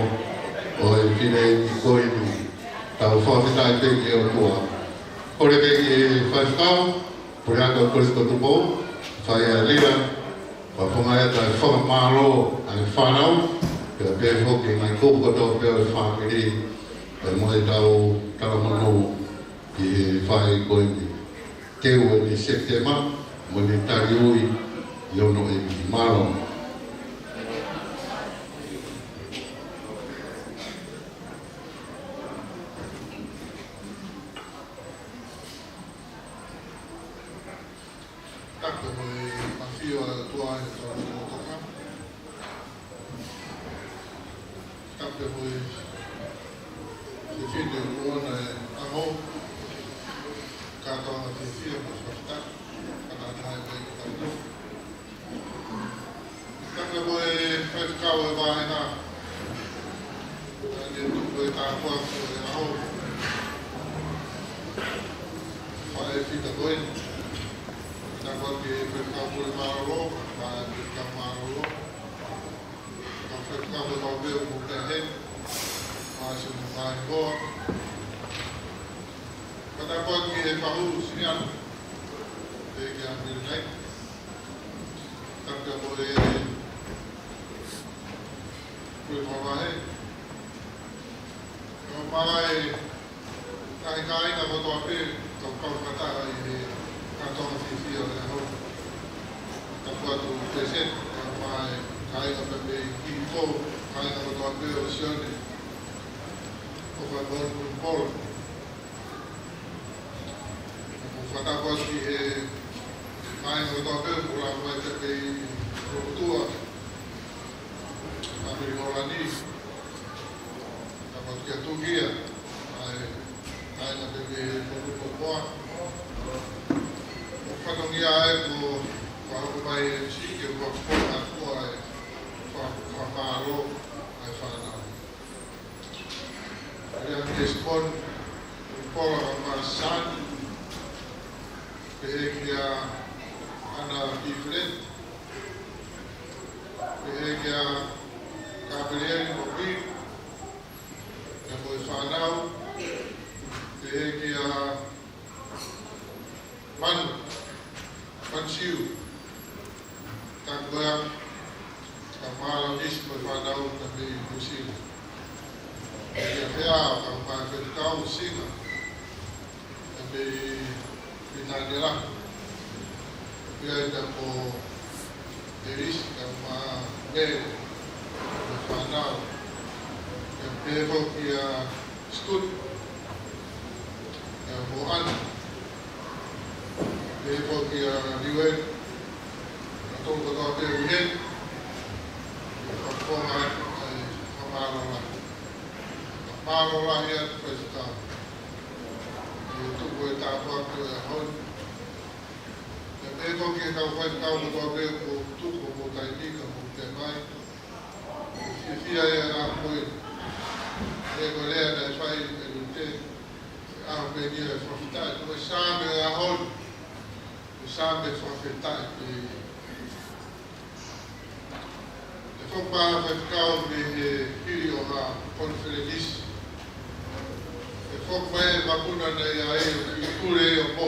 ʻo e fineʻeiki ko eni. Tau fakafetaʻi pē ki he ʻOtua. Kole pē ki he faifekau, Puleako Kolisi ko Tupou, Fai ʻa e lea, fakafofongaʻi atu ʻa e fakamālō ʻa e fānau, pea pehē foki ki he ngaahi kupu kotoa pē ʻo e fāmili, pea mo ʻetau talamonū ki he faʻē ko eni. Teu eni Sepitema, mo ʻene taliui ʻi onoʻeiki. Mālō. Tapu mo e ʻafio ʻa e ʻOtua ʻi hotau lotolotonga. Tapu mo e fefine ʻoku ʻoʻona e ʻaho. Kātoanga fiefia mo fakafetaʻi. Fakataha mai ki tapu. Tapu mo e faifekau ʻo e vāhenga. Naʻe tuku e tāpuaki ʻo e ʻaho. Faʻē fita ko eni. Tapu ki he faifekau Pule Mālōlō, mo e faifekau Mālōlō. Mo e faifekau Pule Mālōlō mo Pea Heni. Mo e simu mai hoa. Mo tapu ki he Pahu Siniano. Pea kia Milinai. Tapu mo e Pule Mavahe. Mo e ngaahi kāinga kotoa pē, tau kau fakataha ʻi he kātoanga fiefia ʻo e ʻaho. Tapu atu Pēseti, mo e kāinga pē mei Hihifo, kāinga kotoa pē ʻo Sione, ʻo fai mo Pule Polo. Mo fakatapu atu ki he kāinga kotoa pē, ʻoku lava mai pē mei Rokotua, Pameli Holani, tapu kia Tukia, ʻa e, ʻa e na pē mei Ponupomoa. ʻOku fatongia ʻa e ko ʻoku mai e sike ua ko ʻa ko ʻa e fa, fa mālō ʻa e fānau. Ia Kesimoni, Pola ʻa Masani, pehē kia ʻAna Pifileti, pehē kia Kapelieli mo Pili, pea mo e fānau, pehē kia Manu, Manu Siu, Takuea, ka mālō Nisi mo e fānau na mei Nuʻusila. Ia pea ka mai faifekau Singa, na mei Minanela. Pea ʻi ta mo Elisi, ka ma Mele, mo e fānau. Ia pea foki ʻa Scoot, ʻa Moana, pea foki ʻa Liueli, ʻa Tolu kotoa pē ʻi heni, ʻa Konga, ʻa Mālō lahi. Mālō lahi atu faifekau. ʻI he tuku e tāpuaki ʻo e ʻaho ni. Pea pehē foki ki he kau faifekau kotoa pē kuo tuku hoʻomou taimi ka mou pē mai. Fiefia ia ʻa e ʻaho ko eni. ʻE ko e lea naʻe fai ʻe Lute. ʻAho pē ni ʻe fakafetaʻi. Ko e Saame ʻo e ʻaho ni. Ko e Saame fakafetaʻi pē. ʻE foki mai faifekau mei he hili ʻo ha konifelenisi. ʻE foki mai e vakapuna naʻe ʻi ai ʻo ki Pule ʻo mo.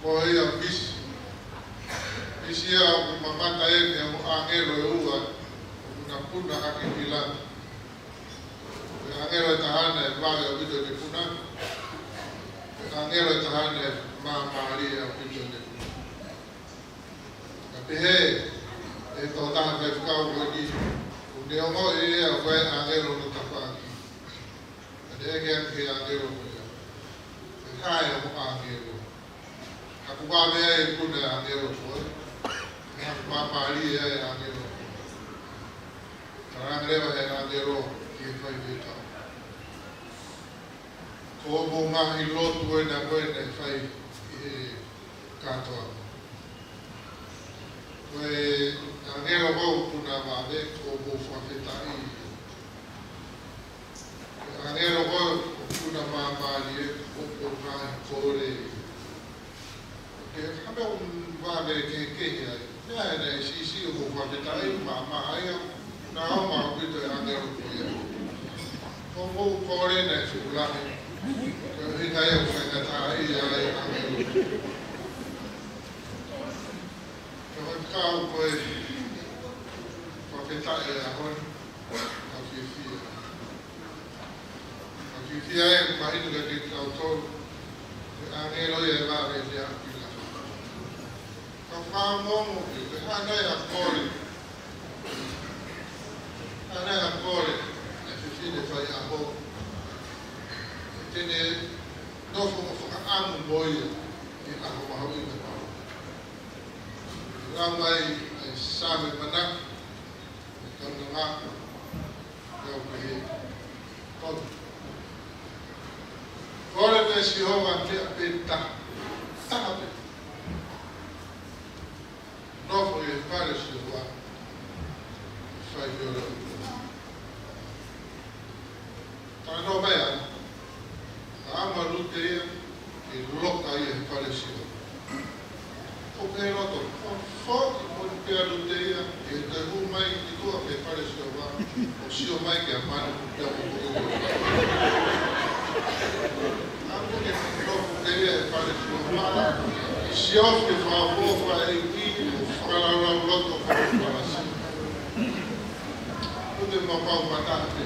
Ko ia Misi. Misi ia ʻoku mamata ʻe he ʻāngelo ʻe ua, ʻoku na puna ʻaki ki langi. Ko e ʻāngelo ʻe taha naʻe vave ʻaupito ʻene puna. Ko e ʻāngelo ʻe taha naʻe māmālie ʻaupito ʻene puna. Ka pehē ʻe he tokotaha faifekau ko eni, ʻoku ne ongoʻi ʻe ia ko e ʻāngelo hono tafaʻaki. Ka ne ʻeke ange ki he ʻāngelo ko ia, ʻE hai hoʻo ʻāngelo? Haʻaku vave ai e puna e ʻāngelo ko ē. Haʻaku māmālie ai e ʻāngelo ko ē. Talaange leva ʻe he ʻāngelo ki he faifekau, Ko hoʻomou ngaahi lotu ena ko ē naʻe fai ʻi he kātoanga. Ko e ʻāngelo ko ē ʻoku puna vave, ko hoʻomou fakafetaʻi. Ko e ʻāngelo ko ē ʻoku puna māmālie, ko hoʻomou ngaahi kole. Ke hame un vave kehekehe ai. Meʻa ena ʻe siʻisiʻi hoʻomou fakafetaʻi, maʻamaʻa ia. Na o ma o pito e ʻāngelo ko ia. Ko hoʻomou kole naʻe fuʻu lahi. Ko e ʻuhinga ia ʻoku faingataʻaʻia ai e ʻāngelo. Kau ko e fakafetaʻi e ʻaho ni, ʻoku fiefia. ʻOku fiefia e mahino kiate kitautolu, ko e ʻāngelo ia ʻe vave te apila. Ka fakaongo ki he hana ia kole. Hana ia kole, e fefine faiʻaho. Te ne nofo mo fakaʻamu mo ia, ʻi he ʻaho mahuʻinga ko eni. Lau mai ʻa e Saame manako, ʻa e kaunanga, lau pehē. Tolu. Kole pē Sihova te a pē taha. Taha pē. Nofo ʻi he fale Sihova. Fai pē ʻo lau. Talanoa mai ʻa, ʻa ʻAma Lute ia, ʻi loka ia he fale Sihova. ʻO pehē loto, ʻo foʻi ko pea Lute ia, ʻi he toe hū mai ki tuʻa he fale Sihova, ʻo sio mai ki he manu ko pea ko ko. ʻA Lute ʻi loka ia he fale Sihova, sio ki he fakaʻofoʻofa ʻa e ʻEiki, ʻo fakalaulauloto ki he palasi. Ko e meʻa maʻu mata pē.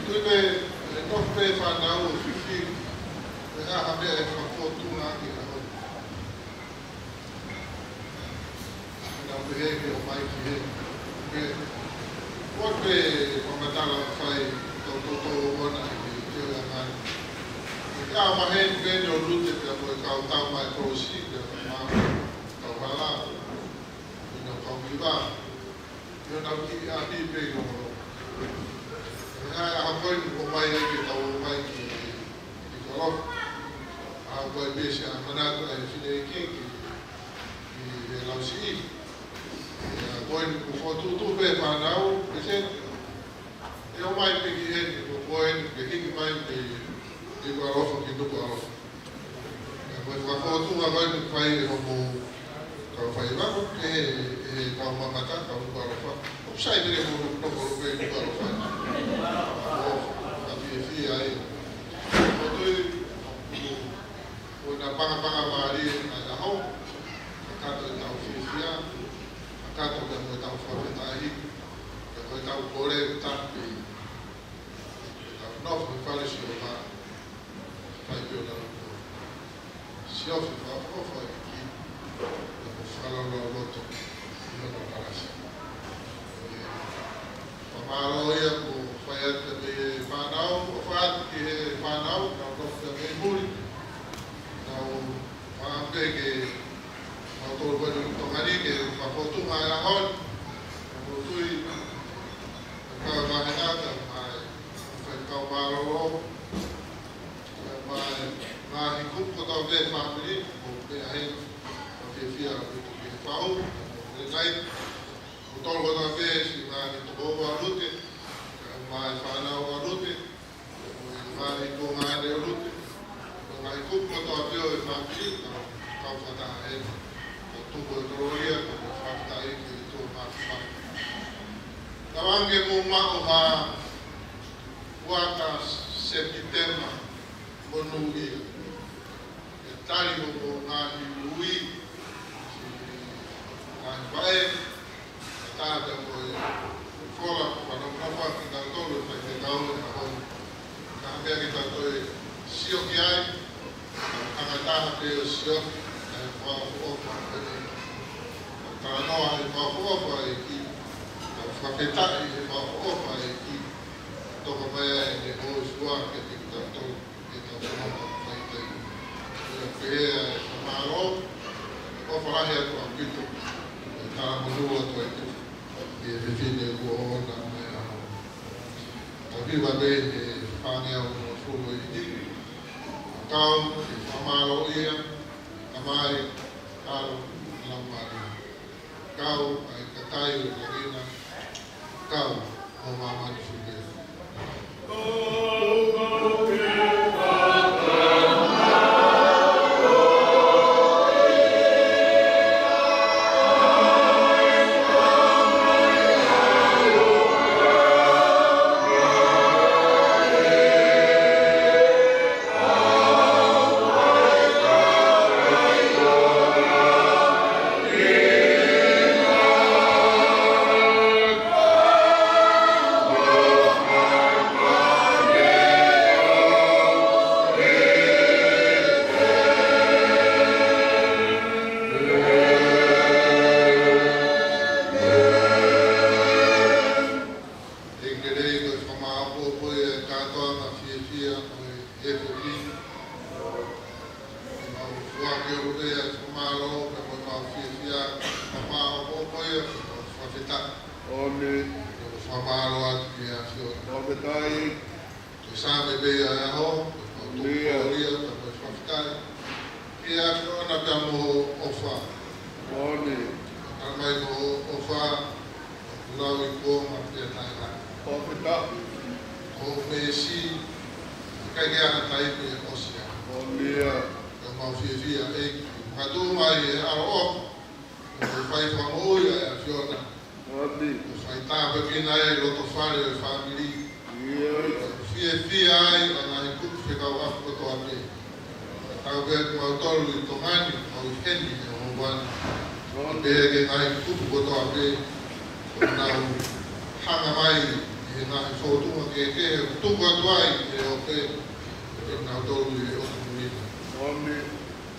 Ko e meʻa, ʻe nofo pē fānau ʻo fifili. Ko e hā ha meʻa ʻe fakafōtunga ʻaki ʻa hono. Nau pehē ke ō mai ki he. Pē. Ko e meʻa fakamatala fai tau tau tau ʻo mona ʻi he teu ʻa ngani. Ka maheni pē ʻo Lute pea mo e kau tau mai kolosi, pea mo e kau hala. ʻI he kau kiva. ʻI honau kiʻi ʻapi pē ʻi longolongo. ʻI he ʻaho ko eni kuo ʻomai ai ke tau ō mai ki, ki Nukuʻalofa. ʻAho ko ē pē siʻa manatu ʻa e fineʻeiki ki, ki he lausiʻi. ʻI he ʻaho ko eni kuo fokotuʻutuʻu pē fānau, pē se. ʻE ō mai pē ki heni, ko, ko eni ke hiki mai pē Nukuʻalofa ki Nukuʻalofa. ʻE, ko e fakafōtunga ko eni fai ʻe hoʻomou kau faiva, ʻe, ʻe kau mamata, kau Nukuʻalofa. ʻOku sai pē ke mou nofo pē Nukuʻalofa. ʻOku fiefia ai. ʻOku ou tui, ʻoku ʻOku na pangapanga mālie ʻa e ʻaho, kakato ʻetau fiefia, kakato pea mo ʻetau fakafetaʻi, pea mo ʻetau kole ʻo tāpē. Ke tau nofo he fale Sihova, fai pē ʻo tau ko. Siofi fakaʻofoʻofa ʻEiki, pea mo fakalaulauloto, ʻi hono palasi. Fakamālō ia kuo fai atu mei he fānau, ʻofa atu ki he fānau, kau nofo mei muli. Kau fāpē ke mau tolo pē ʻi Tonga ni ke fakafōtunga e ʻaho ni. Kau tui, kau maheni atu, mai, fai kau mālōlō, mai, ngaahi kupu kotoa pē fāmili, ʻo pē ʻa heni, ʻo fiefia ʻaupito ki he pau, ʻo pē nai. Ko e tolu kotoa pē siʻi ngaahi tokoua ʻa Lute, kae ʻumaʻā e fānau ʻa Lute, ko e ngaahi kuonga ʻa Lute, ko e ngaahi kupu kotoa pē ʻo e fāmili, kau, kau fakataha heni. Ko e tuku e kolōlia, ko e fakafetaʻi ki he ʻOtua Māfimafi. Tauange ke mou maʻu ha fuata Sepitema monūʻia. ʻE tali hoʻomou ngaahi ui, ngaahi vaʻe, ʻa tāta ko e fola, fanafanafana kitautolu, fai ke kau e ʻaho ni. Ka hangē ke tau toe sio ki ai, ka hanga taha pē ʻo sio, ʻa e fakaʻofoʻofa pē. Talanoa he fakaʻofoʻofa ʻa e ʻEiki, fakafetaʻi he fakaʻofoʻofa ʻa e ʻEiki, toka mai ai ʻene hōifua kiate kitautolu. Ke tau fanongo mai ki ai. ʻIo, pea fakamālō, ʻofa lahi atu ʻaupito, ʻe talamonū atu ai pē, ʻi he fefine kuo ʻoʻona mai ʻa. Tau hiva pē he fāngeau hongofulu ʻe hiki. Kau, ke fakamālō ia, Tamai, ʻAlo, Laumālie. Kau ʻa e kakai ʻo e kaveinga, kau mo māmani fufū. Fiefia, ʻoku mau ʻofa ʻia, ʻoku mau fakafetaʻi. ʻOmi. ʻOku mau fakamālō atu ki he ʻAfiona. Fakafetaʻi. Ko e Saame pē ia ʻo e ʻaho, ʻoku mau tō ʻIa. Ko ia, ʻoku mau fakafetaʻi ki he ʻAfiona pea mo hoʻo ʻofa. ʻOmi. Tala mai ko hoʻo ʻofa, ʻoku lau ʻi kuonga pea taʻengata. Fakafetaʻi. Ko hoʻo meesi, ʻikai ke ʻi ai ha taimi ʻe ʻosi ai. ʻOmi ia. ʻOku mau fiefia ʻEiki. Makatuʻunga ʻi he ʻaloʻofa, ʻoku fai fakamoʻui ʻa e ʻAfiona. ʻOmi. ʻOku fai tāpuekina ai e loto fale ʻo e fāmili. ʻIo. ʻOku fiefia ai ʻa e ngaahi kupu fekauʻaki kotoa pē. Tau pē kimautolu ʻi Tonga ni, mau ʻi heni he ʻaho ni. ʻOmi. Pea ki he ngaahi kupu kotoa pē, ʻoku nau hanga mai ʻi he ngaahi fōtunga kehekehe, tuku atu ai ʻe ʻOpe, ʻe nautolu ʻi he ʻOtu Moʻui. ʻOmi.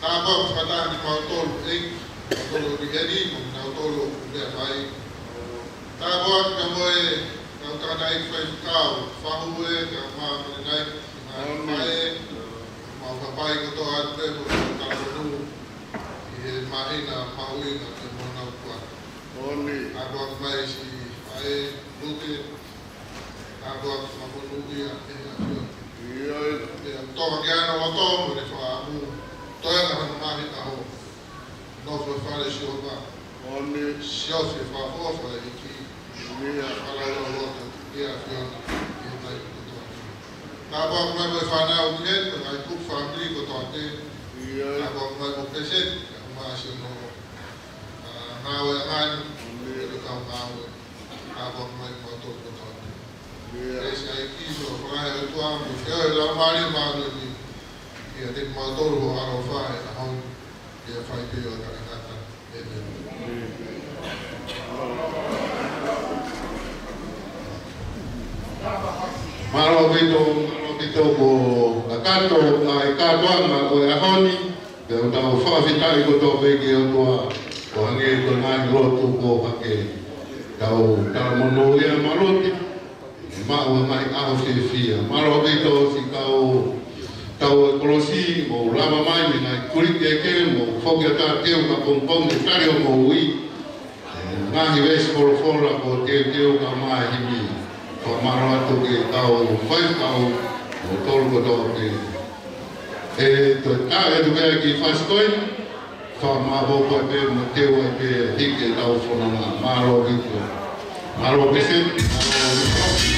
Tāpuaki fakataha kimautolu, ʻEiki, kimautolu ʻi heni, mo kinautolu ʻoku meʻa mai. Tāpuaki pea mo e kau tangataʻeiki faifekau, Fahue, kae ʻumaʻā Malinai, ʻOmi. Faʻē, mau kapai kotoa atu pē mo e kau talafonu, ʻi he māhina mahuʻinga pea mo honau kuata. ʻOmi. Tāpuaki mai siʻi faʻē, Lute, Tāpuaki fakamonūʻia ʻe he ʻAfiona. ʻIo. Pea toka ke ʻi ai hono loto mo ʻene fakaʻamu, toenga hono ngaahi ʻaho. Nofo he fale ʻo Sihova. ʻOmi. Siofi e fakaʻofoʻofa ʻa e ʻEiki. ʻIo. Fakalaulauloto ki he ʻAfiona ʻi he taimi kotoa. Tāpuaki mai mo e fānau ʻi heni, ngaahi kupu fāmili kotoa pē. ʻIo. Tāpuaki mai mo Peseti, kae ʻumaʻā siʻono, ʻa, ngāueʻanga ni, ʻOmi. Pea mo e kau ngāue. Tāpuaki mai kimautolu kotoa pē. ʻIo. Pea siʻi ʻEiki, ʻofa lahi ʻa e ʻOtua, mo e feohi ʻa e Laumālie Māʻoniʻoni, ʻiate kimautolu hoʻo ʻaloʻofa he ʻaho ni, pea fai pē ʻo taʻengata. ʻĒmeni. Mālō ʻaupito, mālō ʻaupito ko e kātoa, ʻa e kātoanga ʻo e ʻaho ni, pea ʻoku tau fakafetaʻi kotoa pē ki he ʻOtua, ʻo hangē ko e ngaahi lotu kuo hake. Tau talamonūʻia Maluti, maʻu ha ngaahi ʻaho fiefia. Mālō ʻaupito siʻi kau, kau e kolosi, mou lava mai mei he ngaahi kuliki kehekehe, mou foki atu ʻo teu kapongipongi, tali hoʻomou ui. ʻE, ngaahi veesi folofola kuo teuteu kae ʻumaʻā e himi. Fakamālō atu ki he kau faifekau, mo tolu kotoa pē. ʻE, toe tali atu pē ki he fasi ko eni, fakamālō pē mo teu ai pē hiki ʻetau fononga. Mālō ʻaupito. Mālō Peseti, mālō ʻaupito.